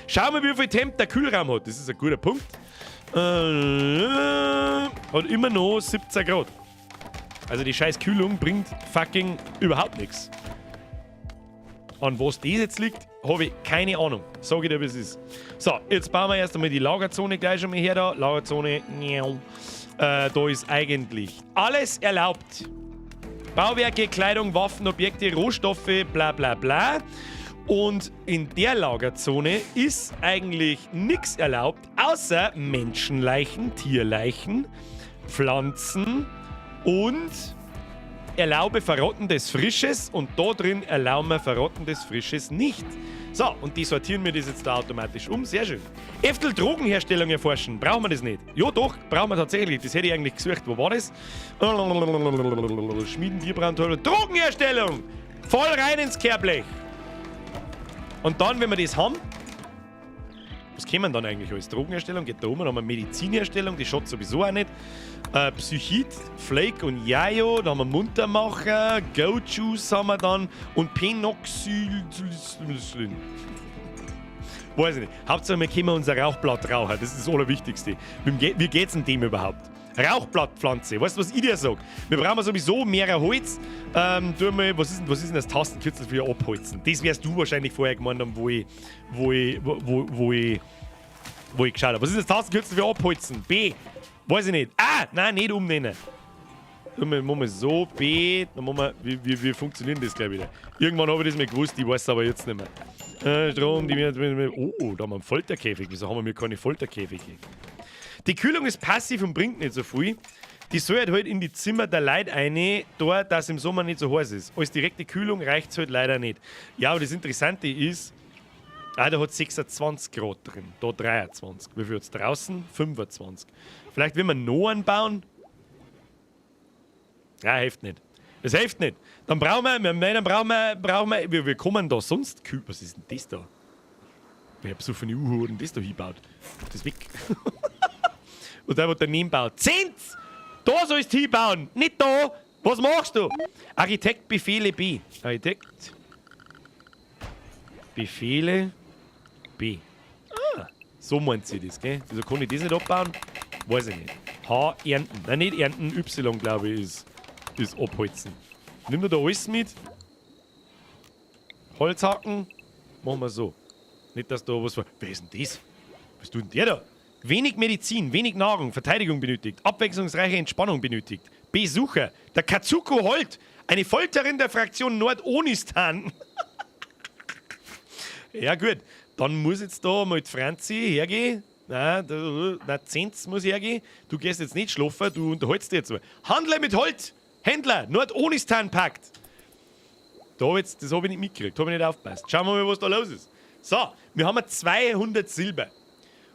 Schau mal, wie viel Temp der Kühlraum hat. Das ist ein guter Punkt. Hat immer noch 17 Grad. Also die scheiß Kühlung bringt fucking überhaupt nichts. An was das jetzt liegt, habe ich keine Ahnung. Sag ich dir, wie es ist. So, jetzt bauen wir erst einmal die Lagerzone gleich schon mal her da. Lagerzone, da ist eigentlich alles erlaubt. Bauwerke, Kleidung, Waffen, Objekte, Rohstoffe, bla bla bla. Und in der Lagerzone ist eigentlich nichts erlaubt, außer Menschenleichen, Tierleichen, Pflanzen und erlaube verrottendes Frisches und da drin erlauben wir verrottendes Frisches nicht. So, und die sortieren mir das jetzt da automatisch um. Sehr schön. Eftel Drogenherstellung erforschen. Brauchen wir das nicht? Ja, doch, brauchen wir tatsächlich. Das hätte ich eigentlich gesucht. Wo war das? Schmieden, Bierbrand, Drogenherstellung! Voll rein ins Kehrblech. Und dann, wenn wir das haben, was kämen dann eigentlich alles? Drogenherstellung geht da um, dann haben wir Medizinherstellung, die schaut sowieso auch nicht. Psychit, Flake und Yayo, da haben wir Muntermacher, Go Juice haben wir dann und Penoxyl. Weiß ich nicht. Hauptsache, wir können unser Rauchblatt rauchen, das ist das Allerwichtigste. Wie geht's denn dem überhaupt? Rauchblattpflanze, weißt du, was ich dir sag? Wir brauchen sowieso mehr Holz. Tu mal, was ist denn das Tastenkürzel für Abholzen? Das wirst du wahrscheinlich vorher gemeint haben, wo ich geschaut habe. Was ist das Tastenkürzel für Abholzen? B. Weiß ich nicht. Ah, nein, nicht umnennen. Machen wir so, B, dann machen wir, wie funktioniert das gleich wieder? Irgendwann habe ich das mal gewusst, ich weiß es aber jetzt nicht mehr. Strom, die, oh, da haben wir einen Folterkäfig. Wieso haben wir keine Folterkäfige? Die Kühlung ist passiv und bringt nicht so viel. Die soll halt in die Zimmer der Leute eine, da, dass im Sommer nicht so heiß ist. Als direkte Kühlung reicht es halt leider nicht. Ja, aber das Interessante ist, ah, da hat 26 Grad drin, da 23. Wie viel hat es draußen? 25. Vielleicht, wenn wir noch einen bauen? Ja, hilft nicht. Das hilft nicht. Dann brauchen wir, dann brauchen wir, wir kommen da sonst kühl. Was ist denn das da? Wer hat so eine Uhu hat denn das da hingebaut? Das ist weg. Und der, der daneben baut. Zehnt! Da sollst du hinbauen, nicht da! Was machst du? Architekt Befehle B. Architekt Befehle B. Ah, so meint sie das, gell? Wieso kann ich das nicht abbauen? Weiß ich nicht. H, ernten. Nein, nicht ernten, Y, glaube ich, ist abholzen. Nimm du da alles mit? Holz hacken? Machen wir so. Nicht, dass da was. Wer ist denn das? Was tut denn der da? Wenig Medizin, wenig Nahrung, Verteidigung benötigt, abwechslungsreiche Entspannung benötigt. Besucher, der Katsuko Holt, eine Folterin der Fraktion Nordonistan. Ja gut, dann muss jetzt da mal die Franzi hergehen. Nein, da, nein, Zenz muss hergehen. Du gehst jetzt nicht schlafen, du unterhältst dich jetzt mal. Handle mit Holz! Händler, Nordonistan-Pakt. Da jetzt, das habe ich nicht mitgekriegt, habe ich nicht aufgepasst. Schauen wir mal, was da los ist. So, wir haben 200 Silber.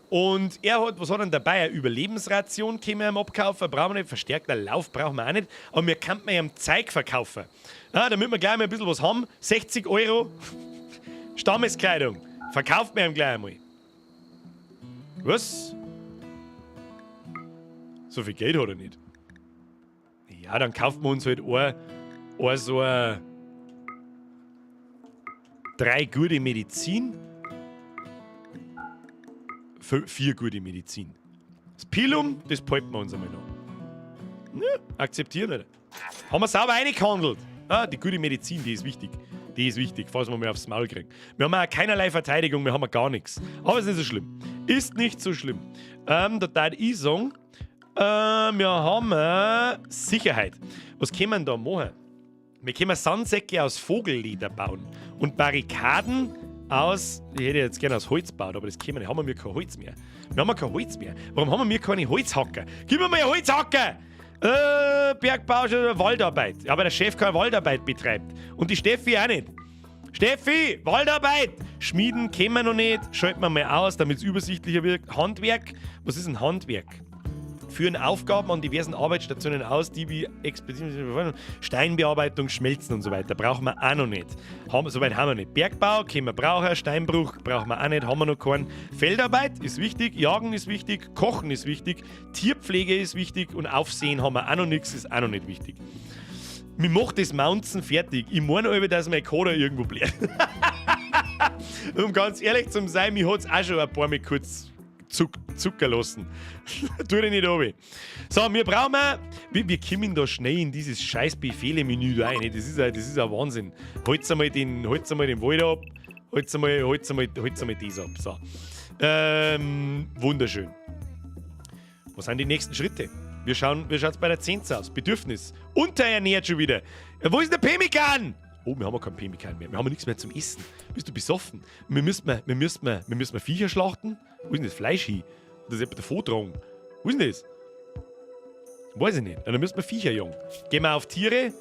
Und er hat, was hat er denn dabei? Eine Überlebensration können wir ihm abkaufen, brauchen wir nicht. Verstärkter Lauf brauchen wir auch nicht. Aber wir könnten ihm Zeug verkaufen. Ja, damit wir gleich mal ein bisschen was haben. 60 Euro Stammeskleidung. Verkauft mir ihm gleich einmal. Was? So viel Geld hat er nicht. Ja, dann kaufen wir uns halt ein so ein drei gute Medizin. Vier gute Medizin. Das Pilum, das behalten wir uns einmal noch. Ja, akzeptieren wir. Haben wir sauber eingehandelt. Ah, die gute Medizin, die ist wichtig. Die ist wichtig, falls wir mal aufs Maul kriegen. Wir haben auch keinerlei Verteidigung, wir haben gar nichts. Aber ist nicht so schlimm. Ist nicht so schlimm. Da tät ich sagen, wir haben Sicherheit. Was können wir denn da machen? Wir können Sandsäcke aus Vogelleder bauen und Barrikaden Aus, ich hätte jetzt gerne aus Holz gebaut, aber das können wir nicht. Haben wir kein Holz mehr? Wir haben kein Holz mehr. Warum haben wir keine Holzhacker? Gib mir mal einen Holzhacker! Bergbau, Waldarbeit. Ja, aber der Chef keine Waldarbeit betreibt. Und die Steffi auch nicht. Steffi, Waldarbeit! Schmieden kennen wir noch nicht. Schalten wir mal aus, damit es übersichtlicher wird. Handwerk. Was ist ein Handwerk? Führen Aufgaben an diversen Arbeitsstationen aus, die wie Expedition, Steinbearbeitung, Schmelzen und so weiter. Brauchen wir auch noch nicht. Soweit haben wir nicht. Bergbau können wir brauchen, Steinbruch brauchen wir auch nicht, haben wir noch keinen. Feldarbeit ist wichtig, Jagen ist wichtig, Kochen ist wichtig, Tierpflege ist wichtig und Aufsehen haben wir auch noch nichts, ist auch noch nicht wichtig. Mir macht das Mounzen fertig. Ich meine aber, dass mein Kader irgendwo bleibt. Um ganz ehrlich zu sein, mir hat es auch schon ein paar Mal kurz zucken lassen. Tu dich nicht runter. So, wir brauchen. Wir kommen da schnell in dieses scheiß Befehle-Menü da rein. Das ist ein Wahnsinn. Holt's einmal den Wald ab. Holt's einmal das ab. So. Wunderschön. Was sind die nächsten Schritte? Wir schauen, wie schaut's bei der Zenz aus? Bedürfnis. Unterernährt schon wieder. Wo ist der Pemmikan? Oh, wir haben ja keinen Pemmikan mehr. Wir haben ja nichts mehr zum Essen. Bist du besoffen? Wir müssen Viecher schlachten. Wo ist denn das Fleisch hin? Das ist etwa der Vortrag. Wo ist denn das? Weiß ich nicht. Ja, dann müssen wir Viecher jagen. Gehen wir auf Tiere.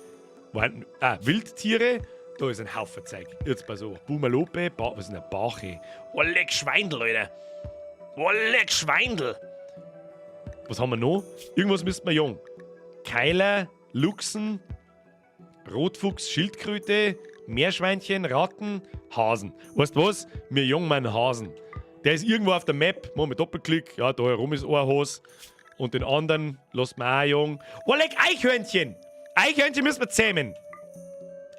Wildtiere. Da ist ein Haufen Zeug. Jetzt pass auf. Bumalope. Was ist denn ein Bache? Oh, leck Schweindel, Alter. Oh, leck Schweindel. Was haben wir noch? Irgendwas müssten wir jagen. Keiler, Luchsen, Rotfuchs, Schildkröte, Meerschweinchen, Ratten, Hasen. Weißt du was? Wir jagen mal einen Hasen. Der ist irgendwo auf der Map. Machen wir Doppelklick. Ja, da herum ist ein Hase. Und den anderen lassen wir auch jagen. Oh, leck, Eichhörnchen! Eichhörnchen müssen wir zähmen.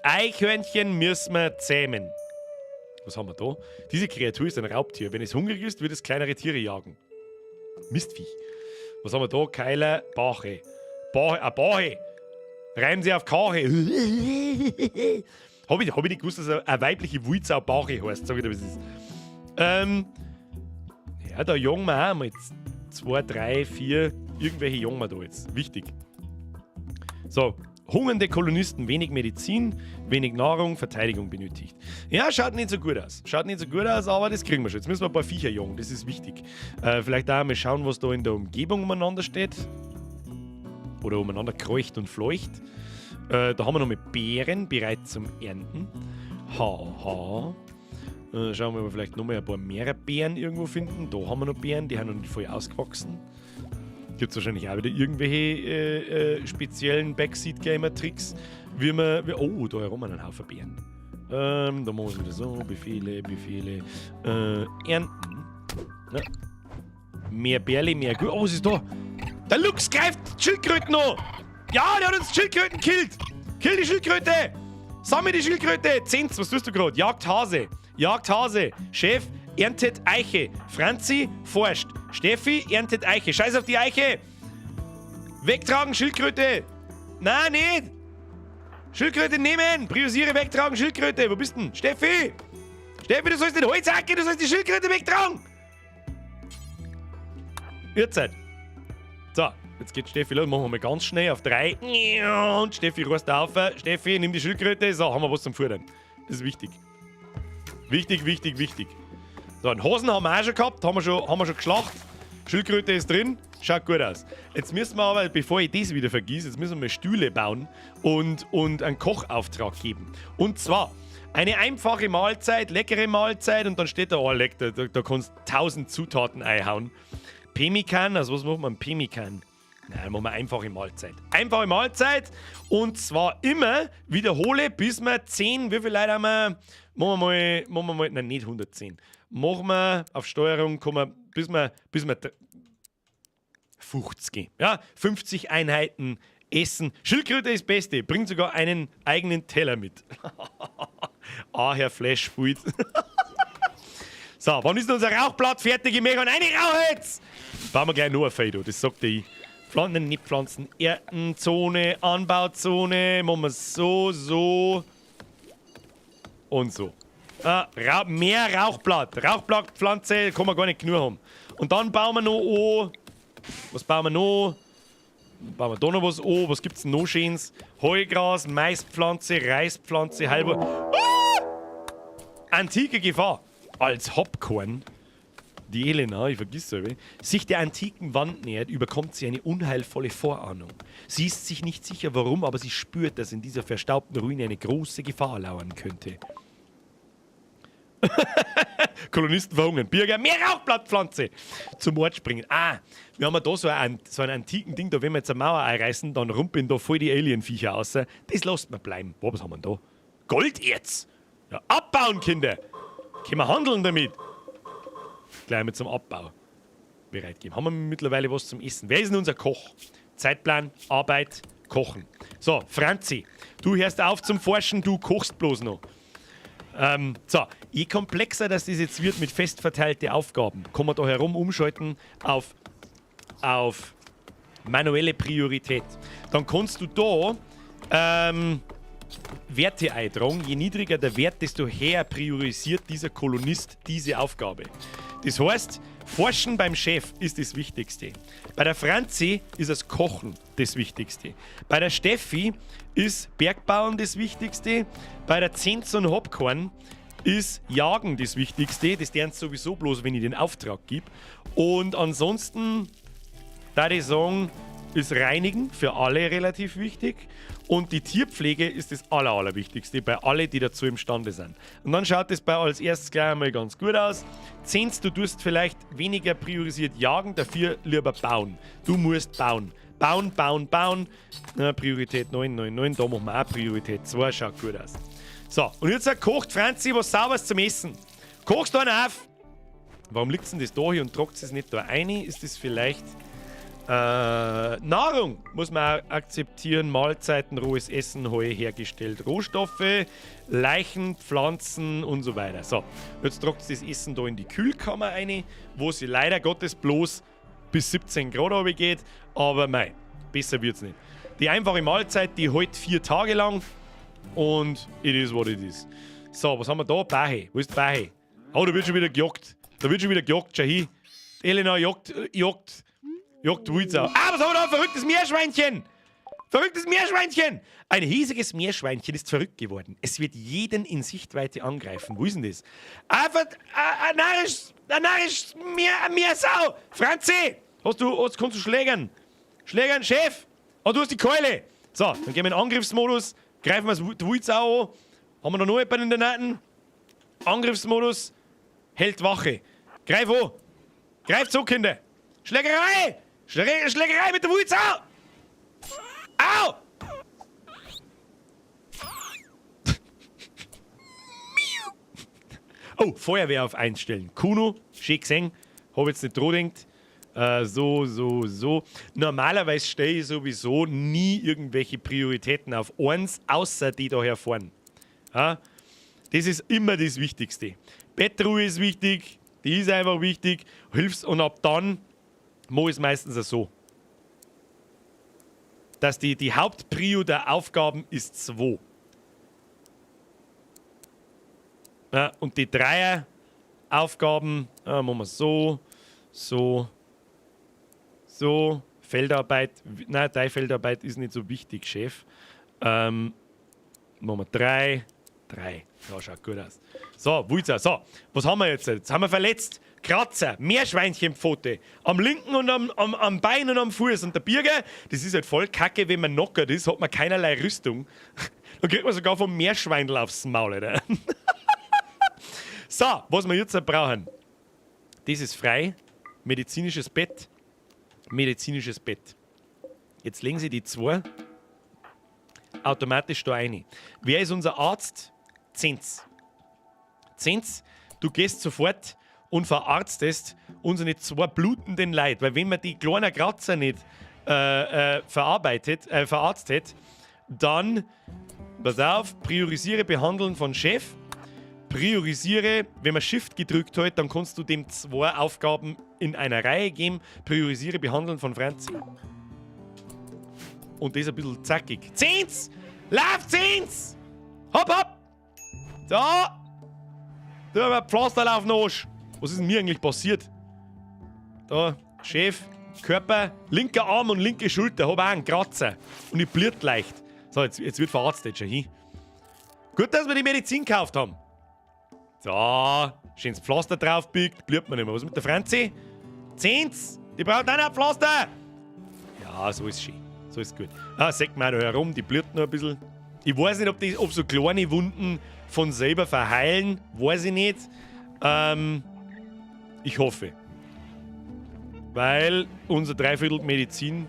Eichhörnchen müssen wir zähmen. Was haben wir da? Diese Kreatur ist ein Raubtier. Wenn es hungrig ist, wird es kleinere Tiere jagen. Mistviech. Was haben wir da? Keiler, Bache. Bache, Bache. Reimen sie auf Kache. Hab ich nicht gewusst, dass eine weibliche Wulzau Bache heißt. Sag ich dir, was es ist. Ja, da jagen wir auch mal 2, 3, 4. Irgendwelche jagen wir da jetzt. Wichtig. So, hungernde Kolonisten, wenig Medizin, wenig Nahrung, Verteidigung benötigt. Ja, schaut nicht so gut aus. Schaut nicht so gut aus, aber das kriegen wir schon. Jetzt müssen wir ein paar Viecher jagen, das ist wichtig. Vielleicht auch mal schauen, was da in der Umgebung umeinander steht. Oder umeinander kreucht und fleucht. Da haben wir noch mit Beeren bereit zum Ernten. Haha. Schauen wir mal, vielleicht noch mal ein paar mehr Beeren irgendwo finden. Da haben wir noch Beeren, die haben noch nicht voll ausgewachsen. Gibt es wahrscheinlich auch wieder irgendwelche speziellen Backseat-Gamer-Tricks. Oh, da herum einen Haufen Beeren. Da machen wir es wieder so. Befehle, Befehle. Ernten. Ja. Mehr Bärli, mehr Gut. Oh, was ist da? Der Luchs greift Schildkröten an! Ja, der hat uns Schildkröten killt! Kill die Schildkröte! Sammel die Schildkröte! Zenz, was tust du gerade? Jagt Hase! Jagt Hase! Chef erntet Eiche! Franzi forscht! Steffi erntet Eiche! Scheiß auf die Eiche! Wegtragen, Schildkröte! Nein, nicht! Schildkröte nehmen! Priorisiere wegtragen, Schildkröte! Wo bist denn? Steffi! Steffi, du sollst den Holz hacken, du sollst die Schildkröte wegtragen! Uhrzeit. So, jetzt geht Steffi los. Machen wir mal ganz schnell auf 3. Und Steffi rast auf. Steffi, nimm die Schildkröte. So, haben wir was zum Futtern. Das ist wichtig. Wichtig, wichtig, wichtig. So, einen Hosen haben wir auch schon gehabt. Haben wir schon geschlacht. Schildkröte ist drin. Schaut gut aus. Jetzt müssen wir aber, bevor ich das wieder vergieße, jetzt müssen wir Stühle bauen und einen Kochauftrag geben. Und zwar eine einfache Mahlzeit, leckere Mahlzeit und dann steht da, oh, leck, da kannst du 1000 Zutaten einhauen. Pemmikan, also was macht man? Pemmikan. Nein, machen wir einfache Mahlzeit. Einfache Mahlzeit und zwar immer wiederhole, bis wir 10, wie viele Leute haben wir? Machen wir mal, nein, nicht 110. Machen wir auf Steuerung, kommen wir, bis wir 50. Ja, 50 Einheiten Essen. Schildkröte ist das Beste, bringt sogar einen eigenen Teller mit. Ah, Herr Flash spielt. So, wann ist denn unser Rauchblatt fertig? Ich möchte eine Rauch jetzt! Bauen wir gleich noch ein Feld, das sagt ich. Pflanzen, nicht Pflanzen, Erntenzone, Anbauzone, machen wir so, so und so. Ah, mehr Rauchblatt. Rauchblattpflanze kann man gar nicht genug haben. Und dann bauen wir noch an. Was bauen wir noch? Bauen wir da noch was an. Was gibt's denn noch Schönes? Heugras, Maispflanze, Reispflanze, halber. Ah! Antike Gefahr. Als Hopcorn, die Elena, ich vergiss es, sich der antiken Wand nähert, überkommt sie eine unheilvolle Vorahnung. Sie ist sich nicht sicher, warum, aber sie spürt, dass in dieser verstaubten Ruine eine große Gefahr lauern könnte. Kolonisten verhungern. Birger, mehr Rauchblattpflanze! Zum Ort springen. Ah, wir haben ja da so einen antiken Ding, da wenn wir jetzt eine Mauer einreißen, dann rumpeln da voll die Alien-Viecher raus. Das lasst man bleiben. Boah, was haben wir denn da? Golderz! Ja, abbauen, Kinder! Können wir handeln damit? Gleich mit zum Abbau bereit geben. Haben wir mittlerweile was zum Essen? Wer ist denn unser Koch? Zeitplan, Arbeit, Kochen. So, Franzi, du hörst auf zum Forschen, du kochst bloß noch. So, je komplexer das jetzt wird mit fest verteilten Aufgaben, kann man da herum umschalten auf manuelle Priorität. Dann kannst du da Werte eintragen. Je niedriger der Wert, desto höher priorisiert dieser Kolonist diese Aufgabe. Das heißt, Forschen beim Chef ist das Wichtigste. Bei der Franzi ist das Kochen das Wichtigste. Bei der Steffi ist Bergbauen das Wichtigste. Bei der Zenz und Hopkorn ist Jagen das Wichtigste. Das deren sowieso bloß, wenn ich den Auftrag gebe. Und ansonsten, da ich sagen, ist Reinigen für alle relativ wichtig. Und die Tierpflege ist das Allerwichtigste bei allen, die dazu imstande sind. Und dann schaut es bei als erstes gleich einmal ganz gut aus. Zenz, du tust vielleicht weniger priorisiert jagen, dafür lieber bauen. Du musst bauen. Bauen, bauen, bauen. Na, Priorität 9, 9, 9. Da machen wir auch Priorität 2. Schaut gut aus. So, und jetzt kocht Franzi was Sauberes zum Essen. Kochst du einen auf? Warum liegt denn das da hier und tragt es nicht da rein? Ist das vielleicht... Nahrung muss man auch akzeptieren. Mahlzeiten, rohes Essen, Heu hergestellt, Rohstoffe, Leichen, Pflanzen und so weiter. So, jetzt tragt das Essen da in die Kühlkammer rein, wo sie leider Gottes bloß bis 17 Grad runter geht. Aber mei, besser wird's nicht. Die einfache Mahlzeit, die hält 4 Tage lang und it is what it is. So, was haben wir da? Bahe. Wo ist Bahe? Oh, da wird schon wieder gejagt. Da wird schon wieder gejagt. Schau hin. Die Elena jagt, jagt. Jagt Wildsau. Ah, was haben wir da? Verrücktes Meerschweinchen! Verrücktes Meerschweinchen! Ein hiesiges Meerschweinchen ist verrückt geworden. Es wird jeden in Sichtweite angreifen. Wo ist denn das? Einfach ein narrisch Meersau! Franzi! Kannst du schlägern? Schlägern, Chef! Oh, du hast die Keule! So, dann gehen wir in den Angriffsmodus. Greifen wir die Wildsau an. Haben wir da noch jemanden in der Nähe? Angriffsmodus. Hält Wache. Greif an! Greif zu, Kinder! Schlägerei! Schlägerei mit der Wildsau! Au! Oh, Feuerwehr auf 1 stellen. Kuno, schön gesehen. Hab jetzt nicht dran gedacht. So. Normalerweise stelle ich sowieso nie irgendwelche Prioritäten auf 1, außer die da hervorn. Ja? Das ist immer das Wichtigste. Bettruhe ist wichtig, die ist einfach wichtig. Hilfst und ab dann mache ich es meistens auch so. Dass die Hauptprio der Aufgaben ist 2. Ja, und die Dreier-Aufgaben, machen wir so, so, so. Feldarbeit, nein, deine Feldarbeit ist nicht so wichtig, Chef. Machen wir 3, 3. Ja, schaut gut aus. So, Wulzer, so, was haben wir jetzt? Jetzt haben wir verletzt. Kratzer, Meerschweinchenpfote. Am linken und am Bein und am Fuß. Und der Birger, das ist halt voll kacke, wenn man knockert ist, hat man keinerlei Rüstung. Dann kriegt man sogar vom Meerschweinl aufs Maul, oder? So, was wir jetzt brauchen. Das ist frei. Medizinisches Bett. Medizinisches Bett. Jetzt legen Sie die 2 automatisch da rein. Wer ist unser Arzt? Zenz. Zenz, du gehst sofort und verarztest unsere 2 blutenden Leute. Weil wenn man die kleinen Kratzer nicht verarztet, dann, pass auf, priorisiere Behandeln von Chef. Priorisiere, wenn man Shift gedrückt hat, dann kannst du dem 2 Aufgaben in einer Reihe geben. Priorisiere Behandeln von Franzi. Und das ist ein bisschen zackig. Zenz! Lauf, Zenz! Hopp, hopp! So! Da haben wir Pflasterl auf den Arsch. Was ist denn mir eigentlich passiert? Da, Chef, Körper, linker Arm und linke Schulter, hab auch einen Kratzer. Und ich bliert leicht. So, jetzt wird verarztet schon hin. Gut, dass wir die Medizin gekauft haben. So, schönes Pflaster draufbiegt, blüht man nicht mehr. Was mit der Franzi? Zenz! Die braucht auch noch ein Pflaster! Ja, so ist schön. So ist gut. Ah, sägt man da herum, die blüht noch ein bisschen. Ich weiß nicht, ob so kleine Wunden von selber verheilen. Weiß ich nicht. Ich hoffe. Weil unser Dreiviertel Medizin,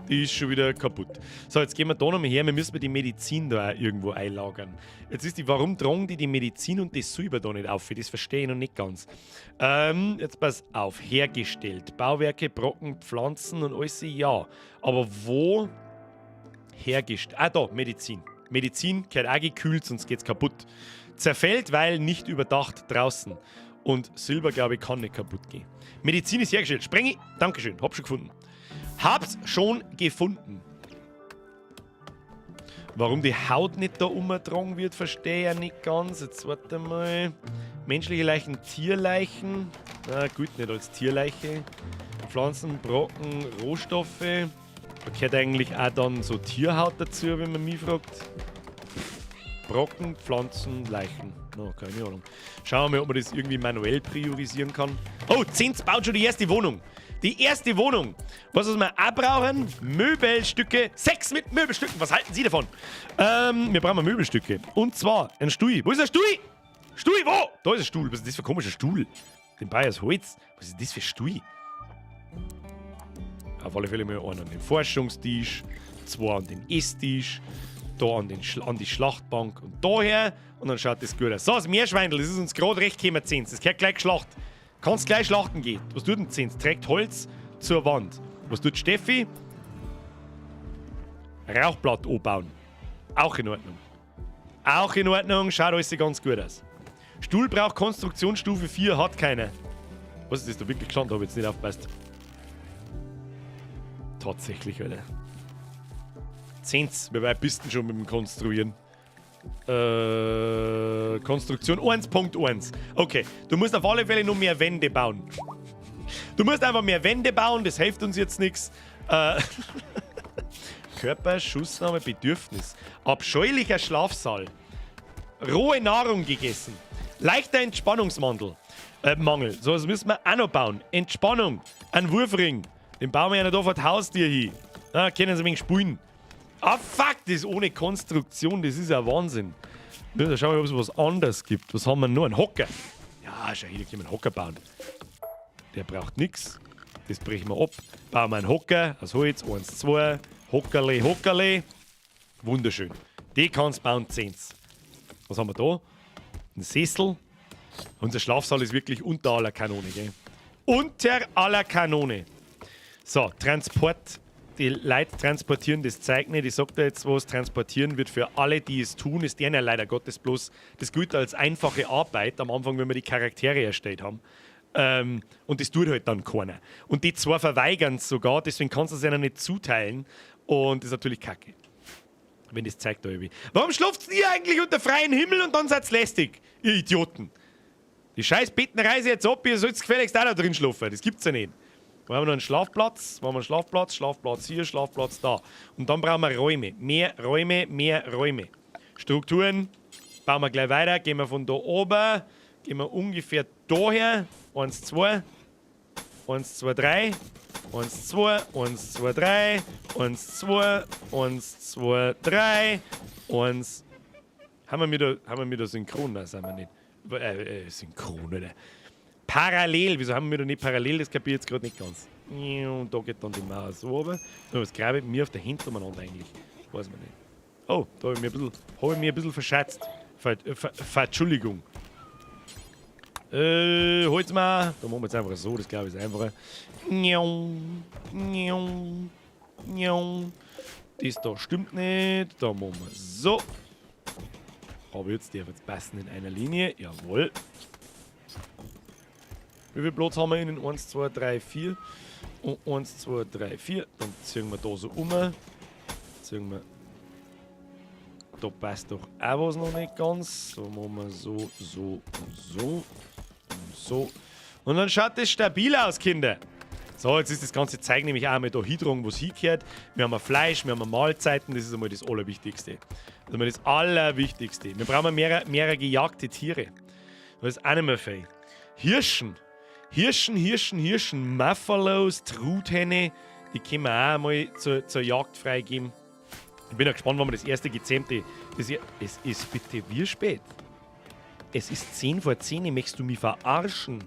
die ist schon wieder kaputt. So, jetzt gehen wir da nochmal her. Wir müssen die Medizin da auch irgendwo einlagern. Jetzt ist die, warum tragen die die Medizin und das Silber da nicht auf? Das verstehe ich noch nicht ganz. Jetzt pass auf. Hergestellt. Bauwerke, Brocken, Pflanzen und alles, ja. Aber wo hergestellt? Ah, da, Medizin. Medizin gehört auch gekühlt, sonst geht's kaputt. Zerfällt, weil nicht überdacht draußen. Und Silber, glaube ich, kann nicht kaputt gehen. Medizin ist hergestellt. Sprengi, Dankeschön, hab schon gefunden. Hab's schon gefunden. Warum die Haut nicht da umgetragen wird, verstehe ich nicht ganz. Jetzt warte mal. Menschliche Leichen, Tierleichen. Na gut, nicht als Tierleiche. Pflanzen, Brocken, Rohstoffe. Da gehört eigentlich auch dann so Tierhaut dazu, wenn man mich fragt. Brocken, Pflanzen, Leichen. No, keine Ahnung. Schauen wir mal, ob man das irgendwie manuell priorisieren kann. Oh, Zenz baut schon die erste Wohnung. Die erste Wohnung. Was wir auch brauchen? Möbelstücke. Sex mit Möbelstücken. Was halten Sie davon? Wir brauchen Möbelstücke. Und zwar ein Stuhl. Wo ist der Stuhl? Stuhl, wo? Da ist ein Stuhl. Was ist das für ein komischer Stuhl? Den bei aus Holz. Was ist das für ein Stuhl? Auf alle Fälle mal einen an den Forschungstisch, zwei an den Esstisch, da an die Schlachtbank und daher. Und dann schaut das gut aus. So, das Meerschweindel, das ist uns gerade recht gekommen, Zenz. Das gehört gleich geschlacht. Kannst gleich schlachten gehen. Was tut denn Zenz? Trägt Holz zur Wand. Was tut Steffi? Rauchblatt anbauen. Auch in Ordnung. Auch in Ordnung, schaut alles ganz gut aus. Stuhl braucht Konstruktionsstufe 4, hat keine. Was ist das da wirklich gestanden? Habe ich jetzt nicht aufgepasst. Tatsächlich, Alter. Zenz, wie weit bist du denn schon mit dem Konstruieren? Konstruktion 1.1. Okay, du musst auf alle Fälle noch mehr Wände bauen. Du musst einfach mehr Wände bauen, das hilft uns jetzt nichts. Körper, Schussnahme, Bedürfnis. Abscheulicher Schlafsaal. Rohe Nahrung gegessen. Leichter Entspannungsmangel. Mangel. So, das müssen wir auch noch bauen. Entspannung. Ein Wurfring. Den bauen wir ja noch da vor das Haustier hin. Da können sie ein wenig spielen. Ah, fuck, das ist ohne Konstruktion, das ist ja Wahnsinn. Da schauen wir, ob es was anderes gibt. Was haben wir noch? Ein Hocker. Ja, schau hier, da können wir einen Hocker bauen. Der braucht nichts. Das brechen wir ab. Bauen wir einen Hocker aus Holz. 1, 2. Hockerle, Hockerle. Wunderschön. Die kannst du bauen, 10. Was haben wir da? Ein Sessel. Unser Schlafsaal ist wirklich unter aller Kanone, gell? Unter aller Kanone. So, Transport. Die Leute transportieren das zeigt nicht. Ich sag da jetzt was, transportieren wird für alle, die es tun, ist denen ja leider Gottes bloß, das gilt als einfache Arbeit am Anfang, wenn wir die Charaktere erstellt haben. Und das tut halt dann keiner. Und die zwei verweigern es sogar, deswegen kannst du es ihnen nicht zuteilen. Und das ist natürlich kacke. Wenn das zeigt da irgendwie. Warum schlaft ihr eigentlich unter freiem Himmel und dann seid ihr lästig? Ihr Idioten. Die scheiß Betten reiße ich jetzt ab, ihr sollt gefälligst auch da drin schlafen. Das gibt's ja nicht. Brauchen wir noch einen Schlafplatz? Brauchen wir einen Schlafplatz? Schlafplatz hier, Schlafplatz da. Und dann brauchen wir Räume. Mehr Räume, mehr Räume. Strukturen bauen wir gleich weiter. Gehen wir von da oben. Gehen wir ungefähr daher. 1, 2. 1, 2, 3. 1, 2, 1, 2, 3. 1, 2, 1, 2, 3. 1. Haben wir da synchron? Nein, sind wir nicht. Synchron, oder? Parallel. Wieso haben wir da nicht parallel? Das kapiere ich jetzt gerade nicht ganz. Und da geht dann die Mauer so runter. So, was grabe ich mir auf der Hände umeinander eigentlich? Weiß man nicht. Oh, da habe ich mir ein bisschen, hab ich mir ein bisschen verschätzt. Entschuldigung. Hol's mal. Da machen wir jetzt einfach so, das glaube ich ist einfacher. Das da stimmt nicht. Da machen wir so. Aber jetzt darf jetzt passen in einer Linie. Jawohl. Wie viel Platz haben wir innen? 1, 2, 3, 4. Und 1, 2, 3, 4. Dann ziehen wir da so um. Ziehen wir. Da passt doch auch was noch nicht ganz. So machen wir so, so und so. Und so. Und dann schaut das stabil aus, Kinder. So, jetzt ist das ganze Zeug nämlich auch einmal da hingetragen, wo es hingehört. Wir haben Fleisch, wir haben Mahlzeiten, das ist einmal das Allerwichtigste. Das ist einmal das Allerwichtigste. Wir brauchen mehrere gejagte Tiere. Da ist auch nicht mehr viel. Hirschen. Hirschen, Hirschen, Hirschen, Muffalos, Truthähne, die können wir auch mal zur Jagd freigeben. Ich bin ja gespannt, wann wir das erste gezähmte. Es ist bitte wie spät? Es ist 9:50, möchtest du mich verarschen?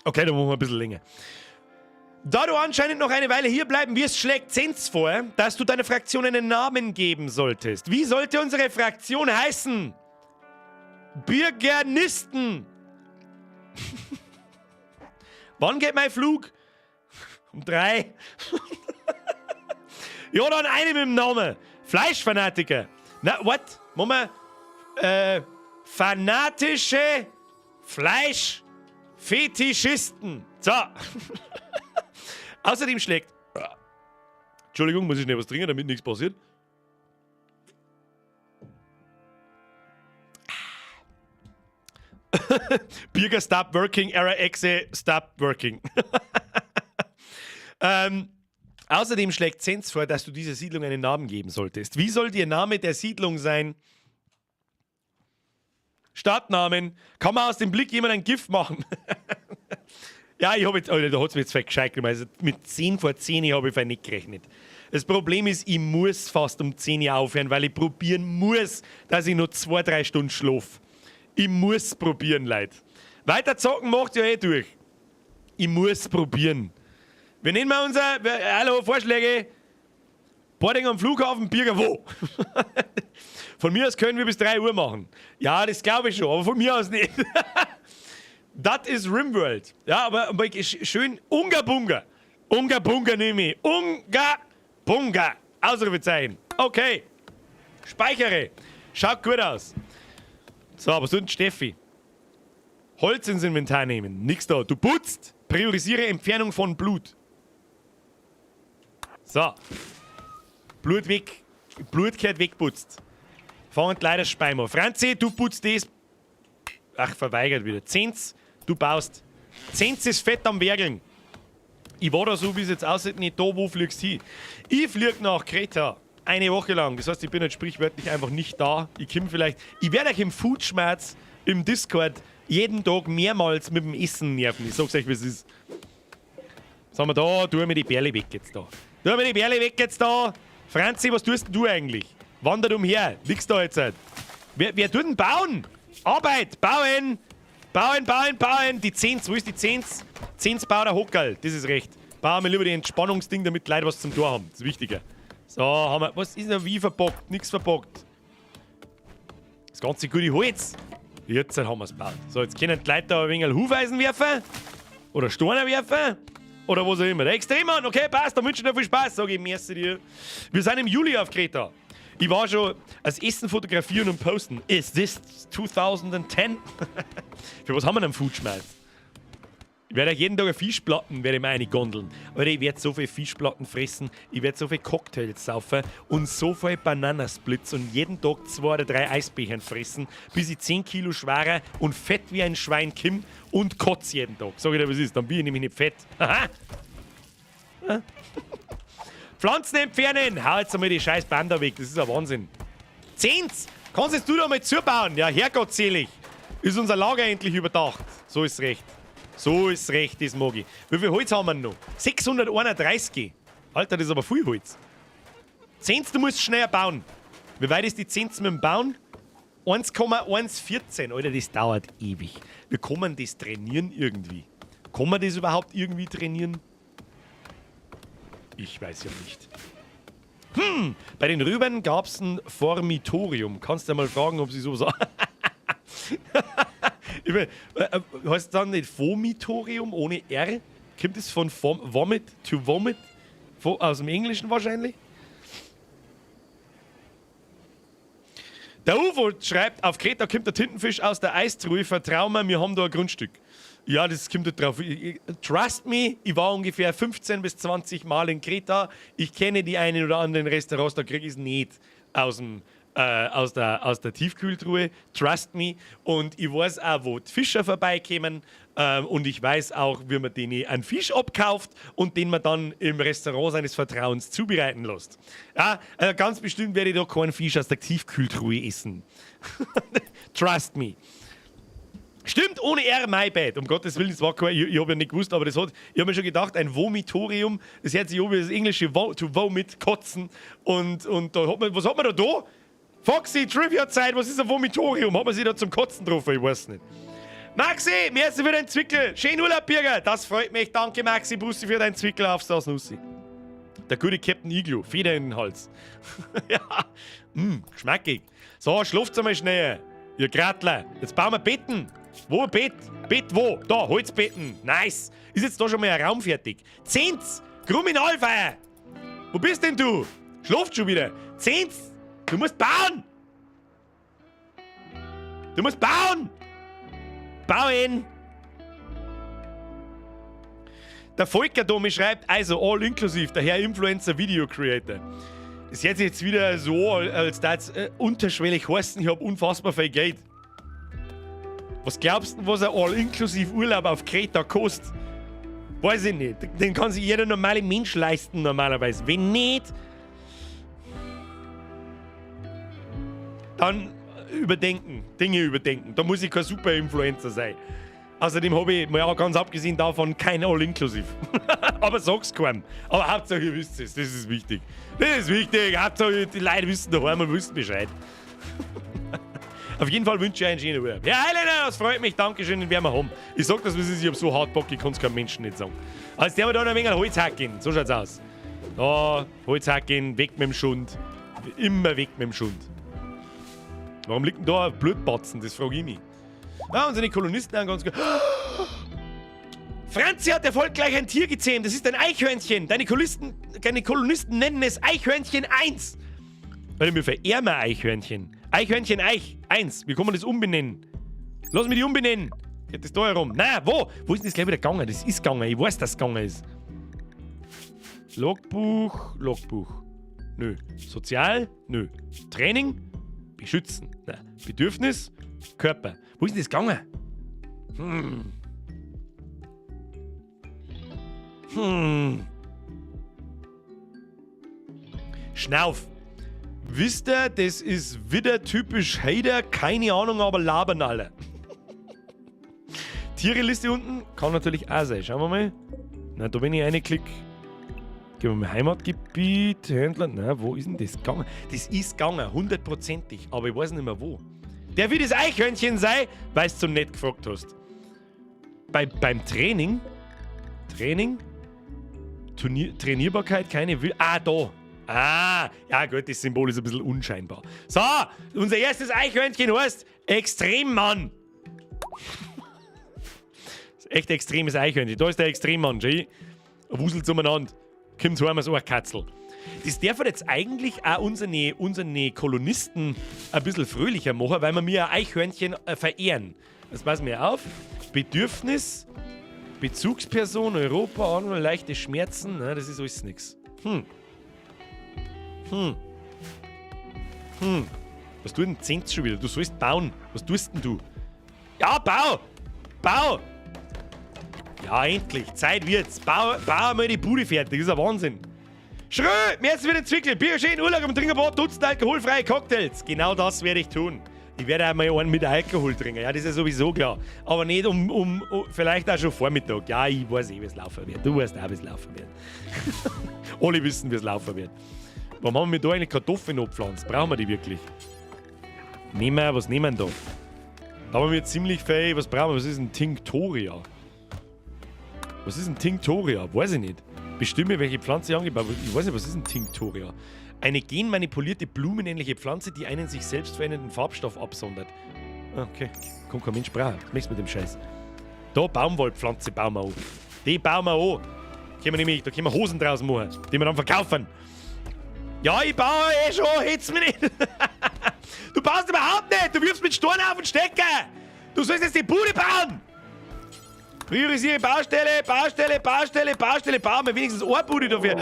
Okay, dann machen wir ein bisschen länger. Da du anscheinend noch eine Weile hier bleiben wirst, schlägt Zenz vor, dass du deiner Fraktion einen Namen geben solltest. Wie sollte unsere Fraktion heißen? Bürgernisten. Wann geht mein Flug? Um 3. Ja, dann eine mit dem Namen. Fleischfanatiker. Na, what? Moment. Fanatische Fleischfetischisten. So. Außerdem schlägt... Entschuldigung, muss ich schnell was trinken, damit nichts passiert. Birger stop working, Error Exe stop working. Außerdem schlägt Zenz vor, dass du dieser Siedlung einen Namen geben solltest. Wie soll der Name der Siedlung sein? Stadtnamen. Kann man aus dem Blick jemand ein Gift machen? Ja, ich hab jetzt, Alter, da hat's mir jetzt vielleicht gescheit gemacht. Also mit 9:50 hab ich vielleicht nicht gerechnet. Das Problem ist, ich muss fast um 10 Uhr aufhören, weil ich probieren muss, dass ich noch 2, 3 Stunden schlaf. Ich muss probieren, Leute. Weiter zocken macht ja eh durch. Ich muss probieren. Wir nehmen mal unser, wir, hallo, Vorschläge. Boarding am Flughafen, Birger, wo? Von mir aus können wir bis 3 Uhr machen. Ja, das glaube ich schon, aber von mir aus nicht. Das ist Rimworld. Ja, aber schön Unga Bunga. Unga Bunga nehme ich. Unga Bunga. Ausrufezeichen. Okay. Speichere. Schaut gut aus. So, was tut denn Steffi? Holz ins Inventar nehmen. Nix da. Du putzt. Priorisiere Entfernung von Blut. So. Blut weg. Blut gehört wegputzt. Fangen leider Speimer. Franzi, du putzt das. Ach, verweigert wieder. Zenz, du baust. Zenz ist fett am Werkeln. Ich war da so, wie es jetzt aussieht, nicht da. Wo fliegst du hin? Ich flieg nach Kreta. Eine Woche lang. Das heißt, ich bin jetzt sprichwörtlich einfach nicht da. Ich komm vielleicht. Ich werde euch im Foodschmerz im Discord jeden Tag mehrmals mit dem Essen nerven. Ich sag's euch, wie es ist. Sagen wir da, tu mir die Bärle weg jetzt da. Tu mir die Bärle weg jetzt da. Franzi, was tust denn du eigentlich? Wandert umher. Nix da jetzt. Wer tut denn bauen? Arbeit! Bauen! Bauen, bauen, bauen! Die Zehns, wo ist die Zehns? Zehns baut der Hockerl, das ist recht. Bauen wir lieber die Entspannungsding, damit die Leute was zum Tor haben. Das ist wichtiger. So, haben wir. Was ist denn wie verbockt? Nix verbockt. Das ganze gute Holz. Jetzt haben wir's gebaut. So, jetzt können die Leute da ein wenig Hufeisen werfen. Oder Steine werfen. Oder was auch immer. Der Extremmann, okay, passt, dann wünsche ich dir viel Spaß. Sag ich, merci dir. Wir sind im Juli auf Kreta. Ich war schon als Essen fotografieren und posten. Is this 2010? Für was haben wir denn Foodschmerz? Ich werde jeden Tag eine Fischplatten, werde ich mir eine gondeln. Alter, ich werde so viel Fischplatten fressen, ich werde so viel Cocktails saufen und so viel Bananasplits und jeden Tag 2 oder 3 Eisbechern fressen, bis ich 10 Kilo schwerer und fett wie ein Schwein kimm und kotz jeden Tag. Sag ich dir, was ist, dann bin ich nämlich nicht fett. Aha. Ja. Pflanzen entfernen! Hau jetzt einmal die scheiß Bänder weg, das ist ein Wahnsinn. Zehns! Kannst jetzt du da mal zubauen? Ja, herrgottselig! Ist unser Lager endlich überdacht. So ist's recht. So ist's recht, das mag ich. Wie viel Holz haben wir noch? 631. Alter, das ist aber viel Holz. Zehns, du musst schneller bauen. Wie weit ist die Zehns mit dem Bauen? 1,114. Alter, das dauert ewig. Wir kommen das trainieren irgendwie. Kann man das überhaupt irgendwie trainieren? Ich weiß ja nicht. Bei den Römern gab's ein Formitorium. Kannst du ja mal fragen, ob sie sowas Ich mein heißt das dann nicht Vomitorium ohne R? Kommt das von Vomit to Vomit? Aus dem Englischen wahrscheinlich? Der UFO schreibt, auf Kreta kommt der Tintenfisch aus der Eistruhe. Vertrau mir, wir haben da ein Grundstück. Ja, das kommt halt drauf. Trust me, ich war ungefähr 15 bis 20 Mal in Kreta. Ich kenne die einen oder anderen Restaurants, da krieg ich es nicht aus der Tiefkühltruhe. Trust me. Und ich weiß auch, wo die Fischer vorbeikommen. Und ich weiß auch, wie man denen einen Fisch abkauft und den man dann im Restaurant seines Vertrauens zubereiten lässt. Ja, also ganz bestimmt werde ich da keinen Fisch aus der Tiefkühltruhe essen. Trust me. Stimmt, ohne R, my bad. Um Gottes Willen, das war kein, ich habe ja nicht gewusst, aber ich habe mir schon gedacht, ein Vomitorium, das hört sich an wie das englische to vomit, kotzen. Und da hat man, was hat man da da? Foxy, Trivia-Zeit, was ist ein Vomitorium? Hat man sich da zum Kotzen drauf? Ich weiß nicht. Maxi, merci für deinen Zwickel. Schönen Urlaub, Birger. Das freut mich. Danke, Maxi Bussi, für deinen Zwickel aufs das Nussi. Der gute Captain Iglo, Feder in den Hals. Ja, geschmackig. So, schlaft einmal schnell. Ihr Gratler. Jetzt bauen wir Betten. Wo ein Bett? Bett wo? Da, Holzbetten. Nice. Ist jetzt da schon mal ein Raum fertig? Zehnt's. Kriminalfeier. Wo bist denn du? Schlaft schon wieder. Zehnt's. Du musst bauen. Du musst bauen. Bauen. Der Volker Domi schreibt, also all inclusive, der Herr Influencer Video Creator. Das hört sich jetzt wieder so, als das unterschwellig heißen, ich hab unfassbar viel Geld. Was glaubst du, was ein All-Inclusive Urlaub auf Kreta kostet? Weiß ich nicht. Den kann sich jeder normale Mensch leisten normalerweise. Wenn nicht, dann überdenken, Dinge überdenken. Da muss ich kein Super-Influencer sein. Außerdem habe ich, mal ganz abgesehen davon, kein All-Inclusive. Aber sag's keinem. Aber Hauptsache, ihr wisst es. Das ist wichtig. Das ist wichtig. Hauptsache, die Leute wissen daheim und wissen Bescheid. Auf jeden Fall wünsche ich einen schönen Urlaub. Ja, Helena, das freut mich. Dankeschön, den werden wir haben. Ich sag das, wie es ist. Ich hab so hart Bock, ich kann's keinem Menschen nicht sagen. Also, der wir da noch ein wenig Holz hacken. So schaut's aus. Da, Holz hacken, weg mit dem Schund. Immer weg mit dem Schund. Warum liegt denn da ein Blutbatzen? Das frage ich mich. Ah, unsere Kolonisten haben ganz gut. Franzi hat erfolgreich ein Tier gezähmt. Das ist ein Eichhörnchen. Deine Kolonisten nennen es Eichhörnchen 1. Warte, wir verehren ein Eichhörnchen. Eichhörnchen Eich 1. Wie kann man das umbenennen? Lass mich die umbenennen. Geht das da herum? Na, wo? Wo ist denn das gleich wieder gegangen? Das ist gegangen. Ich weiß, dass es gegangen ist. Logbuch, Logbuch. Nö. Sozial? Nö. Training? Beschützen. Na. Bedürfnis? Körper. Wo ist denn das gegangen? Schnauf. Wisst ihr, das ist wieder typisch Hater, keine Ahnung, aber labern alle. Tiereliste unten kann natürlich auch sein. Schauen wir mal. Na, da wenn ich reinklick, gehen wir mal Heimatgebiet, Händler. Na, wo ist denn das gegangen? Das ist gegangen, hundertprozentig, aber ich weiß nicht mehr, wo. Der wie das Eichhörnchen sei, weil du so nett gefragt hast. Beim Training, Training, Turnier, Trainierbarkeit, keine Will. Ah, da. Ah, ja gut, das Symbol ist ein bisschen unscheinbar. So, unser erstes Eichhörnchen heißt Extremmann. Das ist echt extremes Eichhörnchen. Da ist der Extremmann, schau. Wuselt umeinander. Kommt heim so ein Katzel. Das darf jetzt eigentlich auch unsere Kolonisten ein bisschen fröhlicher machen, weil wir mir ein Eichhörnchen verehren. Das passen wir auf. Bedürfnis, Bezugsperson, Europa, leichte Schmerzen, na, das ist alles nix. Was tut denn Zenz schon wieder? Du sollst bauen. Was tust denn du? Ja, bau! Bau! Ja, endlich. Zeit wird's. Bau, bau mal die Bude fertig. Das ist ein Wahnsinn. Schrö, merci für den Zwickel. Bier, schön Urlaub und trinken ein paar Dutzend alkoholfreie Cocktails. Genau das werde ich tun. Ich werde einmal einen mit Alkohol trinken. Ja, das ist ja sowieso klar. Aber nicht um vielleicht auch schon Vormittag. Ja, ich weiß eh, wie es laufen wird. Du weißt auch, wie es laufen wird. Alle wissen, wie es laufen wird. Warum haben wir da eigentlich Kartoffeln abgepflanzt? Brauchen wir die wirklich? Nehmen wir, was nehmen wir da? Da haben wir ziemlich viel. Was brauchen wir? Was ist ein Tinctoria? Was ist ein Tinctoria? Weiß ich nicht. Bestimme, welche Pflanze ich angebaut habe. Ich weiß nicht, was ist ein Tinctoria? Eine genmanipulierte blumenähnliche Pflanze, die einen sich selbst verändernden Farbstoff absondert. Okay, kommt kein Mensch brauchen. Was möchtest du mit dem Scheiß? Da, Baumwollpflanze bauen wir an. Die bauen wir an. Können wir nämlich, da können wir Hosen draus machen, die wir dann verkaufen. Ja, ich baue eh schon, hetz mich nicht. Du baust überhaupt nicht, du wirfst mit Stein auf den Stecker. Du sollst jetzt die Bude bauen. Priorisiere Baustelle, Baustelle, Baustelle, Baustelle, bauen wir wenigstens eine Bude dafür.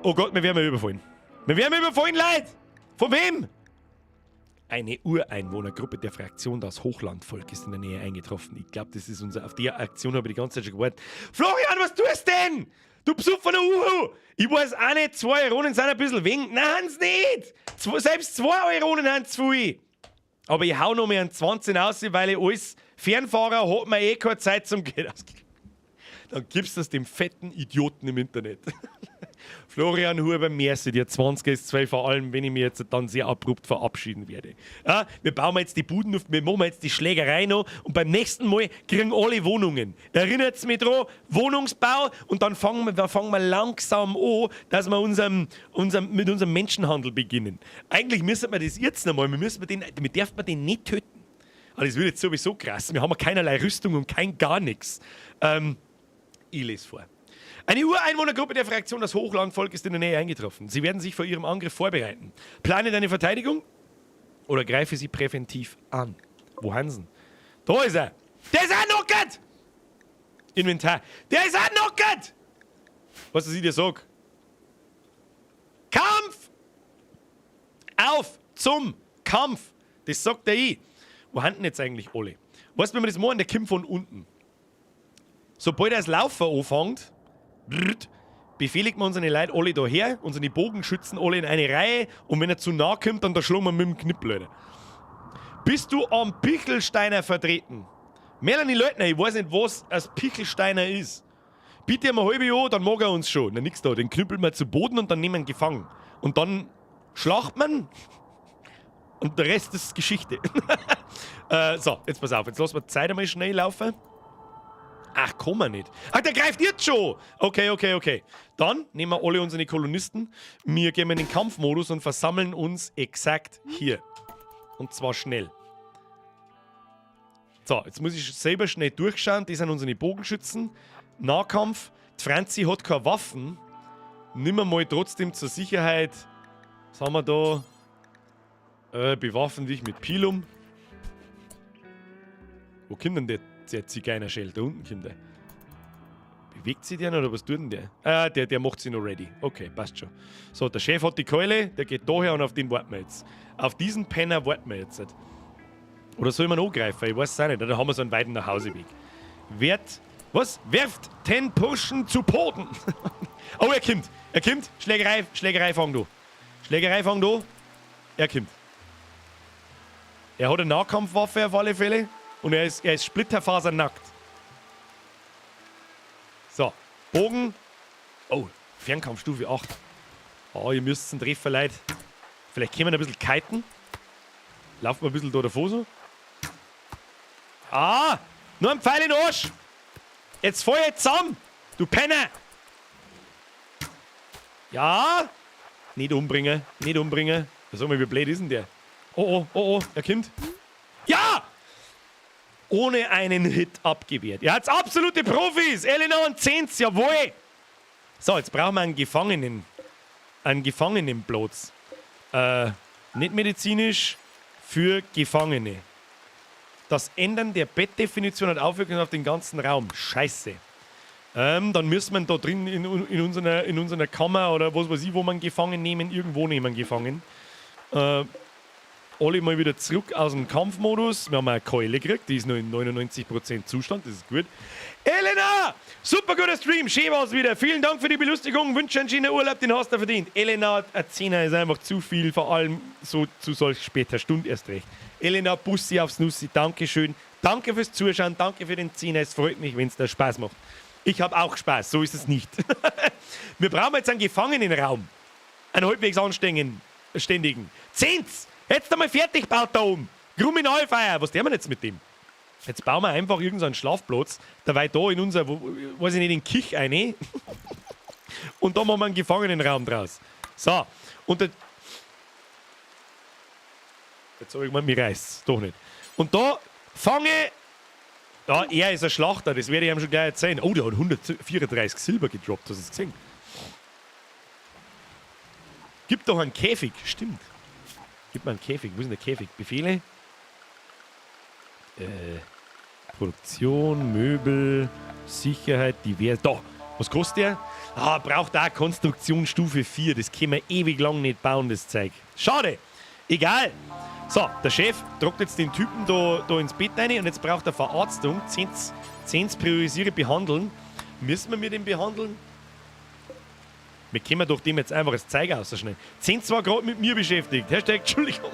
Oh Gott, wir werden überfallen. Wir werden überfallen, Leute! Von wem? Eine Ureinwohnergruppe der Fraktion Das Hochlandvolk ist in der Nähe eingetroffen. Ich glaube, das ist unser. Auf die Aktion habe ich die ganze Zeit schon gewartet. Florian, was tust denn? Du besoffener Uhu! Ich weiß auch nicht, 2 Euronen sind ein bisschen wenig. Nein, haben's nicht! Selbst 2 Euronen sind zu viel. Aber ich hau noch mehr einen 20 aus, weil ich als Fernfahrer hat mir eh keine Zeit zum Geld ausgeben. Dann gibst du das dem fetten Idioten im Internet. Florian Huber, merci dir. 20 ist 12, vor allem, wenn ich mich jetzt dann sehr abrupt verabschieden werde. Ja, wir bauen jetzt die Buden auf, wir machen jetzt die Schlägerei noch und beim nächsten Mal kriegen alle Wohnungen. Erinnert mich dran, Wohnungsbau, und dann fangen wir langsam an, dass wir mit unserem Menschenhandel beginnen. Eigentlich müssen wir das jetzt nochmal, wir dürfen den nicht töten. Aber das wird jetzt sowieso krass. Wir haben keinerlei Rüstung und kein gar nichts. Ich lese vor. Eine Ureinwohnergruppe der Fraktion Das Hochlandvolk ist in der Nähe eingetroffen. Sie werden sich vor ihrem Angriff vorbereiten. Plane deine Verteidigung oder greife sie präventiv an. Wo Hansen? Da ist er! Der ist auch knockert! Inventar. Der ist auch knockert! Was ich dir sag? Kampf! Auf zum Kampf! Das sagt der ich. Wo haben denn jetzt eigentlich alle? Weißt du, wenn wir das machen, der kommt von unten. Sobald er das Laufen anfängt, brrrt, befehligt man unsere Leute alle daher, unsere Bogenschützen alle in eine Reihe, und wenn er zu nah kommt, dann da schlagen wir mit dem Knippel. Alter. Bist du am Pichelsteiner vertreten? Melanie Leutner, ich weiß nicht, was ein Pichelsteiner ist. Bitte ihm ein halbe Jahr, dann mag er uns schon. Na, nix da, den knüppeln wir zu Boden und dann nehmen wir ihn gefangen. Und dann schlacht man und der Rest ist Geschichte. So, jetzt pass auf, jetzt lassen wir die Zeit einmal schnell laufen. Ach, komm wir nicht. Ach, der greift jetzt schon. Okay. Dann nehmen wir alle unsere Kolonisten. Wir gehen in den Kampfmodus und versammeln uns exakt hier. Und zwar schnell. So, jetzt muss ich selber schnell durchschauen. Das sind unsere Bogenschützen. Nahkampf. Die Franzi hat keine Waffen. Nimm wir mal trotzdem zur Sicherheit. Was haben wir da? Bewaffen dich mit Pilum. Wo kommt denn der Zigeunerschell? Da unten kommt der. Bewegt sich der noch oder was tut denn der? Ah, der macht sich noch ready. Okay, passt schon. So, der Chef hat die Keule, der geht daher und auf den warten wir jetzt. Auf diesen Penner warten wir jetzt. Oder soll man angreifen? Ich weiß es auch nicht. Da haben wir so einen weiten Nachhauseweg. Wert. Was? Werft ten Burschen zu Boden! Oh, er kommt! Er kommt! Schlägerei, Schlägerei, fang du! Schlägerei, fang du! Er kommt. Er hat eine Nahkampfwaffe auf alle Fälle und er ist splitterfasernackt. So, Bogen. Oh, Fernkampfstufe 8. Oh, ihr müsst einen treffen, Leute. Vielleicht können wir ein bisschen kiten. Laufen wir ein bisschen da davor so. Ah, nur ein Pfeil in den Arsch. Jetzt fall jetzt zusammen, du Penner. Ja. Nicht umbringen, nicht umbringen. Sag mal, wie blöd ist denn der? Oh, er kommt. Ja! Ohne einen Hit abgewehrt. Ihr seid absolute Profis. Elena und Zenz, jawohl. So, jetzt brauchen wir einen Gefangenen. Einen Gefangenenplatz. Nicht medizinisch, für Gefangene. Das Ändern der Bettdefinition hat Auswirkungen auf den ganzen Raum. Scheiße. Dann müssen wir da drin in unserer Kammer oder was weiß ich, wo man gefangen nehmen, irgendwo nehmen gefangen. Alle mal wieder zurück aus dem Kampfmodus. Wir haben eine Keule gekriegt, die ist noch in 99% Zustand, das ist gut. Elena! Super guter Stream, schön war's wieder. Vielen Dank für die Belustigung. Wünsche einen schönen Urlaub, den hast du verdient. Elena, ein Zehner ist einfach zu viel, vor allem so zu solch später Stunde erst recht. Elena, Bussi aufs Nussi, Dankeschön. Danke fürs Zuschauen, danke für den Zehner. Es freut mich, wenn es dir Spaß macht. Ich habe auch Spaß, so ist es nicht. Wir brauchen jetzt einen Gefangenenraum. Einen halbwegs anständigen. Zehns! Jetzt einmal fertig baut da oben. Kriminalfeier. Was tun wir jetzt mit dem? Jetzt bauen wir einfach irgendeinen Schlafplatz, dabei da in unser, wo, weiß ich nicht, in den Kich eine. Und da machen wir einen Gefangenenraum draus. So, und der, jetzt sag ich mal, mir reißt's. Doch nicht. Und da fange. Ja, er ist ein Schlachter, das werde ich ihm schon gleich erzählen. Oh, der hat 134 Silber gedroppt, hast du es gesehen? Gib doch einen Käfig, stimmt. Gib mir einen Käfig. Wo ist denn der Käfig? Befehle? Produktion, Möbel, Sicherheit, divers. Da! Was kostet der? Ah, braucht auch Konstruktion Stufe 4. Das können wir ewig lang nicht bauen, das Zeug. Schade! Egal! So, der Chef druckt jetzt den Typen da ins Bett rein und jetzt braucht er Verarztung. 10 priorisiere, behandeln. Müssen wir mit dem behandeln? Wir können doch dem jetzt einfach das Zeug ausschneiden. 10 war gerade mit mir beschäftigt. Hashtag Entschuldigung.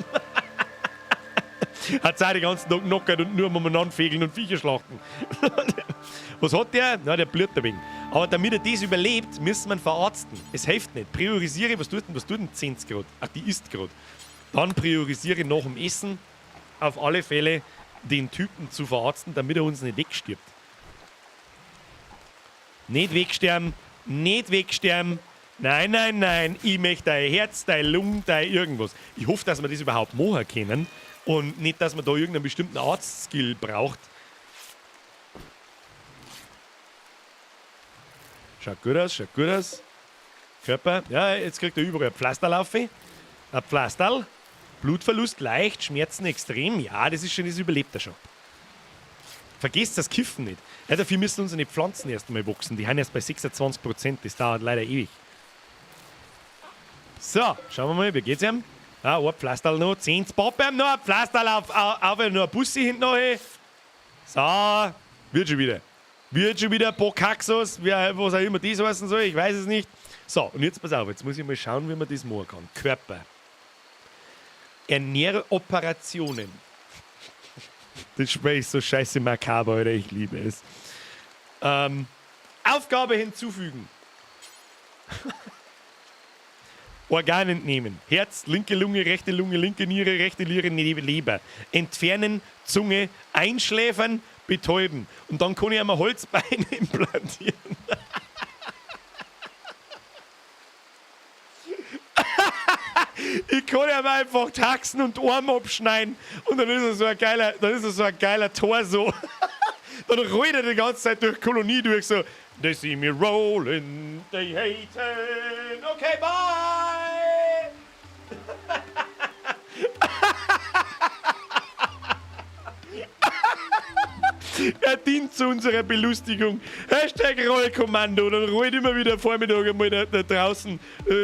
Hat auch den ganzen Tag knockert und nur umeinander fegeln und Viecher schlachten. Was hat der? Na, der blüht ein wenig. Aber damit er das überlebt, müssen wir ihn verarzten. Es hilft nicht. Priorisiere, was tut denn, was tut denn 10 grad? Ach, die isst grad. Dann priorisiere nach dem Essen auf alle Fälle den Typen zu verarzten, damit er uns nicht wegstirbt. Nicht wegsterben, nicht wegsterben. Nein, nein, nein, ich möchte dein Herz, dein Lungen, dein irgendwas. Ich hoffe, dass wir das überhaupt machen können und nicht, dass man da irgendeinen bestimmten Arzt-Skill braucht. Schaut gut aus, schaut gut aus. Körper, ja, jetzt kriegt er überall ein Pflasterl auf. Ein Pflasterl. Blutverlust leicht, Schmerzen extrem. Ja, das ist schon, das überlebt er schon. Vergesst das Kiffen nicht. Ja, dafür müssen unsere Pflanzen erst einmal wachsen. Die haben erst bei 26%. Das dauert leider ewig. So, schauen wir mal, wie geht's ihm? Ah, ein Pflasterl noch. 10 Pop ihm noch, ein Pflasterl auf noch ein Bussi hinten noch. So, wird schon wieder. Wird schon wieder Bokaxos, was auch immer das heißen soll, ich weiß es nicht. So, und jetzt pass auf, jetzt muss ich mal schauen, wie man das machen kann. Körper. Ernähre Operationen. Das Spiel ist so scheiße makaber, Alter, ich liebe es. Aufgabe hinzufügen. Organ entnehmen. Herz, linke Lunge, rechte Lunge, linke Niere, rechte Niere, Leber. Entfernen, Zunge, einschläfern, betäuben. Und dann kann ich einmal Holzbeine implantieren. Ich kann ihm einfach Taxen und Arm abschneiden und dann ist er so ein geiler, dann ist er so ein geiler Torso. Dann rollt er die ganze Zeit durch Kolonie durch, so They see me rolling, they hatin', okay, bye! Er dient zu unserer Belustigung. Hashtag Rollkommando. Dann rollt immer wieder Vormittag einmal da draußen.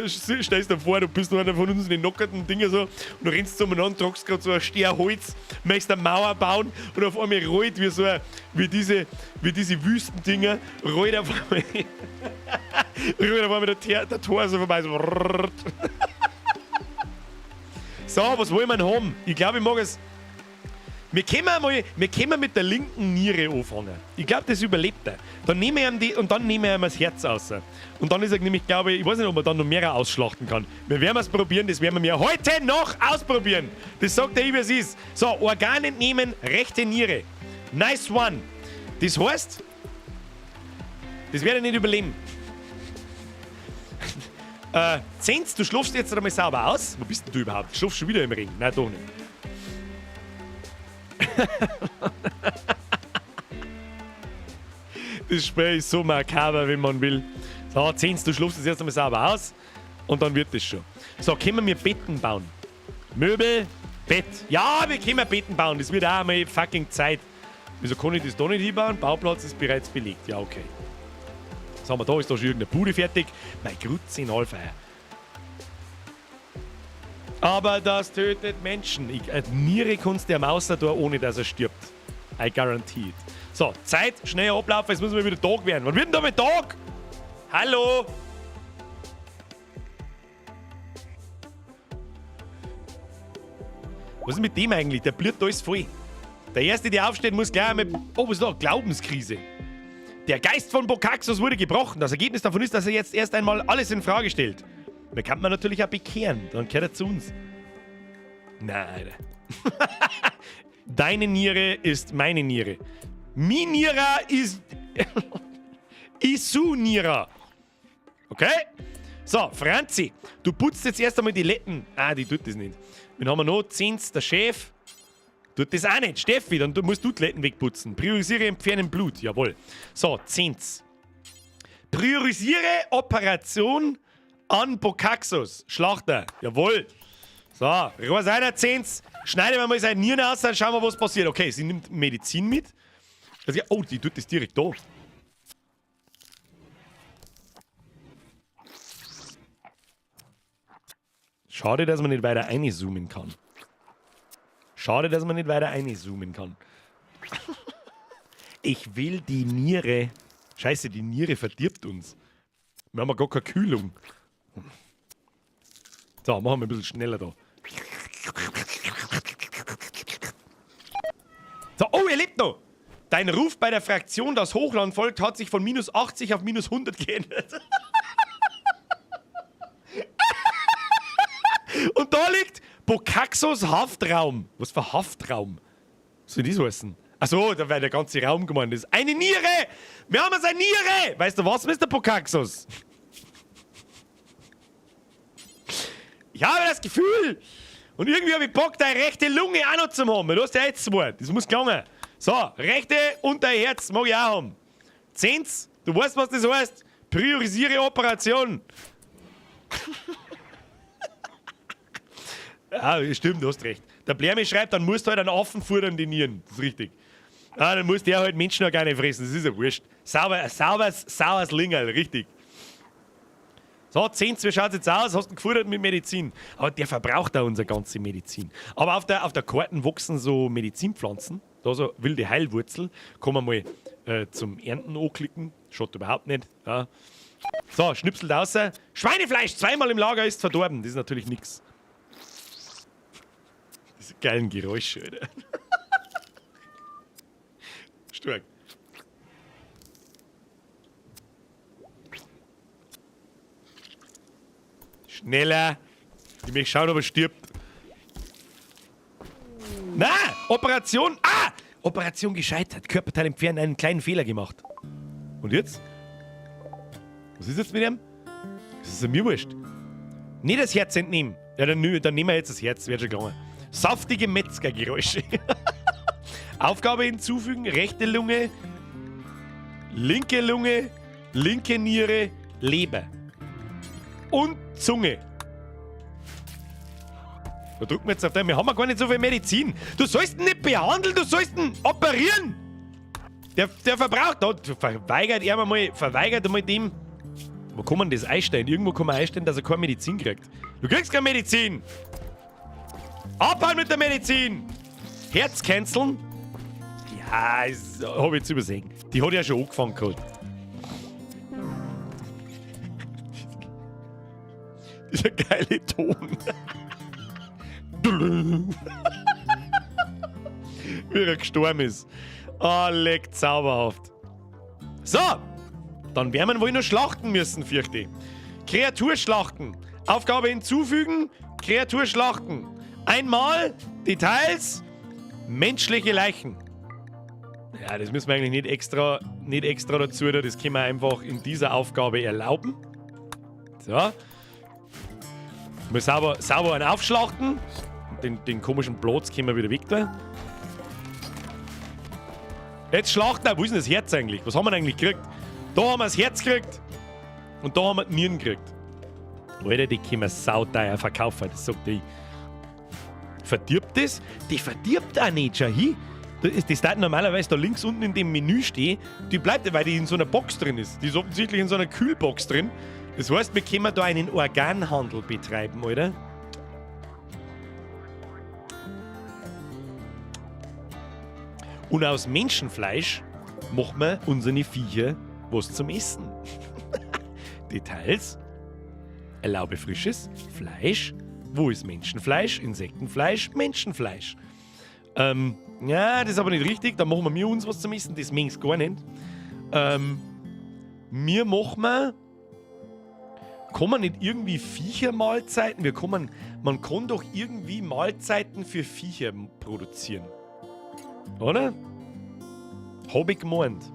Stellst dir vor, du bist noch einer von uns in den nockerten Dingen so. Und du rennst umeinander, tragst grad so ein Sterholz, möchtest eine Mauer bauen und auf einmal rollt wie so ein, wie diese, wie diese Wüstendinger, rollt auf einmal, rollt auf einmal der Tor so vorbei. So, so, was wollen wir denn haben? Ich glaube, ich mag es. Wir können mit der linken Niere anfangen. Ich glaub, das überlebt er. Dann nehmen wir ihm die und dann nehmen wir ihm das Herz raus. Und dann ist er nämlich, glaube ich, ich weiß nicht, ob man dann noch mehr ausschlachten kann. Wir werden es probieren, das werden wir heute noch ausprobieren. Das sagt er, wie es ist. So, Organ entnehmen, rechte Niere. Nice one. Das heißt, das werde ich nicht überleben. Zenz, du schlafst jetzt einmal sauber aus. Wo bist denn du überhaupt? Du schlafst schon wieder im Regen. Nein, doch nicht. Das Spiel ist so makaber, wenn man will. So, Zenz, du schlafst das erst einmal sauber aus und dann wird das schon. So, können wir Betten bauen? Möbel, Bett. Ja, wir können Betten bauen. Das wird auch einmal fucking Zeit. Wieso kann ich das da nicht hinbauen? Bauplatz ist bereits belegt. Ja, okay. Was haben wir da? Ist da schon irgendeine Bude fertig? Mein Grütze in Allfeier. Aber das tötet Menschen. Ich, Niere kannst du der Maus da, ohne dass er stirbt. I guarantee it. So, Zeit, schnell ablaufen, jetzt müssen wir wieder Tag werden. Wann wird denn da mit Tag? Hallo? Was ist mit dem eigentlich? Der blüht alles voll. Der Erste, der aufsteht, muss gleich einmal... Oh, was ist da? Glaubenskrise. Der Geist von Bokaxos wurde gebrochen. Das Ergebnis davon ist, dass er jetzt erst einmal alles in Frage stellt. Da kann man natürlich auch bekehren. Dann kehrt er zu uns. Nein. Deine Niere ist meine Niere. Minira ist... Isu-Nira. Okay? So, Franzi, du putzt jetzt erst einmal die Letten. Ah, die tut das nicht. Wen haben wir noch? Zenz, der Chef. Tut das auch nicht. Steffi, dann musst du die Letten wegputzen. Priorisiere entfernen Blut. Jawohl. So, Zenz. Priorisiere Operation an Bokaxos. Schlachter. Jawohl. So, Rohr seiner Zenz. Schneiden wir mal seine Nieren aus, dann schauen wir, was passiert. Okay, sie nimmt Medizin mit. Oh, die tut das direkt da. Schade, dass man nicht weiter einzoomen kann. Schade, dass man nicht weiter einzoomen kann. Ich will die Niere. Scheiße, die Niere verdirbt uns. Wir haben ja gar keine Kühlung. So, machen wir ein bisschen schneller da. So, oh, er lebt noch! Dein Ruf bei der Fraktion Das Hochland folgt hat sich von minus 80 auf minus 100 geändert. Und da liegt Bokaxos Haftraum. Was für Haftraum? Was soll das heißen? Achso, da wäre der ganze Raum gemeint. Das ist eine Niere! Wir haben eine Niere! Weißt du was, Mr. Pokaxos? Ich habe das Gefühl! Und irgendwie habe ich Bock, deine rechte Lunge auch noch zu haben. Du hast ja jetzt zwei. Das muss gelangen. So, rechte und dein Herz mag ich auch haben. Zehns, du weißt, was das heißt. Priorisiere Operation. Ja, stimmt, du hast recht. Der Blärme schreibt, dann musst du halt einen Affen futtern, die Nieren. Das ist richtig. Ah, dann muss der halt Menschen auch gar nicht fressen. Das ist ja wurscht. Sauber, ein sauberes, saures Lingerl, richtig. So, 10, wie schaut jetzt aus? Hast du gefuttert mit Medizin? Aber der verbraucht auch unsere ganze Medizin. Aber auf der Karte wachsen so Medizinpflanzen. Da so wilde Heilwurzel. Kann man mal zum Ernten anklicken. Schaut überhaupt nicht. Ja. So, schnipselt raus. Schweinefleisch zweimal im Lager ist verdorben. Das ist natürlich nix. Diese geilen Geräusche, Alter. Stark. Schneller! Ich möchte schauen, ob er stirbt. Na! Operation! Ah! Operation gescheitert. Körperteil entfernen, einen kleinen Fehler gemacht. Und jetzt? Was ist jetzt mit ihm? Das ist mir wurscht. Nicht das Herz entnehmen. Ja, dann nehmen wir jetzt das Herz. Wird schon gegangen. Saftige Metzgergeräusche. Aufgabe hinzufügen. Rechte Lunge, linke Lunge, linke Niere, Leber. Und Zunge. Da drücken wir jetzt auf den. Wir haben ja gar nicht so viel Medizin. Du sollst ihn nicht behandeln, du sollst ihn operieren. Der verbraucht. Da verweigert er mal, verweigert einmal dem. Wo kann man das einstellen? Irgendwo kann man einstellen, dass er keine Medizin kriegt. Du kriegst keine Medizin! Abhauen mit der Medizin! Herz canceln? Ja, das hab ich jetzt übersehen. Die hat ja schon angefangen gehabt. Dieser geile Ton. Wie er gestorben ist. Oh, leck, zauberhaft. So, dann werden wir wohl noch schlachten müssen, fürchte ich. Kreatur schlachten. Aufgabe hinzufügen, Kreatur schlachten. Einmal, Details, menschliche Leichen. Ja, das müssen wir eigentlich nicht extra dazu, das können wir einfach in dieser Aufgabe erlauben. So. Mal sauber einen aufschlachten. Den komischen Platz können wir wieder weg da. Jetzt schlachten wir. Wo ist denn das Herz eigentlich? Was haben wir denn eigentlich gekriegt? Da haben wir das Herz gekriegt. Und da haben wir die Nieren gekriegt. Alter, die können wir sauteuer verkaufen, das sagt ich. Verdirbt das? Die verdirbt auch nicht, schau hin. Das darf normalerweise da links unten in dem Menü stehen. Die bleibt, weil die in so einer Box drin ist. Die ist offensichtlich in so einer Kühlbox drin. Das heißt, wir können da einen Organhandel betreiben, oder? Und aus Menschenfleisch machen wir unsere Viecher was zum Essen. Details? Erlaube frisches Fleisch. Wo ist Menschenfleisch? Insektenfleisch? Menschenfleisch. Ja, das ist aber nicht richtig. Da machen wir uns was zum Essen. Das mengen's gar nicht. Wir machen wir... Kann man nicht irgendwie Viechermahlzeiten? Man kann doch irgendwie Mahlzeiten für Viecher produzieren. Oder? Hab ich gemeint.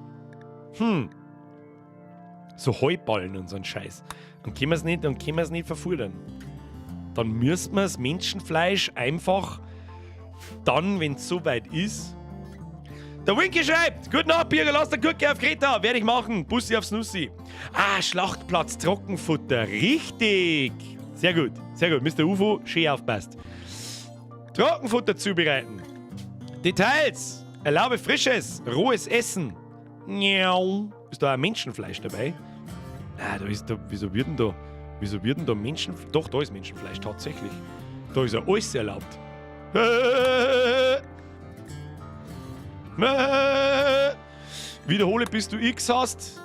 So Heuballen und so ein Scheiß. Dann können wir es nicht verfuttern. Dann müssen wir das Menschenfleisch einfach dann, wenn es soweit ist. Der Winky schreibt: Guten Abend, Birger, lass der Gurke auf Greta. Werde ich machen. Bussi aufs Nussi. Ah, Schlachtplatz, Trockenfutter. Richtig. Sehr gut, sehr gut. Mr. UFO, schön aufpasst. Trockenfutter zubereiten. Details. Erlaube frisches, rohes Essen. Miau. Ist da auch Menschenfleisch dabei? Ah, da ist da, wieso wird denn da Menschenfleisch? Doch, da ist Menschenfleisch, tatsächlich. Da ist ja alles erlaubt. Wiederhole, bis du X hast.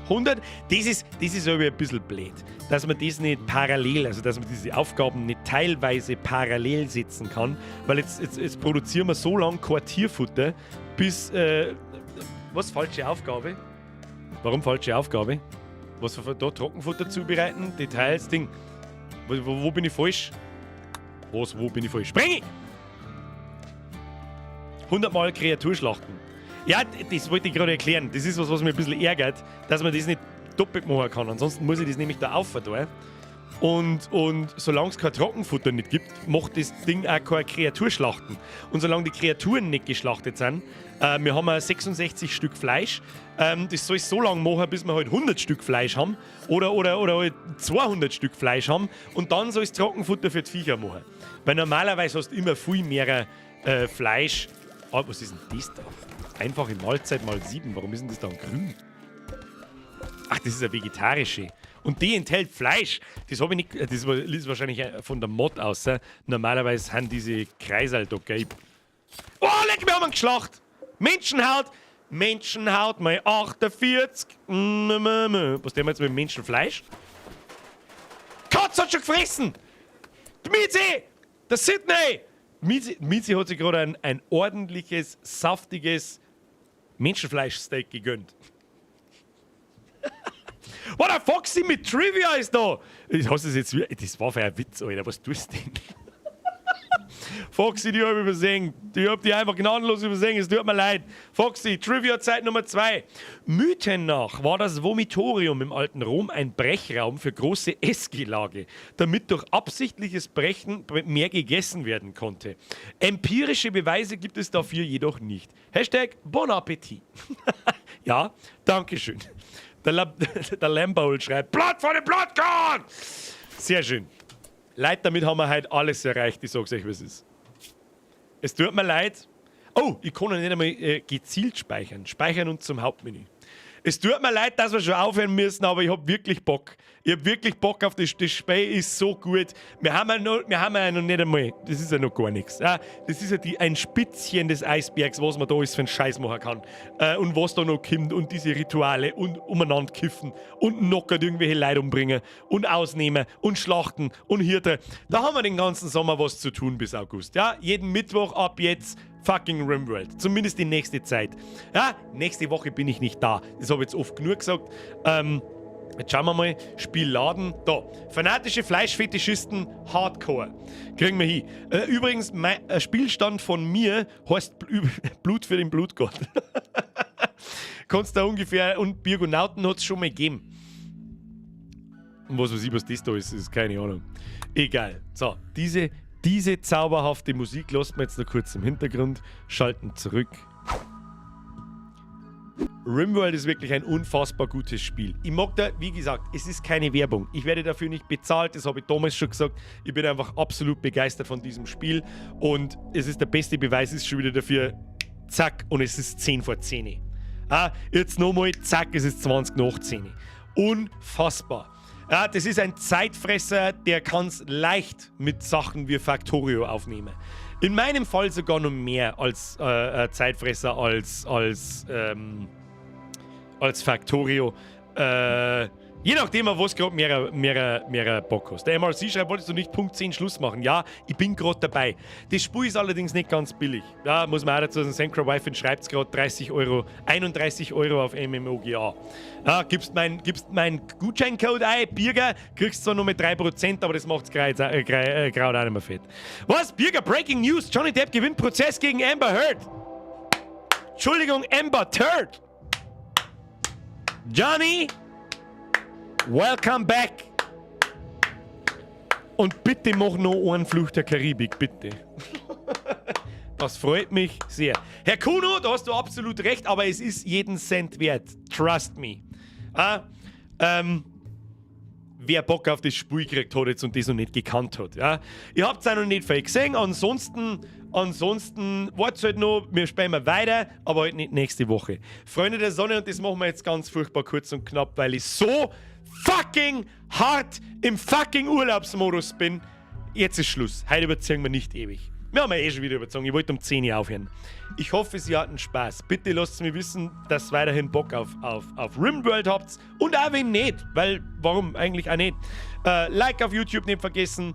100. Das ist aber ein bisschen blöd, dass man das nicht parallel, also dass man diese Aufgaben nicht teilweise parallel setzen kann, weil jetzt produzieren wir so lange kein Tierfutter, bis. Was? Falsche Aufgabe? Warum falsche Aufgabe? Was für da Trockenfutter zubereiten? Details, Ding. Wo bin ich falsch? Was, wo bin ich falsch? Spring ich! 100 Mal Kreatur schlachten. Ja, das wollte ich gerade erklären. Das ist was, was mich ein bisschen ärgert, dass man das nicht doppelt machen kann. Ansonsten muss ich das nämlich da aufverteilen. Und solange es kein Trockenfutter nicht gibt, macht das Ding auch keine Kreatur schlachten. Und solange die Kreaturen nicht geschlachtet sind, wir haben ja 66 Stück Fleisch, das soll ich so lange machen, bis wir halt 100 Stück Fleisch haben oder halt 200 Stück Fleisch haben und dann soll es Trockenfutter für die Viecher machen. Weil normalerweise hast du immer viel mehr Fleisch. Ah, was ist denn das da? Einfache Mahlzeit mal 7. Warum ist denn das dann grün? Ach, das ist eine vegetarische. Und die enthält Fleisch. Das habe ich nicht. Das ist wahrscheinlich von der Mod aus. Normalerweise haben diese Kreisel da gelb. Oh, leck, wir haben ihn geschlacht! Menschenhaut! Menschenhaut mal 48. Was tun wir jetzt mit Menschenfleisch? Katz hat schon gefressen! Die Mizi! Der Sydney! Mizi hat sich gerade ein ordentliches, saftiges Menschenfleischsteak gegönnt. What the Foxy mit Trivia ist da! Hast du das jetzt? Das war für ein Witz, Alter. Was tust du denn? Foxy, die hab ich übersehen. Die hab die einfach gnadenlos übersehen. Es tut mir leid. Foxy, Trivia-Zeit Nummer 2. Mythen nach war das Vomitorium im alten Rom ein Brechraum für große Essgelage, damit durch absichtliches Brechen mehr gegessen werden konnte. Empirische Beweise gibt es dafür jedoch nicht. #BonAppetit. Ja, Dankeschön. Der Lambowl schreibt: Blood for the Blood God! Sehr schön. Leute, damit haben wir heute alles erreicht. Ich sag's euch, wie es ist. Es tut mir leid. Oh, ich kann noch nicht einmal gezielt speichern. Speichern und zum Hauptmenü. Es tut mir leid, dass wir schon aufhören müssen, aber ich habe wirklich Bock. Ich habe wirklich Bock auf das. Das Spiel ist so gut. Wir haben ja noch nicht einmal, das ist ja noch gar nichts. Ja, das ist ja ein Spitzchen des Eisbergs, was man da alles für einen Scheiß machen kann. Und was da noch kommt und diese Rituale und umeinander kiffen und knockert irgendwelche Leute umbringen und ausnehmen und schlachten und Hirte. Da haben wir den ganzen Sommer was zu tun bis August. Ja, jeden Mittwoch ab jetzt fucking RimWorld. Zumindest die nächste Zeit. Ja, nächste Woche bin ich nicht da. Das habe ich jetzt oft genug gesagt. Jetzt schauen wir mal. Spiel laden. Da. Fanatische Fleischfetischisten Hardcore. Kriegen wir hin. Übrigens, mein Spielstand von mir heißt Blut für den Blutgott. Kannst da ungefähr. Und Birgonauten hat es schon mal gegeben. Und was weiß ich, was das da ist, ist keine Ahnung. Egal. So, diese zauberhafte Musik lassen wir jetzt noch kurz im Hintergrund, schalten zurück. RimWorld ist wirklich ein unfassbar gutes Spiel. Ich mag da, wie gesagt, es ist keine Werbung. Ich werde dafür nicht bezahlt, das habe ich damals schon gesagt. Ich bin einfach absolut begeistert von diesem Spiel und es ist der beste Beweis, ist schon wieder dafür, zack, und es ist 10 vor 10. Ah, jetzt nochmal, zack, es ist 20 nach 10. Unfassbar. Ja, das ist ein Zeitfresser, der kann es leicht mit Sachen wie Factorio aufnehmen. In meinem Fall sogar noch mehr als Zeitfresser als Factorio. Je nachdem, auf was gerade mehr Bock hast. Der MRC schreibt, wolltest du nicht Punkt 10 Schluss machen? Ja, ich bin gerade dabei. Das Spiel ist allerdings nicht ganz billig. Ja, muss man auch dazu sagen, Senkra Wife schreibt es gerade 30 Euro, 31 € auf MMOGA. Ja, gibst mein Gutscheincode ein, Birger, kriegst zwar nur mit 3%, aber das macht's Kraut auch nicht mehr fett. Was? Birger, Breaking News: Johnny Depp gewinnt Prozess gegen Amber Heard. Entschuldigung, Amber Turd. Johnny, welcome back. Und bitte mach noch einen Fluch der Karibik, bitte. Das freut mich sehr. Herr Kuno, da hast du absolut recht, aber es ist jeden Cent wert. Trust me. Ah, wer Bock auf das Spiel gekriegt hat jetzt und das noch nicht gekannt hat. Ja? Ihr habt es auch noch nicht viel gesehen. Ansonsten, Ansonsten, wartet halt noch, wir spielen weiter, aber halt nicht nächste Woche. Freunde der Sonne, und das machen wir jetzt ganz furchtbar kurz und knapp, weil ich so fucking hart im fucking Urlaubsmodus bin. Jetzt ist Schluss. Heute überziehen wir nicht ewig. Wir haben ja eh schon wieder überzogen. Ich wollte um 10 Uhr aufhören. Ich hoffe, Sie hatten Spaß. Bitte lasst mir wissen, dass ihr weiterhin Bock auf Rimworld habt. Und auch wenn nicht, weil warum eigentlich auch nicht? Like auf YouTube nicht vergessen.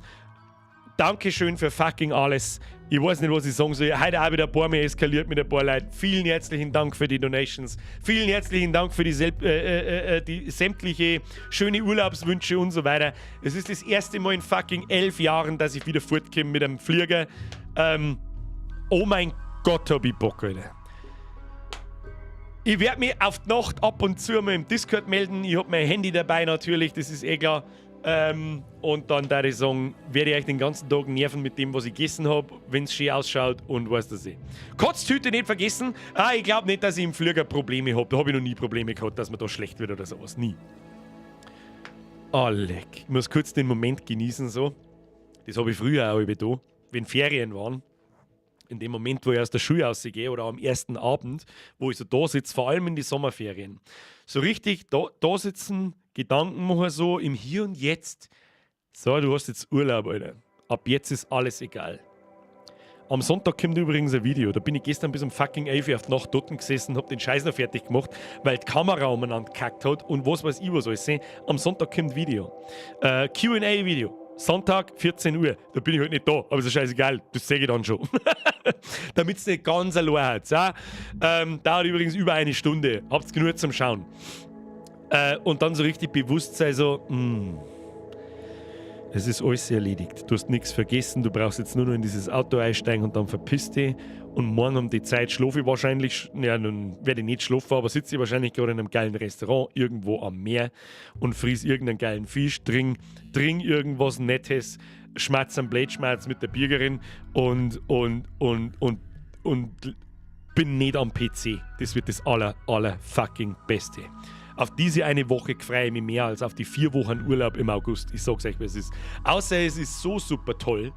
Dankeschön für fucking alles. Ich weiß nicht, was ich sagen soll. Heute auch wieder ein paar Mal eskaliert mit ein paar Leuten. Vielen herzlichen Dank für die Donations. Vielen herzlichen Dank für die sämtliche schöne Urlaubswünsche und so weiter. Es ist das erste Mal in fucking 11 Jahren, dass ich wieder fortkomme mit einem Flieger. Oh mein Gott, hab ich Bock, Alter. Ich werde mich auf die Nacht ab und zu mal im Discord melden. Ich habe mein Handy dabei natürlich, das ist eh klar. Und dann da ich sagen, werde ich euch den ganzen Tag nerven mit dem, was ich gegessen habe, wenn es schön ausschaut und weiß das eh. Kotztüte nicht vergessen. Ah, ich glaube nicht, dass ich im Flieger Probleme habe. Da habe ich noch nie Probleme gehabt, dass mir da schlecht wird oder sowas. Nie. Oh, leck. Ich muss kurz den Moment genießen so. Das habe ich früher auch über da, wenn Ferien waren. In dem Moment, wo ich aus der Schule rausgehe oder am ersten Abend, wo ich so da sitze, vor allem in die Sommerferien. So richtig da sitzen, Gedanken machen so im Hier und Jetzt. So, du hast jetzt Urlaub, Alter. Ab jetzt ist alles egal. Am Sonntag kommt übrigens ein Video. Da bin ich gestern bis um fucking 11 Uhr auf die Nacht dort gesessen und hab den Scheiß noch fertig gemacht, weil die Kamera umeinander gekackt hat und was weiß ich was alles. Am Sonntag kommt Video. Q and A-Video. Sonntag, 14 Uhr. Da bin ich halt nicht da, aber ist ja scheißegal. Das sehe ich dann schon. Damit es nicht ganz allein hat. Ja? Dauert übrigens über eine Stunde. Habt's genug zum Schauen. Und dann so richtig bewusst sein, so, es ist alles erledigt. Du hast nichts vergessen, du brauchst jetzt nur noch in dieses Auto einsteigen und dann verpiss dich. Und morgen um die Zeit schlafe ich wahrscheinlich, ja, nun werde ich nicht schlafen, aber sitze ich wahrscheinlich gerade in einem geilen Restaurant irgendwo am Meer und friss irgendeinen geilen Fisch, trink irgendwas Nettes, schmatz am Blödschmatz mit der Birgerin und bin nicht am PC. Das wird das aller, aller fucking Beste. Auf diese eine Woche freue ich mich mehr als auf die 4 Wochen Urlaub im August. Ich sag's euch, wie es ist. Außer es ist so super toll,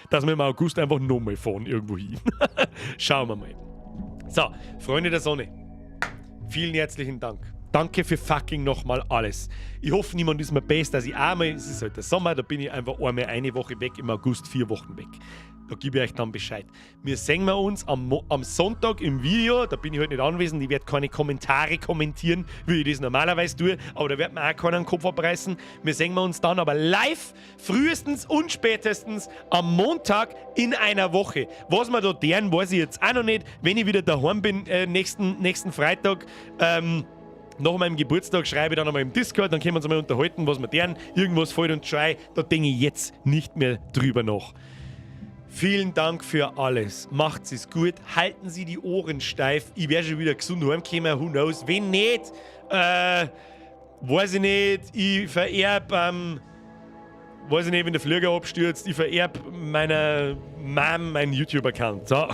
dass wir im August einfach nochmal fahren irgendwo hin. Schauen wir mal. So, Freunde der Sonne, vielen herzlichen Dank. Danke für fucking nochmal alles. Ich hoffe, niemand ist mir böse, dass ich einmal, es ist halt der Sommer, da bin ich einfach einmal eine Woche weg, im August 4 Wochen weg. Da gebe ich euch dann Bescheid. Wir sehen wir uns am Sonntag im Video, da bin ich halt nicht anwesend, ich werde keine Kommentare kommentieren, wie ich das normalerweise tue, aber da wird mir auch keiner den Kopf abreißen. Wir sehen wir uns dann aber live, frühestens und spätestens am Montag in einer Woche. Was wir da deren, weiß ich jetzt auch noch nicht. Wenn ich wieder daheim bin, nächsten Freitag, nach meinem Geburtstag schreibe ich dann einmal im Discord, dann können wir uns einmal unterhalten, was wir deren, irgendwas fällt uns schon ein, da denke ich jetzt nicht mehr drüber nach. Vielen Dank für alles. Macht's es gut. Halten Sie die Ohren steif. Ich werde schon wieder gesund heimkommen. Who knows? Wenn nicht, weiß ich nicht, ich vererb, weiß ich nicht, wenn der Flieger abstürzt, ich vererb meiner Mom meinen YouTube-Account. So.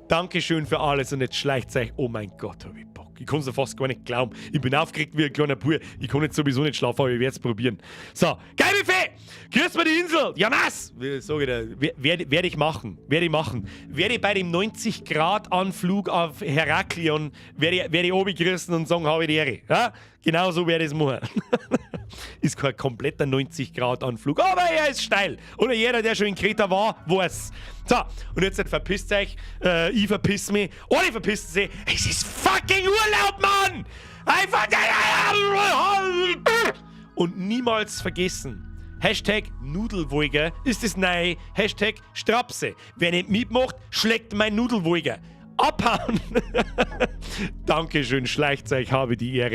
Dankeschön für alles und jetzt schleicht euch. Oh mein Gott, hab ich Bock. Ich kann's ja fast gar nicht glauben. Ich bin aufgeregt wie ein kleiner Bub. Ich kann jetzt sowieso nicht schlafen, aber ich werd's probieren. So, geile Fee! Grüß mir die Insel! Ja, was? Sag ich dir, werd ich machen. Werde ich machen. Werde ich bei dem 90-Grad-Anflug auf Heraklion, werd ich oben grüßen und sagen, habe ich die Ehre. Ja? Genau so werde ich es machen. Ist kein kompletter 90-Grad-Anflug, aber er ist steil. Oder jeder, der schon in Kreta war, weiß. So, und jetzt verpisst euch, ich verpiss mich, alle verpissen sich. Es ist fucking Urlaub, Mann! Einfach. Und niemals vergessen, #Nudelwolger ist das neue #Strapse. Wer nicht mitmacht, schlägt mein Nudelwolger. Abhauen! Dankeschön, schleicht euch, habe die Ehre.